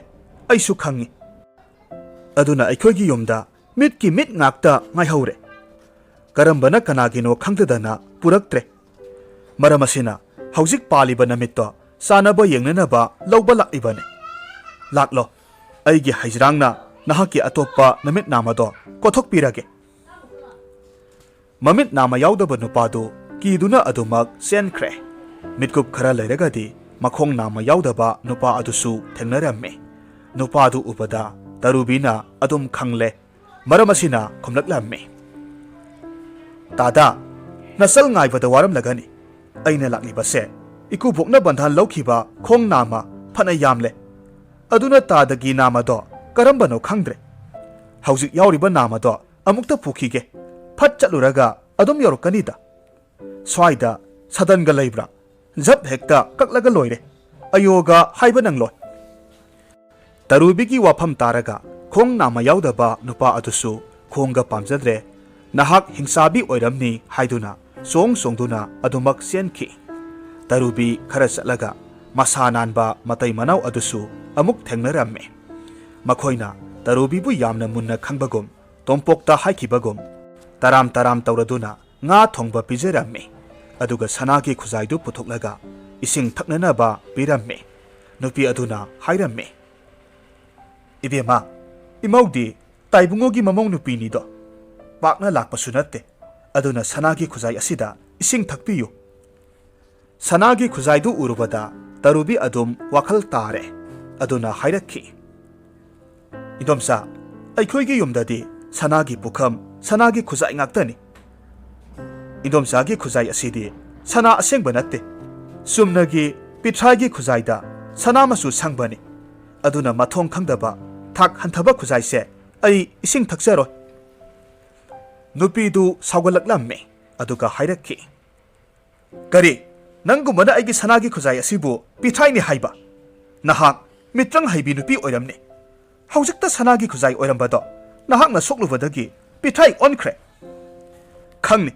ꯑꯩꯁꯨ ꯈꯪꯏ꯫ ꯑꯗꯨꯅ ꯑꯩꯈꯣꯏꯒꯤ ꯌꯨꯝꯗ ꯃꯤꯠꯀꯤ ꯃꯤꯠ ꯉꯥꯛꯇ ꯉꯥꯏꯍꯧꯔꯦ꯫ ꯀꯔꯝꯕꯅ ꯀꯅꯥꯒꯤꯅꯣ ꯈꯪꯗꯗꯅ ꯄꯨꯔꯛꯇ꯭ꯔꯦ꯫ ꯃꯔꯝ ꯑꯁꯤꯅ ꯍꯧꯖꯤꯛ ꯄꯥꯜꯂꯤꯕ ꯅꯃꯤꯠꯇꯣ ꯆꯥꯅꯕ ꯌꯦꯡꯅꯅꯕ ꯂꯧꯕ ꯂꯥꯛꯂꯤꯕꯅꯤ꯫ ꯂꯥꯛꯂꯣ, ꯑꯩꯒꯤ ꯍꯩꯖ꯭ꯔꯥꯡꯅ ꯅꯍꯥꯛꯀꯤ ꯑꯇꯣꯞꯄ ꯅꯃꯤꯠ ꯅꯥꯝꯃꯗꯣ ꯀꯣꯊꯣꯛꯄꯤꯔꯒꯦ"꯫ ꯃꯃꯤꯠ ꯅꯥꯝꯃ ꯌꯥꯎꯗꯕ ꯅꯨꯄꯥꯗꯨ ꯀꯤꯗꯨꯅ ꯑꯗꯨꯃꯛ ꯆꯦꯟꯈ꯭ꯔꯦ꯫ ꯃꯤꯠꯀꯨꯞ ꯈꯔ ꯂꯩꯔꯒꯗꯤ ꯃꯈꯣꯡ ꯅꯥꯝꯃ ꯌꯥꯎꯗꯕ ꯅꯨꯄꯥ ꯑꯗꯨꯁꯨ ꯊꯦꯡꯅꯔꯝꯃꯤ꯫ ꯅꯨꯄꯥꯗꯨ ꯎꯕꯗ ꯇꯔꯨꯕꯤꯅ ꯑꯗꯨꯝ ꯈꯪꯂꯦ꯫ ꯃꯔꯝ ꯑꯁꯤꯅ ꯈꯨꯝꯂꯛꯂꯝꯃꯤ, "ꯇꯥꯗꯥ, ꯅꯆꯜ ꯉꯥꯏꯕꯗ ꯋꯥꯔꯝꯂꯒꯅꯤ꯫ ꯑꯩꯅ ꯂꯥꯛꯂꯤꯕꯁꯦ ꯏꯀꯨꯕꯣꯛꯅ ꯕꯟꯙꯥꯟ ꯂꯧꯈꯤꯕ ꯈꯣꯡ ꯅꯥꯝꯃ ꯐꯅ ꯌꯥꯝꯂꯦ꯫ ꯑꯗꯨꯅ ꯇꯥꯗꯒꯤ ꯅꯥꯝꯃꯗꯣ ꯀꯔꯝꯕꯅꯣ ꯈꯪꯗ꯭ꯔꯦ꯫ ꯍꯧꯖꯤꯛ ꯌꯥꯎꯔꯤꯕ ꯅꯥꯝꯃꯗꯣ ꯑꯃꯨꯛꯇ ꯄꯨꯈꯤꯒꯦ꯫ ꯐꯠ ꯆꯠꯂꯨꯔꯒ ꯑꯗꯨꯝ ꯌꯧꯔꯛꯀꯅꯤꯗ꯫ ꯁ꯭ꯋꯥꯏꯗ ꯁꯗꯟꯒ ꯂꯩꯕ꯭ꯔꯥ? ꯖꯞ ꯍꯦꯛꯇ ꯀꯛꯂꯒ ꯂꯣꯏꯔꯦ꯫ ꯑꯌꯣꯒ ꯍꯥꯏꯕ ꯅꯪꯂꯣꯏ꯫ ꯇꯔꯨꯕꯤꯒꯤ ꯋꯥꯐꯝ ꯇꯥꯔꯒ ꯈꯣꯡ ꯅꯥꯝꯃ ꯌꯥꯎꯗꯕ ꯅꯨꯄꯥ ꯑꯗꯨꯁꯨ ꯈꯣꯡꯒ ꯄꯥꯝꯖꯗ꯭ꯔꯦ꯫ ꯅꯍꯥꯛ ꯍꯤꯡꯆꯥꯕꯤ ꯑꯣꯏꯔꯝꯅꯤ ꯍꯥꯏꯗꯨꯅ ꯆꯣꯡ ꯆꯣꯡꯗꯨꯅ ꯑꯗꯨꯃꯛ ꯆꯦꯟꯈꯤ꯫ ꯇꯔꯨꯕꯤ ꯈꯔ ꯆꯠꯂꯒ ꯃꯁꯥ ꯅꯥꯟꯕ ꯃꯇꯩ ꯃꯅꯥꯎ ꯑꯗꯨꯁꯨ ꯑꯃꯨꯛ ꯊꯦꯡꯅꯔꯝꯃꯤ꯫ ꯃꯈꯣꯏꯅ ꯇꯔꯨꯕꯤꯕꯨ ꯌꯥꯝꯅ ꯃꯨꯟꯅ ꯈꯪꯕꯒꯨꯝ, ꯇꯣꯝꯄꯣꯛꯇ ꯍꯥꯏꯈꯤꯕꯒꯨꯝ, ꯇꯔꯥꯝ ꯇꯔꯥꯝ ꯇꯧꯔꯗꯨꯅ ꯉꯥ ꯊꯣꯡꯕ ꯄꯤꯖꯔꯝꯃꯤ꯫ ꯑꯗꯨꯒ ꯁꯅꯥꯒꯤ ꯈꯨꯖꯥꯏꯗꯨ ꯄꯨꯊꯣꯛꯂꯒ ꯏꯁꯤꯡ ꯊꯛꯅꯅꯕ ꯄꯤꯔꯝꯃꯤ꯫ ꯅꯨꯄꯤ ꯑꯗꯨꯅ ꯍꯥꯏꯔꯝꯃꯤ, "ꯏꯕꯦꯝꯃ, ꯏꯃꯧꯗꯤ ꯇꯥꯏꯕꯨꯡꯉꯣꯒꯤ ꯃꯃꯧ ꯅꯨꯄꯤꯅꯤꯗꯣ꯫ ꯄꯥꯛꯅ ꯂꯥꯛꯄꯁꯨ ꯅꯠꯇꯦ꯫ ꯑꯗꯨꯅ ꯁꯅꯥꯒꯤ ꯈꯨꯖꯥꯏ ꯑꯁꯤꯗ ꯏꯁꯤꯡ ꯊꯛꯄꯤꯌꯨ"꯫ ꯁꯅꯥꯒꯤ ꯈꯨꯖꯥꯏꯗꯨ ꯎꯔꯨꯕꯗ ꯇꯔꯨꯕꯤ ꯑꯗꯨꯝ ꯋꯥꯈꯜ ꯇꯥꯔꯦ꯫ ꯑꯗꯨꯅ ꯍꯥꯏꯔꯛꯈꯤ, "ꯏꯗꯣꯝꯆꯥ, ꯑꯩꯈꯣꯏꯒꯤ ꯌꯨꯝꯗꯗꯤ ꯁꯅꯥꯒꯤ ꯄꯨꯈꯝ, ꯁꯅꯥꯒꯤ ꯈꯨꯖꯥꯏ ꯉꯥꯛꯇꯅꯤ꯫ ꯏꯗꯣꯝꯆꯥꯒꯤ ꯈꯨꯖꯥꯏ ꯑꯁꯤꯗꯤ ꯁꯅꯥ ꯑꯁꯦꯡꯕ ꯅꯠꯇꯦ꯫ ꯆꯨꯝꯅꯒꯤ ꯄꯤꯊ꯭ꯔꯥꯏꯒꯤ ꯈꯨꯖꯥꯏꯗ ꯁꯅꯥ ꯃꯆꯨ ꯁꯪꯕꯅꯤ꯫ ꯑꯗꯨꯅ ꯃꯊꯣꯡ ꯈꯪꯗꯕ, ꯊꯥꯛ ꯍꯟꯊꯕ ꯈꯨꯖꯥꯏꯁꯦ ꯑꯩ ꯏꯁꯤꯡ ꯊꯛꯆꯔꯣꯏ"꯫ ꯅꯨꯄꯤꯗꯨ ꯁꯥꯎꯒꯠꯂꯛꯂꯝꯃꯤ꯫ ꯑꯗꯨꯒ ꯍꯥꯏꯔꯛꯈꯤ, "ꯀꯔꯤ? ꯅꯪꯒꯨꯝꯕꯅ ꯑꯩꯒꯤ ꯁꯅꯥꯒꯤ ꯈꯨꯖꯥꯏ ꯑꯁꯤꯕꯨ ꯄꯤꯊ꯭ꯔꯥꯏꯅꯤ ꯍꯥꯏꯕ? ꯅꯍꯥꯛ ꯃꯤꯇ꯭ꯔꯪ ꯍꯩꯕꯤ ꯅꯨꯄꯤ ꯑꯣꯏꯔꯝꯅꯤ꯫ ꯍꯧꯖꯤꯛꯇ ꯁꯅꯥꯒꯤ ꯈꯨꯖꯥꯏ ꯑꯣꯏꯔꯝꯕꯗꯣ ꯅꯍꯥꯛꯅ ꯁꯣꯛꯂꯨꯕꯗꯒꯤ ꯄꯤꯊ꯭ꯔꯥꯏ ꯑꯣꯟꯈ꯭ꯔꯦ꯫ ꯈꯪꯅꯤ,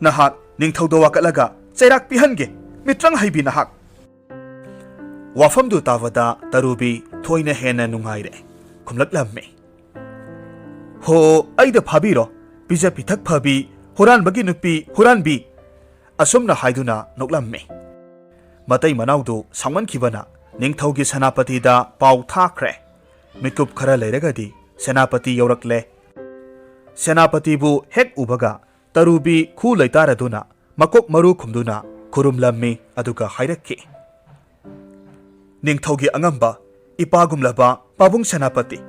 ꯅꯍꯥꯛ ꯅꯤꯡꯊꯧꯗ ꯋꯥꯀꯠꯂꯒ ꯆꯩꯔꯥꯛ ꯄꯤꯍꯟꯒꯦ, ꯃꯤꯇ꯭ꯔꯪ ꯍꯩꯕꯤ ꯅꯍꯥꯛ"꯫ ꯋꯥꯐꯝꯗꯨ ꯇꯥꯕꯗ ꯇꯔꯨꯕꯤ ꯊꯣꯏꯅ ꯍꯦꯟꯅ ꯅꯨꯡꯉꯥꯏꯔꯦ꯫ ꯈꯨꯝꯂꯛꯂꯝꯃꯤ, "ꯍꯣ, ꯑꯩꯗ ꯐꯥꯕꯤꯔꯣ, ꯄꯤꯖ ꯄꯤꯊꯛ ꯐꯕꯤ, ꯍꯨꯔꯥꯟꯕꯒꯤ ꯅꯨꯄꯤ, ꯍꯨꯔꯥꯟꯕꯤ"꯫ ꯑꯁꯨꯝꯅ ꯍꯥꯏꯗꯨꯅ ꯅꯣꯛꯂꯝꯃꯤ꯫ ꯃꯇꯩ ꯃꯅꯥꯎꯗꯨ ꯁꯥꯎꯃꯟꯈꯤꯕꯅ ꯅꯤꯡꯊꯧꯒꯤ ꯁꯦꯅꯥꯄꯇꯤꯗ ꯄꯥꯎ ꯊꯥꯈ꯭ꯔꯦ꯫ ꯃꯤꯀꯨꯞ ꯈꯔ ꯂꯩꯔꯒꯗꯤ ꯁꯦꯅꯥꯄꯇꯤ ꯌꯧꯔꯛꯂꯦ꯫ ꯁꯦꯅꯥꯄꯇꯤꯕꯨ ꯍꯦꯛ ꯎꯕꯒ ꯇꯔꯨꯕꯤ ꯈꯨ ꯂꯩꯇꯥꯔꯗꯨꯅ ꯃꯀꯣꯛ ꯃꯔꯨ ꯈꯨꯝꯗꯨꯅ ꯈꯨꯔꯨꯝꯂꯝꯃꯤ, ꯑꯗꯨꯒ ꯍꯥꯏꯔꯛꯈꯤ, "ꯅꯤꯡꯊꯧꯒꯤ ꯑꯉꯝꯕ, ꯏꯄꯥꯒꯨꯝꯂꯕ ꯄꯥꯕꯨꯡ ꯁꯦꯅꯥꯄꯇꯤ,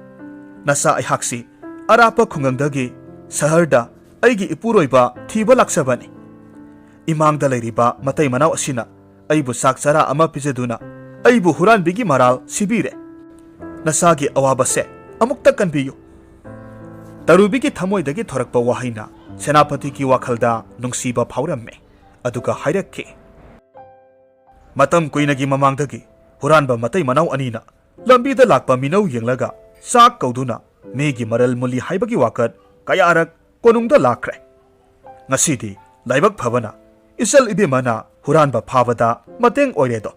ꯅꯆꯥ ꯑꯩꯍꯥꯛꯁꯤ ꯑꯔꯥꯞꯄ ꯈꯨꯡꯒꯪꯗꯒꯤ ꯁꯍꯔꯗ ꯑꯩꯒꯤ ꯏꯄꯨꯔꯣꯏꯕ ꯊꯤꯕ ꯂꯥꯛꯆꯕꯅꯤ꯫ ꯏꯃꯥꯡꯗ ꯂꯩꯔꯤꯕ ꯃꯇꯩ ꯃꯅꯥꯎ ꯑꯁꯤꯅ ꯑꯩꯕꯨ ꯆꯥꯛ ꯆꯔꯥ ꯑꯃ ꯄꯤꯖꯗꯨꯅ ꯑꯩꯕꯨ ꯍꯨꯔꯥꯟꯕꯤꯒꯤ ꯃꯔꯥꯜ ꯁꯤꯕꯤꯔꯦ꯫ ꯅꯁꯥꯒꯤ ꯑꯋꯥꯕꯁꯦ ꯑꯃꯨꯛꯇ ꯀꯟꯕꯤꯌꯨ꯫ ꯇꯔꯨꯕꯤꯒꯤ ꯊꯃꯣꯏꯗꯒꯤ ꯊꯣꯔꯛꯄ ꯋꯥꯍꯩꯅ ꯁꯦꯅꯥꯄꯇꯤꯒꯤ ꯋꯥꯈꯜꯗ ꯅꯨꯡꯁꯤꯕ ꯐꯥꯎꯔꯝꯃꯤ꯫ ꯑꯗꯨꯒ ꯍꯥꯏꯔꯛꯈꯤ, "ꯃꯇꯝ ꯀꯨꯏꯅꯒꯤ ꯃꯃꯥꯡꯗꯒꯤ ꯍꯨꯔꯥꯟꯕ ꯃꯇꯩ ꯃꯅꯥꯎ ꯑꯅꯤꯅ ꯂꯝꯕꯤꯗ ꯂꯥꯛꯄ ꯃꯤꯅꯧ ꯌꯦꯡꯂꯒ ꯆꯥꯛ ꯀꯧꯗꯨꯅ ꯃꯤꯒꯤ ꯃꯔꯜ ꯃꯨꯜꯂꯤ ꯍꯥꯏꯕꯒꯤ ꯋꯥꯀꯠ ꯀꯌꯥꯔꯛ ꯀꯣꯅꯨꯡꯗ ꯂꯥꯛꯈ꯭ꯔꯦ꯫ ꯉꯁꯤꯗꯤ ꯂꯥꯏꯕꯛ ꯐꯕꯅ ꯏꯆꯜ ꯏꯕꯦꯝꯃꯅ ꯍꯨꯔꯥꯟꯕ ꯐꯥꯕꯗ ꯃꯇꯦꯡ ꯑꯣꯏꯔꯦꯗꯣ꯫"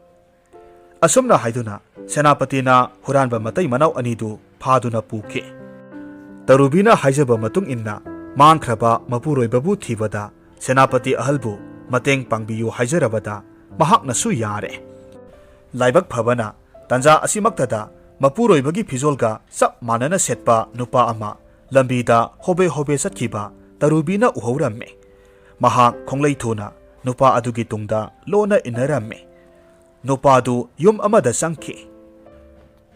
ꯑꯁꯨꯝꯅ ꯍꯥꯏꯗꯨꯅ ꯁꯦꯅꯥꯄꯇꯤꯅ ꯍꯨꯔꯥꯟꯕ ꯃꯇꯩ ꯃꯅꯥꯎ ꯑꯅꯤꯗꯨ ꯐꯥꯗꯨꯅ ꯄꯨꯈꯤ꯫ ꯇꯔꯨꯕꯤꯅ ꯍꯥꯏꯖꯕ ꯃꯇꯨꯡ ꯏꯟꯅ ꯃꯥꯡꯈ꯭ꯔꯕ ꯃꯄꯨꯔꯣꯏꯕꯕꯨ ꯊꯤꯕꯗ ꯁꯦꯅꯥꯄꯇꯤ ꯑꯍꯜꯕꯨ ꯃꯇꯦꯡ ꯄꯥꯡꯕꯤꯌꯨ ꯍꯥꯏꯖꯔꯕꯗ ꯃꯍꯥꯛꯅꯁꯨ ꯌꯥꯔꯦ꯫ ꯂꯥꯏꯕꯛ ꯐꯕꯅ ꯇꯟꯖꯥ ꯑꯁꯤꯃꯛꯇꯗ ꯃꯄꯨꯔꯣꯏꯕꯒꯤ ꯐꯤꯖꯣꯜꯒ ꯆꯞ ꯃꯥꯟꯅꯅ ꯁꯦꯠꯄ ꯅꯨꯄꯥ ꯑꯃ ꯂꯝꯕꯤꯗ ꯍꯣꯕꯦ ꯍꯣꯕꯦ ꯆꯠꯈꯤꯕ ꯇꯔꯨꯕꯤꯅ ꯎꯍꯧꯔꯝꯃꯤ꯫ ꯃꯍꯥꯛ ꯈꯣꯡꯂꯩ ꯊꯨꯅ ꯅꯨꯄꯥ ꯑꯗꯨꯒꯤ ꯇꯨꯡꯗ ꯂꯣꯟꯅ ꯏꯟꯅꯔꯝꯃꯤ꯫ ꯅꯨꯄꯥꯗꯨ ꯌꯨꯝ ꯑꯃꯗ ꯆꯪꯈꯤ꯫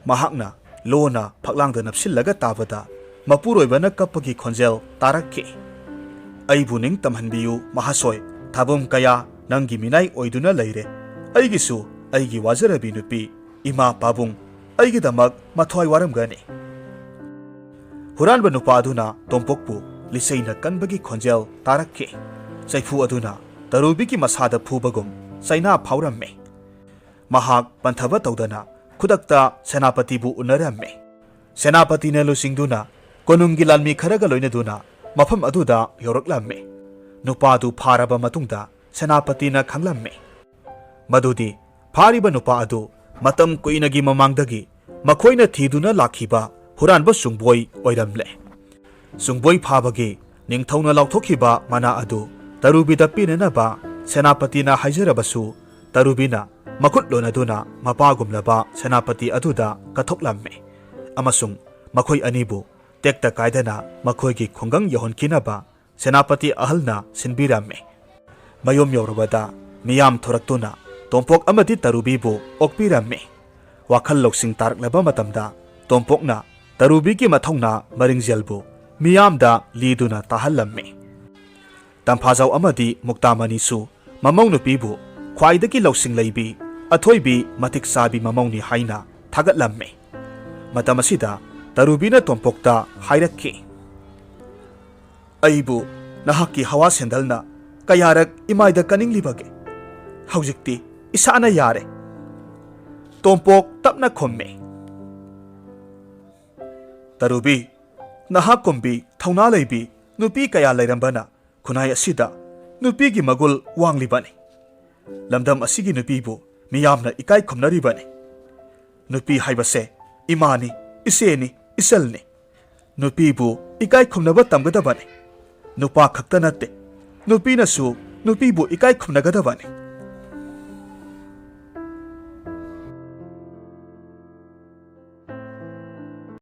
ꯃꯍꯥꯛꯅ ꯂꯣꯟꯅ ꯐꯛꯂꯥꯡꯗ ꯅꯞꯁꯤꯜꯂꯒ ꯇꯥꯕꯗ ꯃꯄꯨꯔꯣꯏꯕꯅ ꯀꯞꯄꯒꯤ ꯈꯣꯟꯖꯦꯜ ꯇꯥꯔꯛꯈꯤ꯫ "ꯑꯩꯕꯨ ꯅꯤꯡꯇꯝꯍꯟꯕꯤꯌꯨ ꯃꯍꯥꯁꯣꯏ, ꯊꯥꯕꯨꯝ ꯀꯌꯥ ꯅꯪꯒꯤ ꯃꯤꯅꯥꯏ ꯑꯣꯏꯗꯨꯅ ꯂꯩꯔꯦ꯫ ꯑꯩꯒꯤꯁꯨ ꯑꯩꯒꯤ ꯋꯥꯖꯔꯕꯤ ꯅꯨꯄꯤ, ꯏꯃꯥ ꯄꯥꯕꯨꯡ ꯑꯩꯒꯤꯗꯃꯛ ꯃꯊ꯭ꯋꯥꯏ ꯋꯥꯔꯝꯒꯅꯤ꯫" ꯍꯨꯔꯥꯟꯕ ꯅꯨꯄꯥ ꯑꯗꯨꯅ ꯇꯣꯝꯄꯣꯛꯄꯨ ꯂꯤꯆꯩꯅ ꯀꯟꯕꯒꯤ ꯈꯣꯟꯖꯦꯜ ꯇꯥꯔꯛꯈꯤ꯫ ꯆꯩꯐꯨ ꯑꯗꯨꯅ ꯇꯔꯨꯕꯤꯒꯤ ꯃꯁꯥꯗ ꯐꯨꯕꯒꯨꯝ ꯆꯩꯅꯥ ꯐꯥꯎꯔꯝꯃꯤ꯫ ꯃꯍꯥꯛ ꯄꯟꯊꯕ ꯇꯧꯗꯅ ꯈꯨꯗꯛꯇ ꯁꯦꯅꯥꯄꯇꯤꯕꯨ ꯎꯅꯔꯝꯃꯤ꯫ ꯁꯦꯅꯥꯄꯇꯤꯅ ꯂꯨꯆꯤꯡꯗꯨꯅ ꯀꯣꯅꯨꯡꯒꯤ ꯂꯥꯟꯃꯤ ꯈꯔꯒ ꯂꯣꯏꯅꯗꯨꯅ ꯃꯐꯝ ꯑꯗꯨꯗ ꯌꯧꯔꯛꯂꯝꯃꯤ꯫ ꯅꯨꯄꯥꯗꯨ ꯐꯥꯔꯕ ꯃꯇꯨꯡꯗ ꯁꯦꯅꯥꯄꯇꯤꯅ ꯈꯪꯂꯝꯃꯤ꯫ ꯃꯗꯨꯗꯤ ꯐꯥꯔꯤꯕ ꯅꯨꯄꯥ ꯑꯗꯨ ꯃꯇꯝ ꯀꯨꯏꯅꯒꯤ ꯃꯃꯥꯡꯗꯒꯤ ꯃꯈꯣꯏꯅ ꯊꯤꯗꯨꯅ ꯂꯥꯛꯈꯤꯕ ꯍꯨꯔꯥꯟꯕ ꯆꯨꯡꯕꯣꯏ ꯑꯣꯏꯔꯝꯂꯦ꯫ ꯆꯨꯡꯕꯣꯏ ꯐꯥꯕꯒꯤ ꯅꯤꯡꯊꯧꯅ ꯂꯥꯎꯊꯣꯛꯈꯤꯕ ꯃꯅꯥ ꯑꯗꯨ ꯇꯔꯨꯕꯤꯗ ꯄꯤꯅꯅꯕ ꯁꯦꯅꯥꯄꯇꯤꯅ ꯍꯥꯏꯖꯔꯕꯁꯨ, ꯇꯔꯨꯕꯤꯅ ꯃꯈꯨꯠ ꯂꯣꯟꯅꯗꯨꯅ ꯃꯄꯥꯒꯨꯝꯂꯕ ꯁꯦꯅꯥꯄꯇꯤ ꯑꯗꯨꯗ ꯀꯠꯊꯣꯛꯂꯝꯃꯤ ꯑꯃꯁꯨꯡ ꯃꯈꯣꯏ ꯑꯅꯤꯕꯨ ꯇꯦꯛꯇ ꯀꯥꯏꯗꯅ ꯃꯈꯣꯏꯒꯤ ꯈꯨꯡꯒꯪ ꯌꯧꯍꯟꯈꯤꯅꯕ ꯁꯦꯅꯥꯄꯇꯤ ꯑꯍꯜꯅ ꯁꯤꯟꯕꯤꯔꯝꯃꯤ꯫ ꯃꯌꯨꯝ ꯌꯧꯔꯕꯗ ꯃꯤꯌꯥꯝ ꯊꯣꯔꯛꯇꯨꯅ ꯇꯣꯝꯄꯣꯛ ꯑꯃꯗꯤ ꯇꯔꯨꯕꯤꯕꯨ ꯑꯣꯛꯄꯤꯔꯝꯃꯤ꯫ ꯋꯥꯈꯜ ꯂꯧꯁꯤꯡ ꯇꯥꯔꯛꯂꯕ ꯃꯇꯝꯗ ꯇꯣꯝꯄꯣꯛꯅ ꯇꯔꯨꯕꯤꯒꯤ ꯃꯊꯧꯅꯥ ꯃꯔꯤꯡꯖꯦꯜꯕꯨ ꯃꯤꯌꯥꯝꯗ ꯂꯤꯗꯨꯅ ꯇꯥꯍꯜꯂꯝꯃꯤ꯫ ꯇꯝꯐꯥꯖꯥꯎ ꯑꯃꯗꯤ ꯃꯨꯛꯇꯥꯃꯅꯤꯁꯨ ꯃꯃꯧ ꯅꯨꯄꯤꯕꯨ ꯈ꯭ꯋꯥꯏꯗꯒꯤ ꯂꯧꯁꯤꯡ ꯂꯩꯕꯤ, ꯑꯊꯣꯏꯕꯤ, ꯃꯇꯤꯛ ꯆꯥꯕꯤ ꯃꯃꯧꯅꯤ ꯍꯥꯏꯅ ꯊꯥꯒꯠꯂꯝꯃꯤ꯫ ꯃꯇꯝ ꯑꯁꯤꯗ ꯇꯔꯨꯕꯤꯅ ꯇꯣꯝꯄꯣꯛꯇ ꯍꯥꯏꯔꯛꯈꯤ, "ꯑꯩꯕꯨ ꯅꯍꯥꯛꯀꯤ ꯍꯋꯥ ꯁꯦꯟꯗꯜꯅ ꯀꯌꯥꯔꯛ ꯏꯃꯥꯏꯗ ꯀꯟꯅꯤꯡꯂꯤꯕꯒꯦ? ꯍꯧꯖꯤꯛꯇꯤ ꯏꯁꯥꯅ ꯌꯥꯔꯦ꯫" ꯇꯣꯝꯄꯣꯛ ꯇꯞꯅ ꯈꯨꯝꯃꯤ, "ꯇꯔꯨꯕꯤ, ꯅꯍꯥꯛꯀꯨꯝꯕꯤ ꯊꯧꯅꯥ ꯂꯩꯕꯤ ꯅꯨꯄꯤ ꯀꯌꯥ ꯂꯩꯔꯝꯕꯅ ꯈꯨꯟꯅꯥꯏ ꯑꯁꯤꯗ ꯅꯨꯄꯤꯒꯤ ꯃꯒꯨꯜ ꯋꯥꯡꯂꯤꯕꯅꯤ꯫ ꯂꯝꯗꯝ ꯑꯁꯤꯒꯤ ꯅꯨꯄꯤꯕꯨ ꯃꯤꯌꯥꯝꯅ ꯏꯀꯥꯏ ꯈꯨꯝꯅꯔꯤꯕꯅꯤ꯫ ꯅꯨꯄꯤ ꯍꯥꯏꯕꯁꯦ ꯏꯃꯥꯅꯤ, ꯏꯆꯦꯅꯤ, ꯏꯆꯜꯅꯤ꯫ ꯅꯨꯄꯤꯕꯨ ꯏꯀꯥꯏ ꯈꯨꯝꯅꯕ ꯇꯝꯒꯗꯕꯅꯤ꯫ ꯅꯨꯄꯥ ꯈꯛꯇ ꯅꯠꯇꯦ, ꯅꯨꯄꯤꯅꯁꯨ ꯅꯨꯄꯤꯕꯨ ꯏꯀꯥꯏ ꯈꯨꯝꯅꯒꯗꯕꯅꯤ꯫"